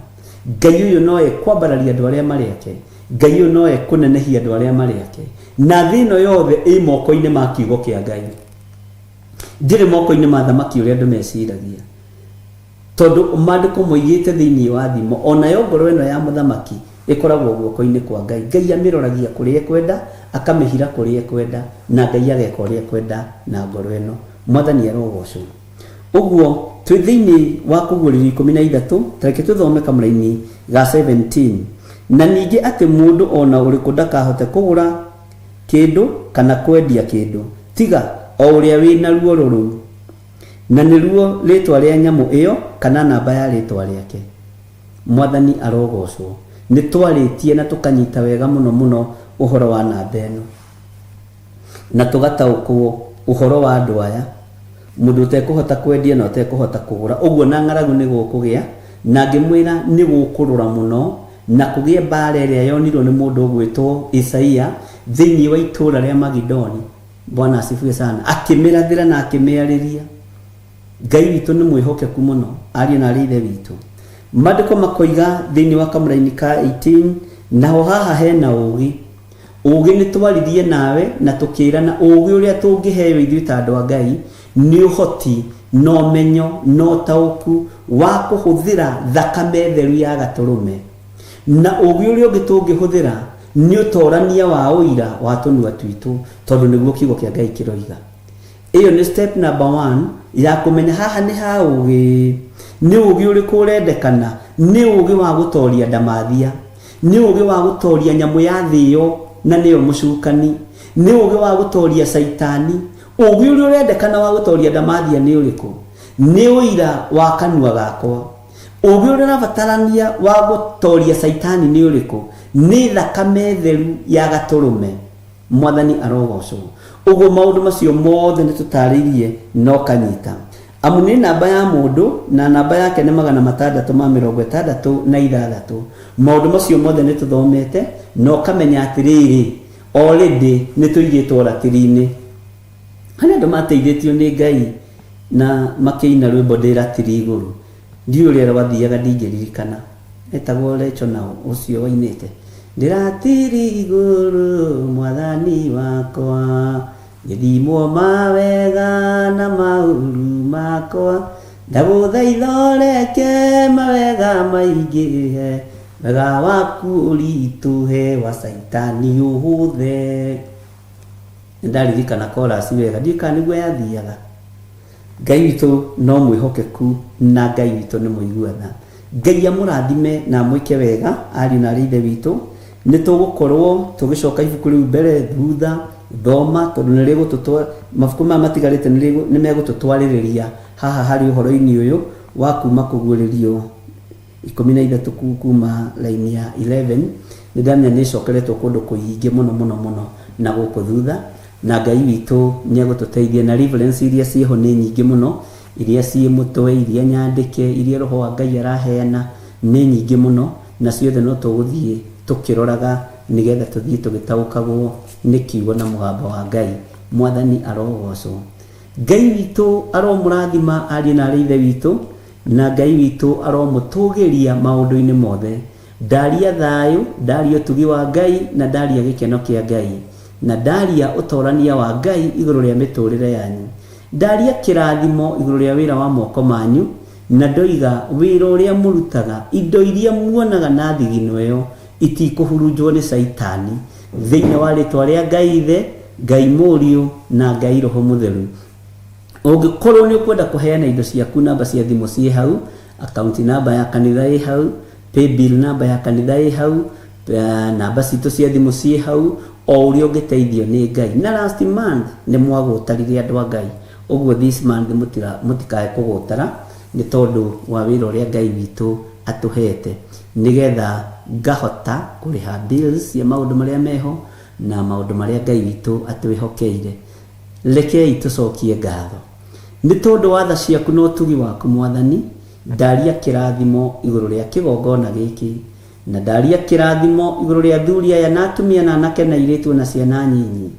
Speaker 6: Ngai ũyũ no ekwambararia andũ arĩa marĩ ake. Ngai ũyũ no ekũnenehia andũ arĩa marĩ ake. Na thĩ ĩno yothe ĩ moko-inĩ ma kiugo kĩa Ngai. Ndĩrĩ moko-inĩ ma thamaki ũrĩa andũ meciragia. Tondũ maandĩko moigĩte thĩinĩ wa Thimo, o nayo ngoro ĩno ya mũthamaki ĩkoragwo guoko-inĩ kwa Ngai. Ngai amĩroragia kũrĩa ekwenda, akamĩhira kũrĩa ekwenda, na Ngai ageka ũrĩa ekwenda na ngoro ĩno. Mwathani arogocwo. Ũguo, twĩ thĩinĩ wa Kũguũrĩrio 13, ta reke tũthome kamũraini ga 17. Na ningĩ atĩ mũndũ o na ũrĩkũ ndakahote kũgũra kĩndũ kana kwendia kĩndũ, tiga o ũrĩa wĩ na ruoro rũu, na nĩruo rĩĩtwa rĩa nyamũ ĩyo kana namba ya rĩĩtwa rĩake. Mwathani arogocwo. Nĩ twarĩtie na tũkanyita wega mũno mũno ũhoro wa namba ĩno. Na tũgataũkwo ũhoro wa andũ aya. Mũndũ ũtekũhota kwendia na ũtekũhota kũgũra. Ũguo na ng'aragu nĩ gũkũgĩa, na ngĩmwĩra nĩ gũkũrũra mũno, na kũgĩe mbaara ĩrĩa yonirwo nĩ mũndũ ũgwĩtwo Isaia thĩinĩ wa itũũra rĩa Magidoni. Bwana asifiwe sana. Akĩmĩrathĩra na akĩmĩarĩria. Ngai witũ nĩ mwĩhokeku mũno, ariũ na aarĩ a Ithe witũ. Maandĩko makoiga thĩinĩ wa kamũraini ka 18, naho haha hena ũũgĩ. Ũũgĩ nĩ twaririe nawe na tũkĩrana ũũgĩ ũrĩa tũngĩheo ithuĩ ta andũ a Ngai nĩ ũhoti na ũmenyo na ũtaũku wa kũhũthĩra thakame theru ya Gatũrũme. Na ũũgĩ ũrĩa ũngĩ tũngĩhũthĩra nĩ ũtorania wa ũira wa tũnua twitũ tondũ nĩguo kiugo kĩa Ngai kĩroiga. Ĩyo nĩ step number one ya kũmenya haha nĩ ha ũgĩ, nĩ ũgĩ ũrĩkũ ũrendekana, nĩ ũgĩ wa gũtoria ndamathia, nĩ ũgĩ wa gũtoria nyamũ ya thĩ ĩyo na nĩyo mũcukani, nĩ ũgĩ wa gũtoria caitani. Ũgĩ ũrĩa ũrendekana wa gũtoria ndamathia nĩ ũrĩkũ? Nĩ ũira wa kanua gakwa. Ũgĩ ũrĩa ũrabatarania wa gũtoria caitani nĩ ũrĩkũ? Nĩ thakame theru ya gatũrũme. Mwathani arogocwo. Ũguo maũndũ macio mothe nĩ tũtarĩirie na ũkanyita. Amu nĩ namba ya mũndũ, na namba yake nĩ 666. Maũndũ macio mothe nĩ tũthomete na ũkamenya atĩrĩrĩ, already nĩ tũigĩtwo ratiri-inĩ. Harĩ andũ mateithĩtio nĩ Ngai na makĩina rwĩmbo ndĩ ratiri igũrũ. Ndiũĩ ũrĩa rwathiaga ndingĩririkana. Etagwo Recho na ũcio wainĩte Ndĩratiri igũrũ mwathani wakwa Ngĩthimwo mawega na maũru makwa Ndagũthaitha ũreke mawega maingĩhe Wega waku ũritũhe wa caitani ũhũthe Nĩndaririkana chorus wega ndiũĩ kana nĩguo yathiaga. Ngai witũ no mwĩhokeku na Ngai witũ nĩ mũigua tha. Ngai amũrathime na amwĩke wega ariũ na arĩ ithe witũ. Nĩ tũgũkorwo tũgĩcoka ibuku rĩu mbere thutha, thoma tondũ nĩ rĩgũtũtwa mabuku maya matigarĩte nĩ megũtũtwarĩrĩria haha harĩ ũhoro-inĩ ũyũ wa kuma kũguũrĩrio 13 kuma raini ya 11. Nĩ ndamenya nĩ ĩcokeretwo kũndũ kũingĩ mũno mũno mũno na gũkũ thutha. Na Ngai witũ nĩ egũtũteithia na reverence iria ciĩho nĩ nyingĩ mũno, iria ciĩ mũtwe, iria nyandĩke, iria Roho wa Ngai araheana nĩ nyingĩ mũno, na ciothe no tũgũthiĩ tũkĩroraga nĩgetha tũthiĩ tũgĩtaũkagwo nĩ kiugo na mũgambo wa Ngai. Mwathani arogocwo. Ngai witũ aromũrathima ariũ na aarĩ a Ithe witũ, na Ngai witũ aromũtũgĩria maũndũ-inĩ mothe. Ndaria thayũ, ndaria ũtugi wa Ngai, na ndaria gĩkeno kĩa Ngai, na ndaria ũtorania wa Ngai igũrũ rĩa mĩtũrĩre yanyu. Ndaria kĩrathimo igũrũ rĩa wĩra wa moko manyu, na ndoiga wĩra ũrĩa mũrutaga, indo iria muonaga na thigino ĩyo itikũhurunjwo nĩ Caitani, thĩinĩ wa rĩtwa rĩa Ngai Ithe, Ngai Mũriũ, na Ngai Roho Mũtheru. Ũngĩkorwo nĩ ũkwenda kũheana indo ciaku, namba cia thimũ ciĩ hau, account number ya kanitha ĩ hau, paybill number ya kanitha ĩ hau, namba citũ cia thimũ ciĩ hau, o ũrĩa ũngĩteithio nĩ Ngai. Na last month nĩ mwagũtarire andũ a Ngai, ũguo this month mũtikae kũgũtara nĩ tondũ wa wĩra ũrĩa Ngai witũ atũhete, nĩgetha ngahota kũrĩha bills cia maũndũ marĩa meho na maũndũ marĩa Ngai witũ atwĩhokeire. Rekei tũcokie ngatho. Nĩ tondũ wa tha ciaku na ũtugi waku, Mwathani, ndaria kĩrathimo igũrũ rĩa kĩgongona gĩkĩ, na ndaria kĩrathimo igũrũ rĩa athuri aya na atumia na anake na airĩtu o na ciana nyinyi,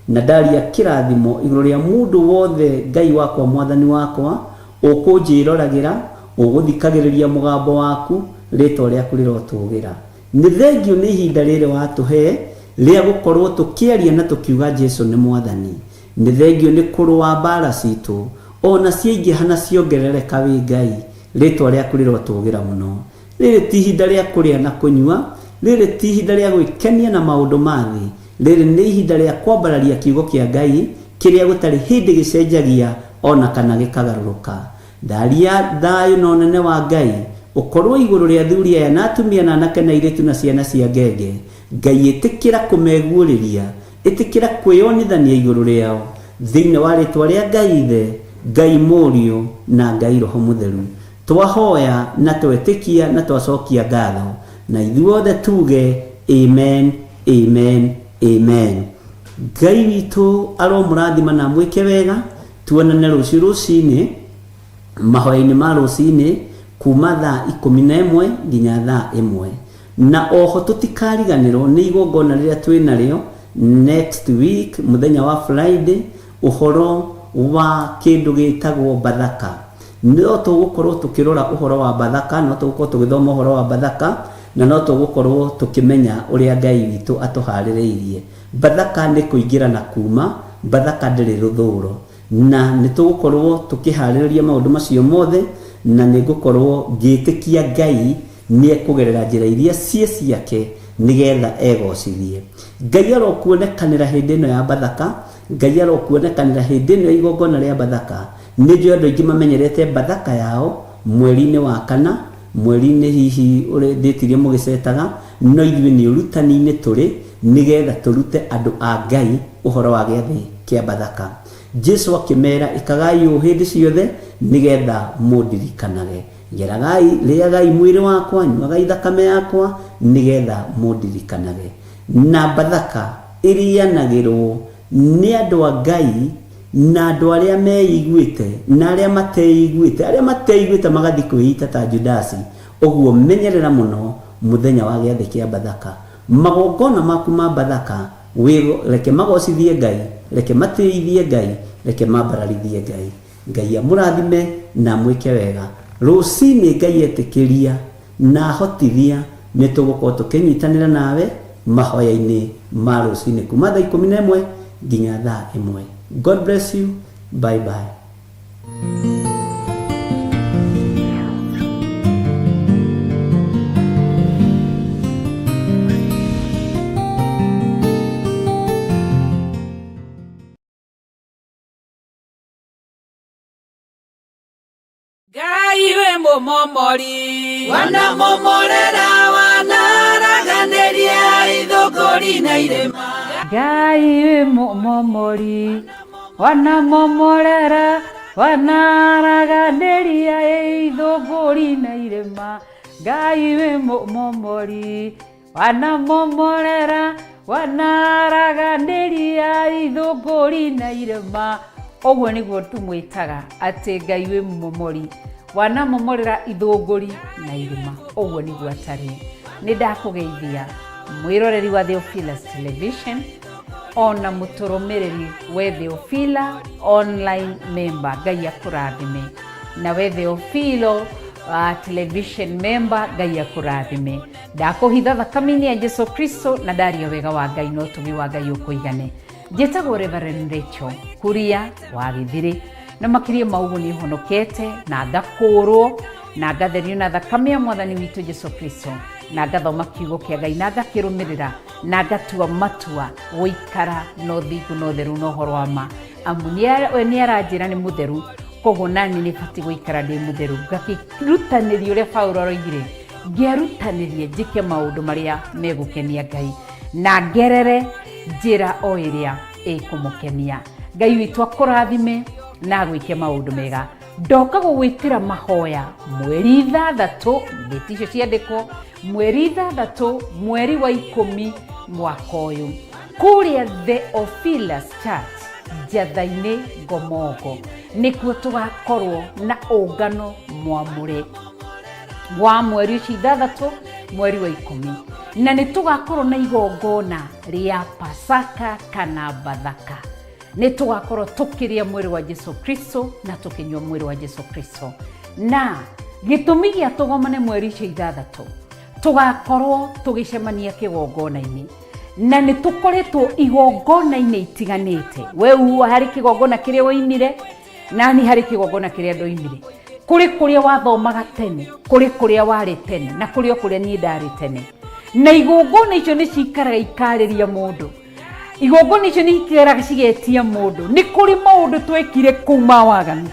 Speaker 6: na ndaria kĩrathimo igũrũ rĩa mũndũ wothe, Ngai wakwa, Mwathani wakwa, ũkũnjĩroragĩra, ũgũthikagĩrĩria mũgambo waku, rĩĩtwa rĩaku rĩrotũũgĩra. Nĩ thengiũ nĩ ihinda rĩrĩ watũhe rĩa gũkorũo tũkĩaria na tũkiuga Jesu nĩ Mwathani. Nĩ thengiũ nĩ kũrũa mbaara citũ, o na ciaingĩha na ciongerereka wĩ Ngai, rĩtwa rĩaku rĩrotũgĩra mũno. Rĩrĩ ti ihinda rĩa kũrĩa na kũnyua, rĩrĩ ti ihinda rĩa gwĩkenia na maũndũ ma thĩ, rĩrĩ nĩ ihinda rĩa kwambararia kiugo kĩa Ngai kĩrĩa gũtarĩ hĩndĩ gĩcenjagia o na kana gĩkagarũrũka. Ndaria thayũ na ũnene wa Ngai ũkorwo igũrũ rĩa athuri aya na atumia na anake na airĩtu na ciana cia ngenge. Ngai ĩtĩkĩra kũmeguũrĩria, ĩtĩkĩra kwĩyonithania igũrũ rĩao, thĩinĩ wa rĩtwa rĩa Ngai Ithe, Ngai Mũriũ na Ngai Roho Mũtheru. Twahoya na twetĩkia na twacokia ngatho, na ithuothe tuge Amen, Amen, Amen. Ngai witũ aromũrathima na amwĩke wega. Tuonane rũciũ rũcinĩ mahoya-inĩ ma rũcinĩ kuma thaa 11 nginya thaa 1. Na oho tũtikariganĩrwo nĩ igongona rĩrĩa twĩ narĩo next week mũthenya wa Friday, ũhoro wa kĩndũ gĩtagwo Bathaka. No tũgũkorwo tũkĩrora ũhoro wa Bathaka, no tũgũkorwo tũgĩthoma ũhoro wa Bathaka, na no tũgũkorwo tũkĩmenya ũrĩa Ngai witũ atũharĩrĩirie. Bathaka nĩ kũingĩra na kuuma, Bathaka ndĩrĩ rũthũũro. Na nĩ tũgũkorũo tũkĩhaarĩrĩria maũndũ macio mothe, na nĩ ngũkorũo ngĩĩtĩkia Ngai nĩ ekũgerera njĩra iria ciĩ ciake nĩ getha egocithie. Ngai arokuonekanĩra hĩndĩ ĩno ya Bathaka, Ngai arokuonekanĩra hĩndĩ ĩno ya igongona rĩa Bathaka. Nĩ njũĩ andũ aingĩ mamenyerete Bathaka yao mweri-inĩ wa kana, Mweri-inĩ hihi ũrĩa ndĩtirie mũgĩcetaga, no ithuĩ nĩ ũrutani-inĩ tũrĩ, nĩ getha tũrute andũ a Ngai ũhoro wa gĩathĩ kĩa Bathaka. Jesu akĩmera, Ĩkagai ũũ hĩndĩ ciothe nĩ getha mũndirikanage. Geragai, rĩagai mwĩrĩ wakwa, nyuagai thakame yakwa, nĩ getha mũndirikanage. Na Bathaka ĩrĩanagĩrũo Nĩ andũ a Ngai na andũ arĩa meiguĩte na arĩa mateiguĩte, arĩa mateiguĩte magathiĩ kwĩita ta Judasi. Ũguo menyerera mũno mũthenya wa gĩathĩ kĩa Bathaka. Magongona maku ma Bathaka, wĩ, reke magocithie Ngai, reke matĩithie Ngai, reke mambararithie Ngai. Ngai amũrathime na amwĩke wega. Rũcinĩ Ngai etĩkĩria na ahotithia nĩ tũgũkorwo tũkĩnyitanĩra nawe mahoya-inĩ ma rũcinĩ kuma thaa 11 nginya thaa 1. God bless you. Bye bye.
Speaker 5: Ngai wĩ mũmomori wanamomorera wanaraganĩria ithũngũri na irĩma.
Speaker 8: Ngai wĩ mũmomori wanamomorera wanaraganĩria ithũngũri na irĩma. Ngai wĩ mũmomori wanamomorera Wanaraganĩria ithũngũri na irĩma. Ũguo nĩguo tũmwĩtaga atĩ Ngai wĩ mũmomori. Wanamomorera ithũngũri na irĩma. Ũguo nĩguo atariĩ. Nĩ ndakũgeithia mwĩroreri wa Theophilus Television ona mũtũrũmĩrĩri we Theophila online member. Ngai akũrathime. Na we Theophilo television member, Ngai akũrathime. Ndakũhitha thakame-inĩ ya Jesu Kristo na ndaria wega wa Ngai na ũtugi wa Ngai ũkũigane. Njĩtagwo Reverend Rachel Kuria wa Gĩthirĩ, na makĩria ma ũguo nĩ honokete na ngakũũrwo na ngatherio na thakame ya Mwathani witũ Jesu Kristo, na ngathoma kiugo kĩa Ngai na ngakĩrũmĩrĩra na ngatua matua gũikara na ũthingu na ũtheru na ũhoro wa ma, amu we nĩ aranjĩra nĩ mũtheru, koguo nani nĩ batiĩ gũikara ndĩ mũtheru. Ngakĩrutanĩria ũrĩa Paulo aroigire, ngĩerutanĩrie njĩke maũndũ marĩa megũkenia Ngai na ngerere njĩra o ĩrĩa ĩkũmũkenia. Ngai witũ akũrathime na agwĩke maũndũ mega. Ndoka gũgwĩtĩra mahoya mweri 6, ndĩti icio ciandĩkwo, mweri 6 mweri wa 10 mwaka ũyũ, kũrĩa Theophilus Church Njatha-inĩ Ngomongo, nĩkuo tũgakorwo na ũngano mwamũre wa mweri ũcio 6 mweri wa 10, na nĩ tũgakorwo na igongona rĩa Pasaka kana Bathaka. Nĩ tũgakorwo tũkĩrĩa mwĩrĩ wa Jesu Kristo na tũkĩnyua mwĩrĩ wa Jesu Kristo. Na gĩtũmi gĩa tũgomane mweri ũcio 6, tũgakorwo tũgĩcemania kĩgongona-inĩ, na nĩ tũkoretwo igongona-inĩ itiganĩte. We uwa harĩ kĩgongona kĩrĩa woimire, nani harĩ kĩgongona kĩrĩa ndoimire. Kũrĩ kũrĩa wathomaga tene, kũrĩ kũrĩa warĩ tene, na kũrĩ o kũrĩa niĩ ndarĩ tene. Na igongona icio nĩ cikaraga ikarĩria mũndũ. Igongona icio nĩ ikaraga cigetia mũndũ. Nĩ kũrĩ maũndũ twekire kũu ma waganu,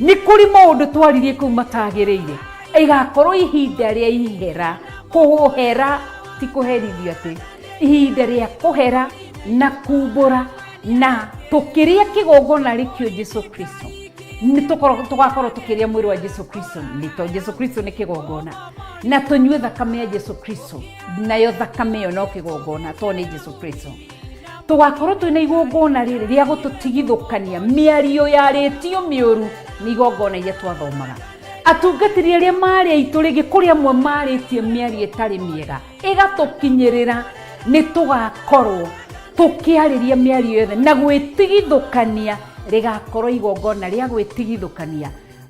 Speaker 8: nĩ kũrĩ maũndũ twaririe kũu matagĩrĩire. Ĩgakorwo ihinda rĩa ihera, kũhera ti kũherithio atĩ, ihinda rĩa kũhera na kumbũra, na tũkĩrĩa kĩgongona rĩkĩo Jesu Kristo. Nĩ tũgakorwo tũkĩrĩa mwĩrĩ wa Jesu Kristo, nĩ tondũ Jesu Kristo nĩ kĩgongona, na tũnyue thakame ya Jesu Kristo, nayo thakame ĩyo no kĩgongona tondũ nĩ Jesu Kristo. Tũgakorwo twĩna igongona rĩrĩ rĩa gũtũtigithũkania mĩario yarĩtio mĩũru nĩ igongona iria twathomaga. Atungatĩri arĩa marĩ aitũ rĩngĩ kũrĩ amwe marĩtie mĩario ĩtarĩ mĩega ĩgatũkinyĩrĩra, nĩ tũgakorwo tũkĩarĩria mĩario yothe na gwĩtigithũkania. Rĩgakorwo igongona rĩa gwĩtigithũkania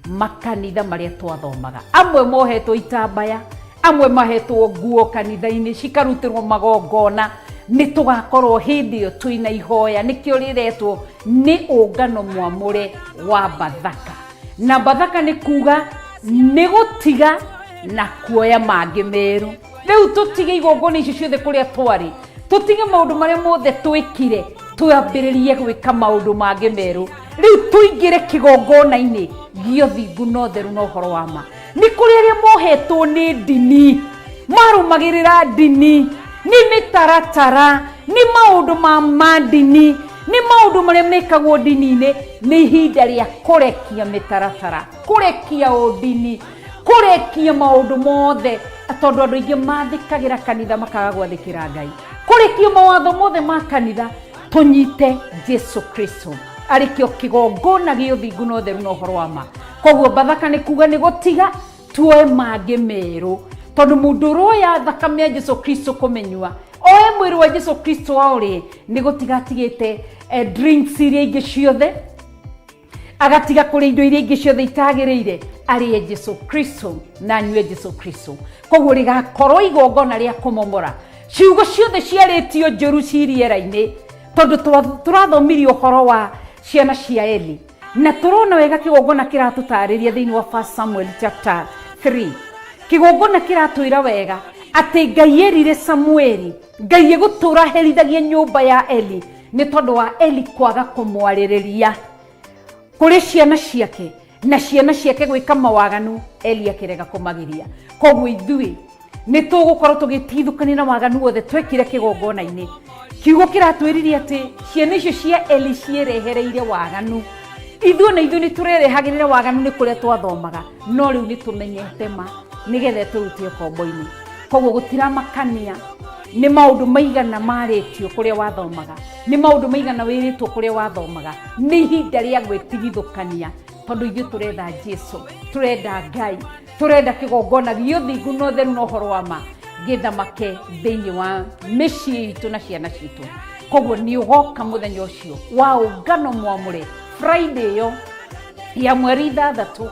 Speaker 8: makanitha marĩa twathomaga. Amwe mohetwo itambaya, amwe mahetwo nguo kanitha-inĩ cikarutĩrwo magongona. Nĩ tũgakorwo hĩndĩ ĩyo twĩna ihoya, nĩkĩo rĩretwo nĩ ũngano mwamũre wa Bathaka. Na Bathaka nĩ kuga nĩ gũtiga na kuoya mangĩ merũ. Rĩu tũtige igongona icio ciothe kũrĩa twarĩ, tũtige maũndũ marĩa mothe twĩkire, twambĩrĩrie gwĩka maũndũ mangĩ merũ. Rĩu tũingĩre kĩgongona-inĩ gĩa ũthingu na ũtheru na ũhoro wa ma. Nĩ kũrĩ arĩa mohetwo nĩ ndini, marũmagĩrĩra ndini, nĩ mĩtaratara, nĩ maũndũ ma ndini, nĩ maũndũ marĩa mekagwo ndini-inĩ. Nĩ ihinda rĩa kũrekia mĩtaratara, kũrekia ũndini, kũrekia maũndũ mothe, tondũ andũ aingĩ mathĩkagĩra kanitha makaga gwathĩkĩra Ngai. Kũrekia mawatho mothe ma kanitha, tũnyite Jesu Kristo arĩ kĩo kĩgongona gĩa ũthingu na ũtheru na ũhoro wa ma. Koguo Bathaka nĩ kuga nĩ gũtiga tuoe mangĩ merũ, tondũ mũndũ ũroya thakame ya Jesu Kristo kũmĩnyua, oe mwĩrĩ wa Jesu Kristo aũrĩe, nĩ gũtiga atigĩte drinks iria ingĩ ciothe, agatiga kũrĩa indo iria ingĩ ciothe itagĩrĩire, arĩe Jesu Kristo na anyue Jesu Kristo. Koguo rĩgakorwo igongona rĩa kũmomora ciugo ciothe ciarĩtio njũru ci rĩera-inĩ, tondũ tũrathomirie ũhoro wa ciana cia Eli, na tũrona wega kĩgongona kĩratũtarĩria thĩinĩ wa 1 Samuel chapter 3. Kĩgongona kĩratwĩra wega atĩ Ngai erire Samueli, Ngai egũtũra herithagia nyũmba ya Eli nĩ tondũ wa Eli kwaga kũmwarĩrĩria kũrĩ ciana ciake, na ciana ciake gwĩka mawaganu, Eli akĩrega kũmagiria. Koguo ithuĩ nĩ tũgũkorwo tũgĩtigithũkania na waganu wothe twekire kĩgongona-inĩ. Kiugo kĩratwĩrire atĩ ciana icio cia Eli ciĩrehereire waganu. Ithuĩ na ithuĩ nĩ tũrerehagĩrĩra waganu nĩ kũrĩa twathomaga, no rĩu nĩ tũmenyete ma nĩgetha tũrute ũkombo-inĩ. Koguo gũtiramakania Nĩ maũndũ maigana marĩtio kũrĩa wathomaga, nĩ maũndũ maigana wĩrĩtwo kũrĩa wathomaga. Nĩ ihinda rĩa gwĩtigithũkania, tondũ ithuĩ tũretha Jesu, tũrenda Ngai, tũrenda kĩgongona gĩa ũthingu na ũtheru na ũhoro wa ma gĩthamake thĩinĩ wa mĩciĩ itũ na ciana citũ. Koguo nĩ ũgoka mũthenya ũcio wa ũngano mwamũre, Friday ĩyo ya mweri 6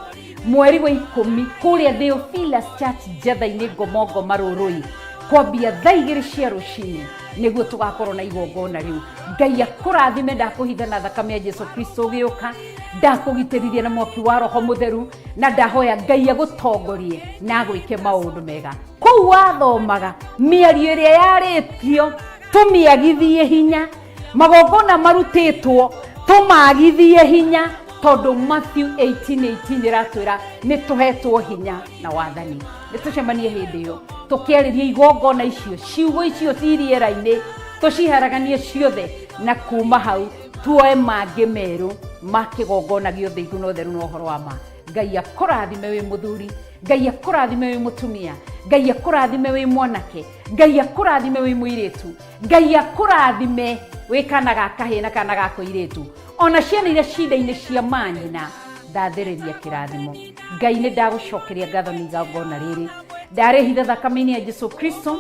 Speaker 8: mweri wa 10, kũrĩa Theophilus Church, Njatha-inĩ, Ngomongo, Marũrũi, kwambia thaa 2 cia rũcinĩ, nĩguo tũgakorwo na igongona rĩu. Ngai akũrathime. Ndakũhitha na thakame ya Jesu Kristo ũgĩũka, ndakũgitĩrithia na mwaki wa Roho Mũtheru, na ndahoya Ngai agũtongorie na agwĩke maũndũ mega. Kũu wathomaga, mĩario ĩrĩa yarĩtio tũmĩagithie hinya, magongona marutĩtwo tũmagithie hinya, tondũ Matthew 18:18 ĩratwĩra nĩ tũhetwo hinya na wathani. Nĩ tũcemanie hĩndĩ ĩyo tũkĩarĩria igongona icio, ciugo icio ci rĩera-inĩ tũciharaganie ciothe, na kuma hau tuoe mangĩ merũ ma kĩgongona gĩa ũthingu na ũtheru na ũhoro wa ma. Ngai akũrathime wĩ mũthuri, Ngai akũrathime wĩ mũtumia, Ngai akũrathime wĩ mwanake, Ngai akũrathime wĩ mũirĩtu, Ngai akũrathime wĩ kana ga kahĩĩ na kana ga kũirĩtu, ona ciana iria cinda-inĩ cia manyina, ndathĩrĩria kĩrathimo. Ngai, nĩ ndagũcokeria ngatho nĩ igongona rĩrĩ ndarĩhitha thakame-inĩ ya Jesu Kristo.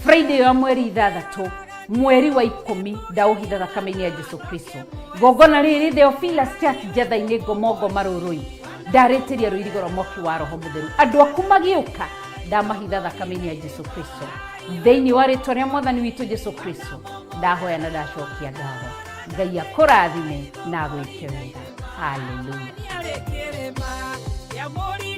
Speaker 8: Friday ya mweri 6 mweri wa 10, ndaũhitha thakame-inĩ ya Jesu Kristo. Igongona rĩrĩ Theophilus Church, Njatha-inĩ, Ngomongo, Marũrũi, ndarĩtĩria rũirigo rwa mwaki wa Roho Mũtheru. Andũ aku magĩũka, ndamahitha thakame-inĩ ya Jesu Kristo. Thĩinĩ wa rĩtwa rĩa Mwathani witũ Jesu Kristo ndahoya na ndacokia ngatho. Ngai akũrathime na agwĩke wega. Haleluya.
Speaker 5: Kĩrĩma kĩa mũri.